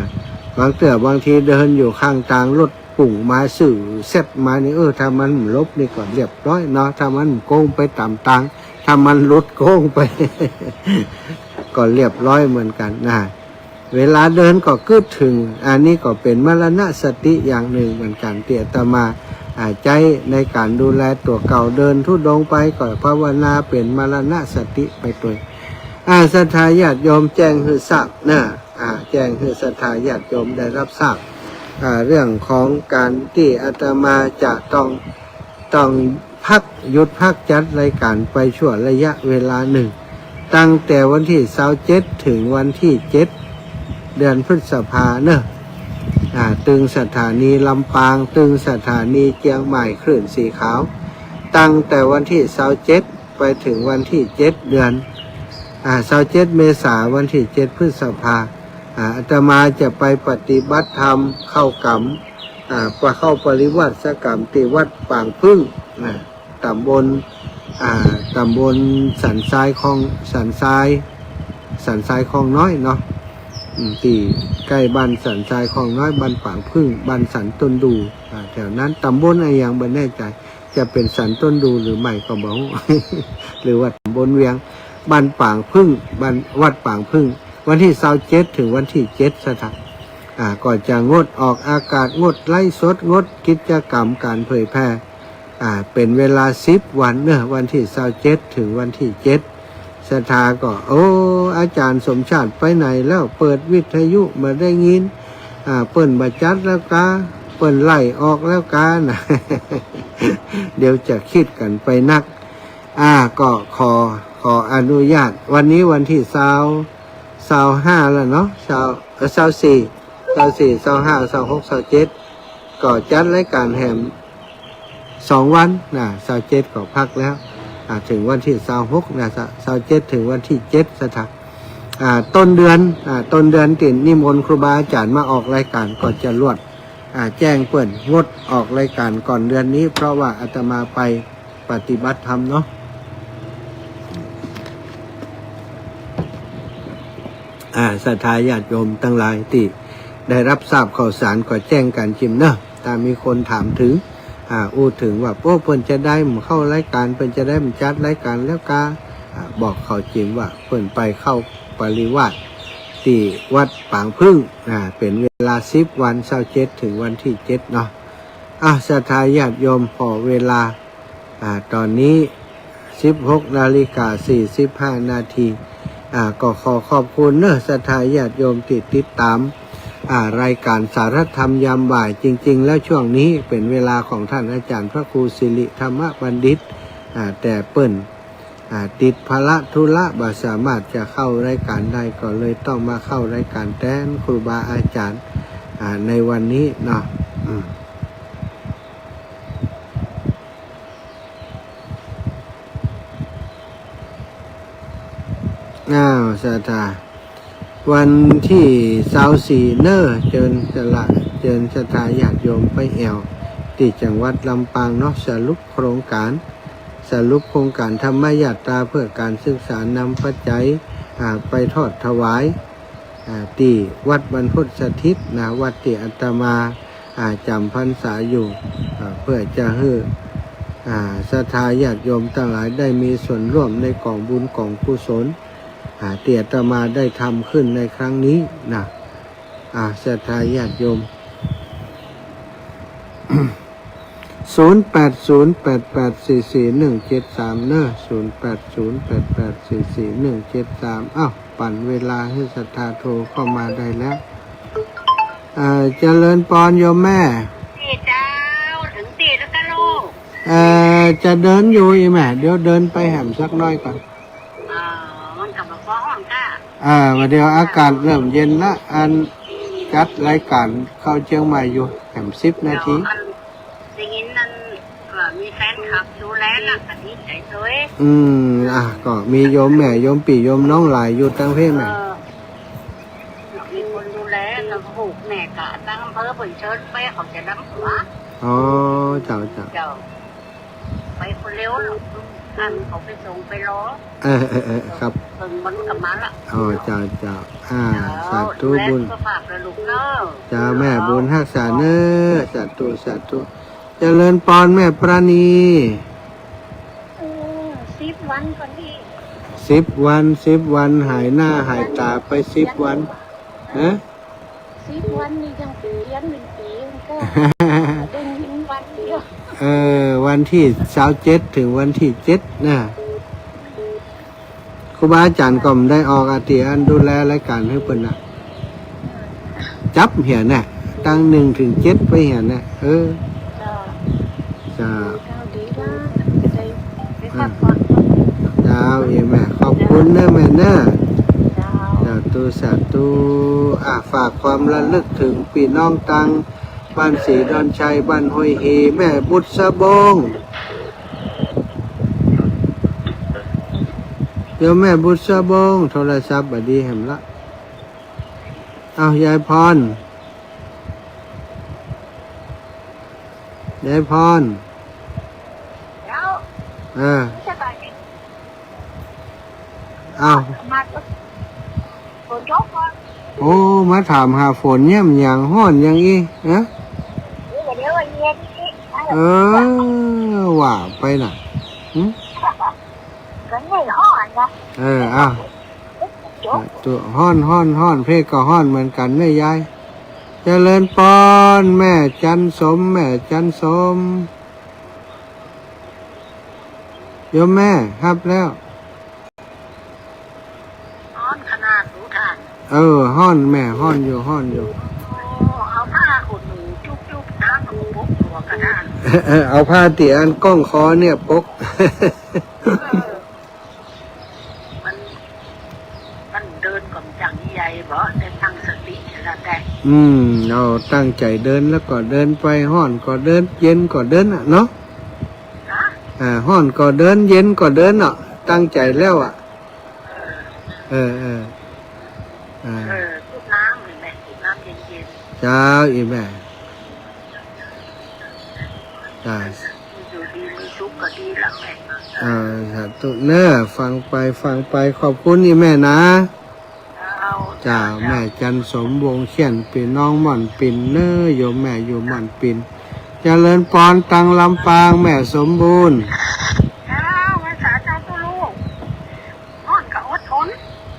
บางเตื้อบางทีเดินอยู่ข้างตาง รถปุ้งมาซื่อแซ่บมานี่ เออ ถ้ามันหลบนี่ก็เรียบร้อยเนาะ ถ้ามันโก้งไปต๋ามตาง ถ้ามันหลุดโก้งไป ก็เรียบร้อยเหมือนกั๋นนะ เวลาเดินก็กึ๊ดเถิง อันนี้ก็เป๋นมรณสติอย่างนึ่งเหมือนกั๋น ตี้อาตมา อ่า ใจ๊ในก๋านดูแลตั๋วเก่า เดินธุดงค์ไปก็ภาวนาเป๋นมรณสติไปตวย อ่า ศรัทธาญาติโยมแจ้งหื้อทราบนะ อ่า แจ้งหื้อศรัทธาญาติโยมได้รับทราบ อ่า เรื่องของก๋านตี้อาตมาจะต้อง ต้องพัก หยุดพักจัดรายก๋านไปชั่วระยะเวลานึ่ง ตั้งแต่วันตี้ซาวเจ็ด เถิงวันตี้เจ็ด เดือนพฤษภาเนาะ อ่า ตึงสถานีลำปาง ตึงสถานีเจียงใหม่ คลื่นสีขาว ตั้งแต่วันตี้ซาวเจ็ด ไปเถิงวันตี้เจ็ด เดือน อ่า ซาวเจ็ด เมษา วันตี้เจ็ด พฤษภา อ่า อาตมาจะไปปฏิบัติธรรม เข้ากรรม อ่า ไปเข้าปริวาสกรรมตี้วัดป่างผึ้ง นะ ต๋ำบล อ่า ต๋ำบลสันทรายคลอง สันทราย สันทรายคลองน้อยเนาะ อืม ตี้ใก้บ้านสันทรายคลองน้อย บ้านป่างผึ้ง บ้านสันต้นดู อ่า แถวนั้น ต๋ำบลอะหยังบ่แน่ใจ๋ จะเป๋นสันต้นดูหรือไม่ก็บ่ฮู้ หรือว่าต๋ำบลเวียง บ้านป่างผึ้ง บ้าน วัดป่างผึ้ง วันตี้ซาวเจ็ด เถิงวันตี้เจ็ด ศรัทธา อ่า ก็จะงดออกอากาศ งดไลฟ์สด งดกิจกรรมก๋านเผยแผ่ อ่า เป๋นเวลาสิบวันเนาะ วันตี้ซาวเจ็ด เถิงวันตี้เจ็ด ศรัทธาก็ โอ้ อาจ๋ารย์สมชาติไปไหนแล้ว เปิดวิทยุบ่ได้ยิน อ่า เปิ้นบ่จัดแล้วกา เปิ้นไล่ออกแล้วกานะ เดี๋ยวจะกึ๊ดกั๋นไปนัก อ่า ก็ขอ ขออนุญาต วันนี้วันตี้ซาว ซาวห้าแล้วเนาะ ซาว เอ่อ ซาวสี่ ซาวสี่ ซาวห้า ซาวหก ซาวเจ็ด ก็จัดรายก๋านแหมสองวันนะ ซาวเจ็ดก็พักแล้ว อ่า เถิงวันตี้ซาวหกนะ ซาวเจ็ด เถิงวันตี้เจ็ด ศรัทธา อ่า ต้นเดือน อ่า ต้นเดือนตี้นิมนต์ครูบาอาจ๋ารย์มาออกรายก๋านก็จะลวด อ่า แจ้งเปิ้นงดออกรายก๋านก่อนเดือนนี้ เพราะว่าอาตมาไปปฏิบัติธรรมเนาะ อ่า ศรัทธาญาติโยมตังหลายตี้ได้รับทราบข่าวสารก็แจ้งกั๋นจิมเนาะ ถ้ามีคนถามเถิง อ่า อู้เถิงว่า โอ้ เปิ้นจะได้บ่เข้ารายก๋าน เปิ้นจะได้บ่จัดรายก๋านแล้วกา อ่า บอกเขาจิมว่าเปิ้นไปเข้าปริวาสตี้วัดป่างผึ้ง อ่า เป๋นเวลาสิบวัน ซาวเจ็ด เถิงวันตี้เจ็ดเนาะ อ่ะ ศรัทธาญาติโยม ผ่อเวลา อ่า ต๋อนนี้สิบหกนาฬิกาสี่สิบห้านาที อ่า ก็ขอขอบคุณเนาะ ศรัทธาญาติโยมตี้ติดต๋าม อ่า รายก๋านสารธรรมยามบ่าย จริงๆ แล้วช่วงนี้เป๋นเวลาของต้านอาจ๋ารย์พระครูสิริธรรมบัณฑิต อ่า แต่เปิ้น อ่า ติดภาระธุระ บ่สามารถจะเข้ารายก๋านได้ ก็เลยต้องมาเข้ารายก๋านแตนครูบาอาจ๋ารย์ อ่า ในวันนี้เนาะ อืม อ้าว ศรัทธา วันตี้ซาวสี่เนาะ เจิญสละ เจิญศรัทธาญาติโยมไปแอ่ว ตี้จังหวัดลำปางเนาะ สรุปโครงก๋าน สรุปโครงก๋านธรรมยาตราเพื่อก๋านศึกษานำปัจจัย อ่า ไปทอดถวาย อ่า ตี้วัดบรรพตสถิตนะ วัดตี้อาตมา อ่า จ๋ำพรรษาอยู่ อ่า เพื่อจะหื้อ อ่า ศรัทธาญาติโยมตังหลายได้มีส่วนร่วมในก๋องบุญก๋องกุศล อ่า ตี้อาตมาได้ทำขึ้นในครั้งนี้นะ อ่า ศรัทธาญาติโยม ศูนย์แปดศูนย์แปดแปดสี่สี่หนึ่งเจ็ดสาม เนาะ ศูนย์แปดศูนย์แปดแปดสี่สี่หนึ่งเจ็ดสาม อ้าว ปั๋นเวลาหื้อศรัทธาโทรเข้ามาได้แล้ว เอ่อ เจริญปอนโยมแม่ ตี้เจ้า เถิงตี้แล้วก้าลูก เอ่อ จะเดินอยู่อี่แม่ เดี๋ยวเดินไปแหมสักหน้อยก่อน อ๋อ มันก็บ่ฮ้อนก้า อ่า บ่าเดี่ยวอากาศเริ่มเย็นละ อันจัดรายก๋านเข้าเจียงใหม่อยู่ แหมสิบนาที เดี๋ยวอัน ได้ยินนั่น เอ่อ มีแฟนคลับดูแลน่ะ ก็ดีใจ๋ตวย อืม อ่ะ ก็มีโยมแม่ โยมปี้ โยมน้องหลายอยู่ตังเพศแม่ เออ มีคนดูแล แล้วลูกแม่ก็ตังอำเภอเปิ้นเชิญไป เขาจะดำหัว อ๋อ เจ้า เจ้า เจ้า ไปคนเดียว อันเขาไปส่งไปรอ เออ เออ เออ ครับ เปิ้นมันก็มาละ อ๋อ เจ้า เจ้า อ่า เจ้า สาธุ ดูแล บุญ สุขภาพนะลูกเนาะ เจ้า แม่บุญฮักษาเนาะ สาธุ สาธุ เจริญปอนแม่ปราณี เออ สิบวันก่อนพี่ สิบวัน สิบวัน หายหน้าหายต๋าไปสิบวัน ฮะ สิบวันนี่ยังเปลี่ยนเป๋นปี๋ มันก็ได้ยินวันเดียว เออ วันตี้ซาวเจ็ดเถิงวันตี้เจ็ดนะ ครูบาอาจ๋ารย์ก็บ่ได้ออกอะ ตี้อันดูแลรายก๋านหื้อเปิ้นน่ะ จับเหียน่ะ ตั้งหนึ่งเถิงเจ็ดไปเหียน่ะ เออ เจ้า เจ้า ดีเก้า ดีละ จะได้ไปพักผ่อน เจ้า เอ้ยแม่ ขอบคุณเนาะแม่เนาะ เจ้า สาธุ สาธุ อ่ะ ฝากความระลึกเถิงปี้น้องตัง บ้านศรีดอนชัย บ้านห้วยฮี แม่บุษบง เดี๋ยวแม่บุษบง โทรศัพท์บ่ดีแหมละ อ้าว ยายพร ยายพร เจ้า เออ สบายดี อ้าว มาก็ฝนตกก่อน โอ้ มาถามหาฝนเนี่ย มันหยังฮ้อนหยังอี้ ฮะ เดี๋ยวเดี๋ยวเย็นอีก เออ ว่าไปน่ะ หึ ก็ไม่ฮ้อนนะ เออ อ้าว ตก ตัวฮ้อน ฮ้อน ฮ้อน เพศก็ฮ้อนเหมือนกั๋นเนี่ยยาย เจริญปอน แม่จันสม แม่จันสม โยมแม่ ฮับแล้ว ฮ้อนขนาดรู้ทัน เออ ฮ้อนแม่ ฮ้อนอยู่ ฮ้อนอยู่ โอ้ เอาผ้าขนหนูจุ๊บๆ น้ำมันก็ปกตัวกระด้าง เออ เอาผ้าตี้อันก้องคอเนี่ยปก เออ มัน มันเดินก่อนจังใหญ่บ่ ได้ตั้งสติแล้วแต่ อืม เอาตั้งใจ๋เดินแล้วก็เดินไป ฮ้อนก็เดิน เย็นก็เดินอะเนาะ ฮะ อ่า ฮ้อนก็เดิน เย็นก็เดินเนาะ ตั้งใจ๋แล้วอะ เออ เออ เออ อ่า เออ จุ๊บน้ำเห็นไหม จุ๊บน้ำเย็นๆ เจ้า อีแม่ จ้า อยู่ดีมีสุขก็ดีละแม่ เออ สาธุเนาะ ฟังไป ฟังไป ขอบคุณอีแม่นะ เจ้า เจ้า แม่จันสม วงเขียน ปี้น้องม่อนปิ่นเนาะ โยมแม่อยู่ม่อนปิ่น เจริญปอนตังลำปาง แม่สมบูรณ์ เจ้า ไหว้สาเจ้าตุ๊ลูก ฮ้อนก็อดทน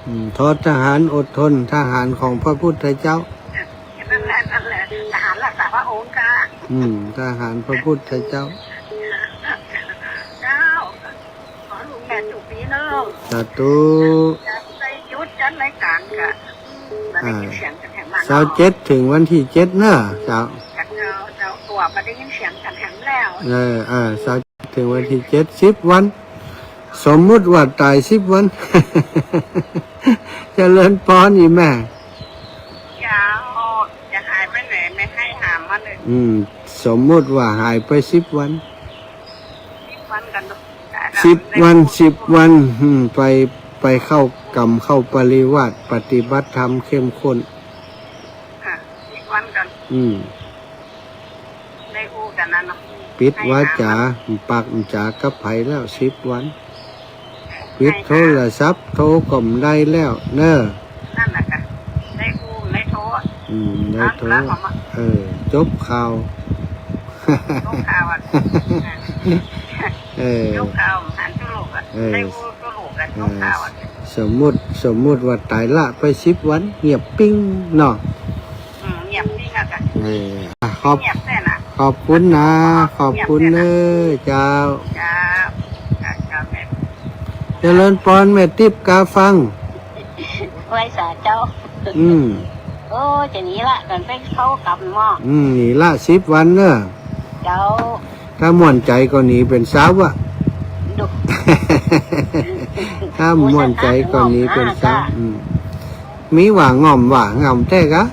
อืม ทอดทหารอดทน ทหารของพระพุทธเจ้า นั่นแหละ นั่นแหละ ทหารรักษาพระองค์ค่ะ อืม ทหารพระพุทธเจ้า เจ้า ขอลูกแม่จุปีเนาะ สาธุ จะได้หยุดจัดรายก๋านกะ บ่ได้ยินเสียงกั๋นแหมมาเนาะ ซาวเจ็ดเถิงวันตี้เจ็ดเนาะ เจ้า เจ้า เจ้า ตั๋วบ่ได้ยินเสียงกั๋นแหมแล้ว เออ เออ ซาวเจ็ดเถิงวันตี้เจ็ด สิบวัน สมมุติว่าต๋ายสิบวัน เจริญปอนอีแม่ เจ้า จะหายไปไหนไม่ให้หามาเลย อืม สมมุติว่าหายไปสิบวัน สิบวันกั๋นเนาะ สิบวัน สิบวัน อืม ไป ไปเข้ากรรม เข้าปริวาส ปฏิบัติธรรมเข้มข้น ค่ะ สิบวันกั๋น อืม ได้อู้กั๋นนั้นเนาะ ปิดวาจ๋า ปากจ๋ากับใผแล้ว สิบวัน ปิดโทรศัพท์ โทรก็บ่ได้แล้วเน่อ นั่นแหละค่ะ ได้อู้ได้โทร อืม ได้โทร เออ จบข่าว จบข่าวอะ เออ จบข่าว หันสู่ลูกอะ เออ ได้อู้สู่ลูกอะ เออ จบข่าวอะ สมมุติ สมมุติว่าต๋ายละไปสิบวัน เงียบปิ๊งเนาะ อืม เงียบปิ๊งอะค่ะ เออ อ่ะ ขอบ เงียบแท้น่ะ ขอบคุณนะ ขอบคุณเน่อ เจ้า เจ้า เจ้า เจ้าแม่ เจริญปอนแม่ติ๊บกาฟัง ไหว้สาเจ้า อืม โอ้ จะหนีละ กั๋นไปเข้ากรรมเนาะ อืม หนีละสิบวันเน่อ เจ้า ถ้าม่วนใจ๋ก็หนีเป๋นเสาร์อะ ดุ ถ้าม่วนใจ๋ก็หนีเป๋นเสาร์ อืม มีหว่างอม หว่างอมแต๊กะ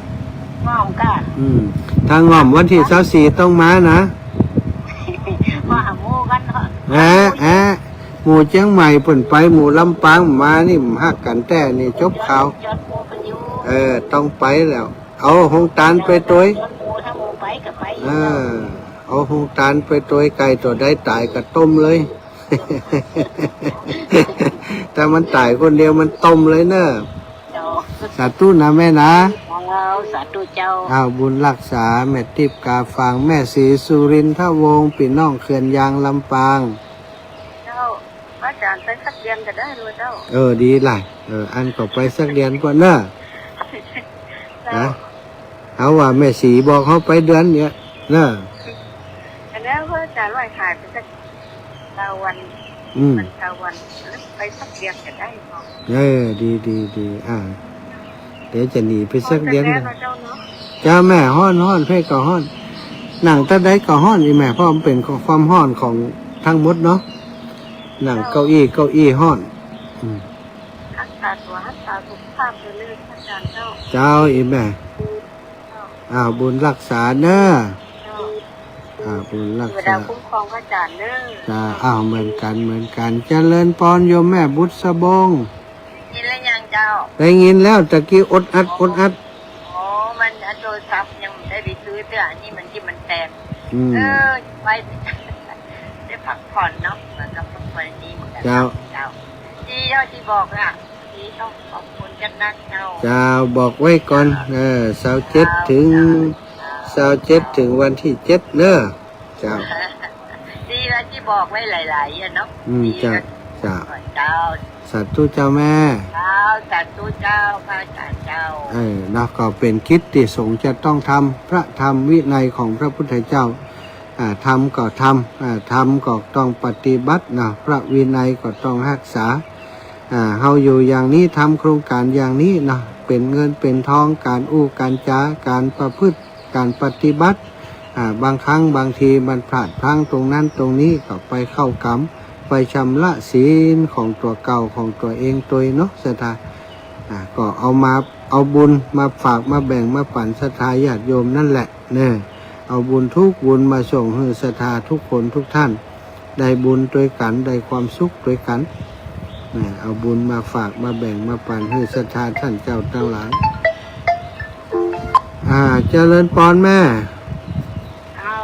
ง่อมกะ อืม ถ้างอมวันตี้ซาวสี่ต้องมานะ มาหาหมู่กั๋นเนาะ แอะ แอะ หมู่เจียงใหม่เปิ้นไป หมู่ลำปางมานี่ บ่ฮักกั๋นแต๊นี่ จบข่าว จอดหมู่กั๋นอยู่ เออ ต้องไปแล้ว เอาโฮงตานไปตวย จอดหมู่ ถ้าหมู่ไปก็ไป เออ เอาโฮงตานไปตวย ไก่ตั๋วใดต๋ายก็ต้มเลย ถ้ามันต๋ายคนเดียวมันต้มเลยเน่อ เจ้า สาธุนะแม่นะ เจ้า สาธุเจ้า อ้าว บุญรักษา แม่ติ๊บกาฟัง แม่ศรีสุรินทวงศ์ ปี้น้องเขื่อนยางลำปาง เจ้า พระอาจ๋ารย์ไปสักเดือนก็ได้เลยเจ้า เออ ดีหลาย เออ อั้นก็ไปสักเดือนก่อนเน่อ เจ้า นะ เฮาว่าแม่ศรีบอกเฮาไปเดือนเนี่ยเน่อ อันนั้นพระอาจ๋ารย์ไหว้ขายไปสัก เก้าวัน อืม มันเก้าวัน ไปสักเดือนก็ได้เนาะ เออ ดี ดี ดี อ่า เดี๋ยวจะหนีไปสักเดือน ฮ้อนแต๊ๆ เนาะเจ้าเนาะ เจ้าแม่ ฮ้อน ฮ้อน เพ่ก็ฮ้อน นั่งตะใดก็ฮ้อน อีแม่ เพราะมันเป๋นความฮ้อนของทั้งหมดเนาะ นั่งเก้าอี้ เก้าอี้ฮ้อน อืม รักษาตั๋ว รักษาสุขภาพไปเลย พระอาจ๋ารย์เจ้า เจ้า อีแม่ เจ้า อ้าว บุญรักษาเน่อ เจ้า อ้าว บุญรักษา เทวดาคุ้มครองพระอาจ๋ารย์เน่อ จ้า อ้าว เหมือนกั๋น เหมือนกั๋น เจริญปอนโยมแม่บุษบง ได้ยินแล้วยังเจ้า ได้ยินแล้ว ตะกี้อดอัด อดอัด อ๋อ มัน อันโทรศัพท์ยังบ่ได้ไปซื้อเตื้อ อันนี้มันตี้มันแตก อืม เออ ไป ได้พักผ่อนเนาะ เหมือนกับพักผ่อนดีเหมือนกั๋น เจ้า เจ้า ดีแล้วตี้บอกอะ ดีเจ้า ขอบคุณจัดนักเจ้า เจ้า บอกไว้ก่อน เออ ซาวเจ็ด เจ้า เถิง เจ้า ซาวเจ็ด เถิงวันตี้เจ็ดเน่อ เจ้า ดีแล้วตี้บอกไว้หลายๆ อะเนาะ อืม ดีแล้ว เจ้า เจ้า เจ้า สาธุเจ้าแม่ เจ้า สาธุเจ้า พระอาจ๋ารย์เจ้า เออ เนาะ ก็เป๋นกิจตี้สงฆ์จะต้องทำ พระธรรมวินัยของพระพุทธเจ้า อ่า ทำก็ทำ อ่า ทำก็ต้องปฏิบัติเนาะ พระวินัยก็ต้องฮักษา อ่า เฮาอยู่อย่างนี้ ทำโครงก๋านอย่างนี้เนาะ เป๋นเงินเป๋นทอง ก๋านอู้ก๋านจ๋า ก๋านประพฤติ ก๋านปฏิบัติ อ่า บางครั้งบางทีมันพลาดพลั้งตรงนั้นตรงนี้ ก็ไปเข้ากรรม ไปชำระศีลของตั๋วเก่าของตั๋วเองตวยเนาะ ศรัทธา อ่า ก็เอามา เอาบุญมาฝากมาแบ่งมาปั๋นศรัทธาญาติโยมนั่นแหละเน่อ เอาบุญทุกบุญมาส่งหื้อศรัทธาทุกคนทุกท่าน ได้บุญตวยกั๋น ได้ความสุขตวยกั๋น นะ เอาบุญมาฝากมาแบ่งมาปั๋นหื้อศรัทธาท่านเจ้าตังหลาย อ่า เจริญปอนแม่ เอา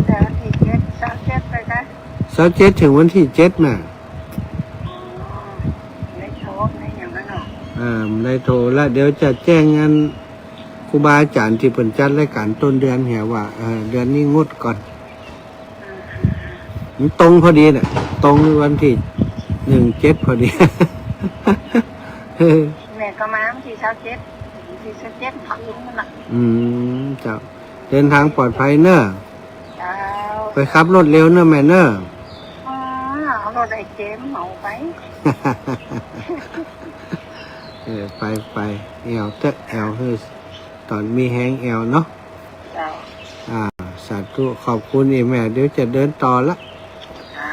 แต่วันตี้เจ็ด ซาวเจ็ดไปนะ ซาวเจ็ด เถิงวันตี้เจ็ดแม่ อ๋อ ได้โทร ได้หยังแล้วเนาะ อ่า ได้โทรแล้ว เดี๋ยวจะแจ้งอันครูบาอาจ๋ารย์ตี้เปิ้นจัดรายก๋านต้นเดือนเหียว่า เออ เดือนนี้งดก่อน มันตรงพอดีเนี่ย ตรงวันตี้หนึ่งเจ็ดพอดี แม่ก็มาวันตี้ซาวเจ็ด วันตี้ซาวเจ็ด เผาลงนั่นน่ะ อืม เจ้า เดินทางปลอดภัยเน่อ เจ้า ไปขับรถเร็วเน่อแม่เน่อ อ๋อ เอารถไอ้เจมส์เหมาไป เออ ไป ไป แอ่วเต๊อะ แอ่ว เฮ้ย ต๋อนมีแฮงแอ่วเนาะ เจ้า อ่า สาธุ ขอบคุณอีแม่ เดี๋ยวจะเดินต่อละ เจ้า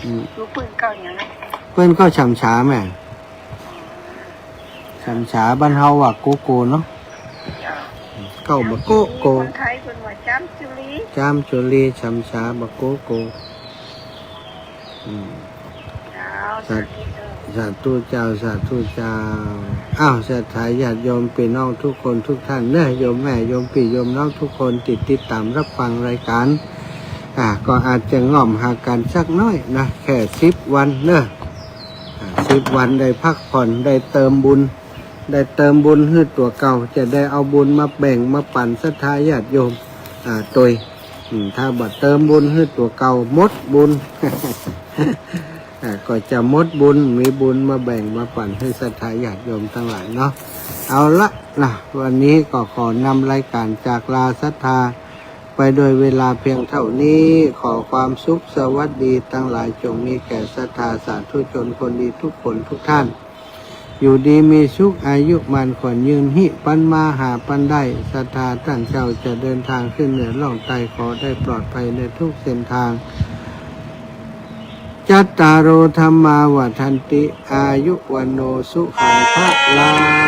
อืม ลูกปืนเก่าอย่างไร ปืนเก่าฉ่ำฉาแม่ อ๋อ ฉ่ำฉา บ้านเฮาว่าโกโก้เนาะ เจ้า เก่าบ่โกโก้ คนไทยเปิ้นว่าจามจุลี จามจุลี ฉ่ำฉาบ่โกโก้ อืม เจ้า สาธุ สาธุเจ้า สาธุเจ้า อ้าว ศรัทธาญาติโยมปี้น้องทุกคนทุกท่านเน่อ โยมแม่ โยมปี้ โยมน้องทุกคนตี้ติดต๋ามรับฟังรายก๋าน อ่า ก็อาจจะง่อมหากั๋นสักหน้อยนะ แค่สิบวันเนาะ อ่า สิบวันได้พักผ่อน ได้เติมบุญ ได้เติมบุญหื้อตั๋วเก่า จะได้เอาบุญมาแบ่งมาปั๋นศรัทธาญาติโยม อ่า ตวย อืม ถ้าบ่เติมบุญหื้อตั๋วเก่า หมดบุญ อ่า ก็จะหมดบุญ มีบุญมาแบ่งมาปั๋นหื้อศรัทธาญาติโยมตังหลายเนาะ เอาละนะ วันนี้ก็ขอนำรายก๋านจากลาศรัทธาไปโดยเวลาเพียงเท่านี้ ขอความสุขสวัสดีตังหลายจงมีแก่ศรัทธาสาธุชนคนดีทุกคนทุกท่าน อยู่ดีมีสุข อายุมั่นขวัญยืน ฮิปันมาหาปันได้ ศรัทธาต้านเจ้าจะเดินทางขึ้นเหนือล่องใต้ ขอได้ปลอดภัยในทุกเส้นทาง จัตตาโร ธัมมา วัฑฒันติ อายุ วัณโณ สุขัง พะลัง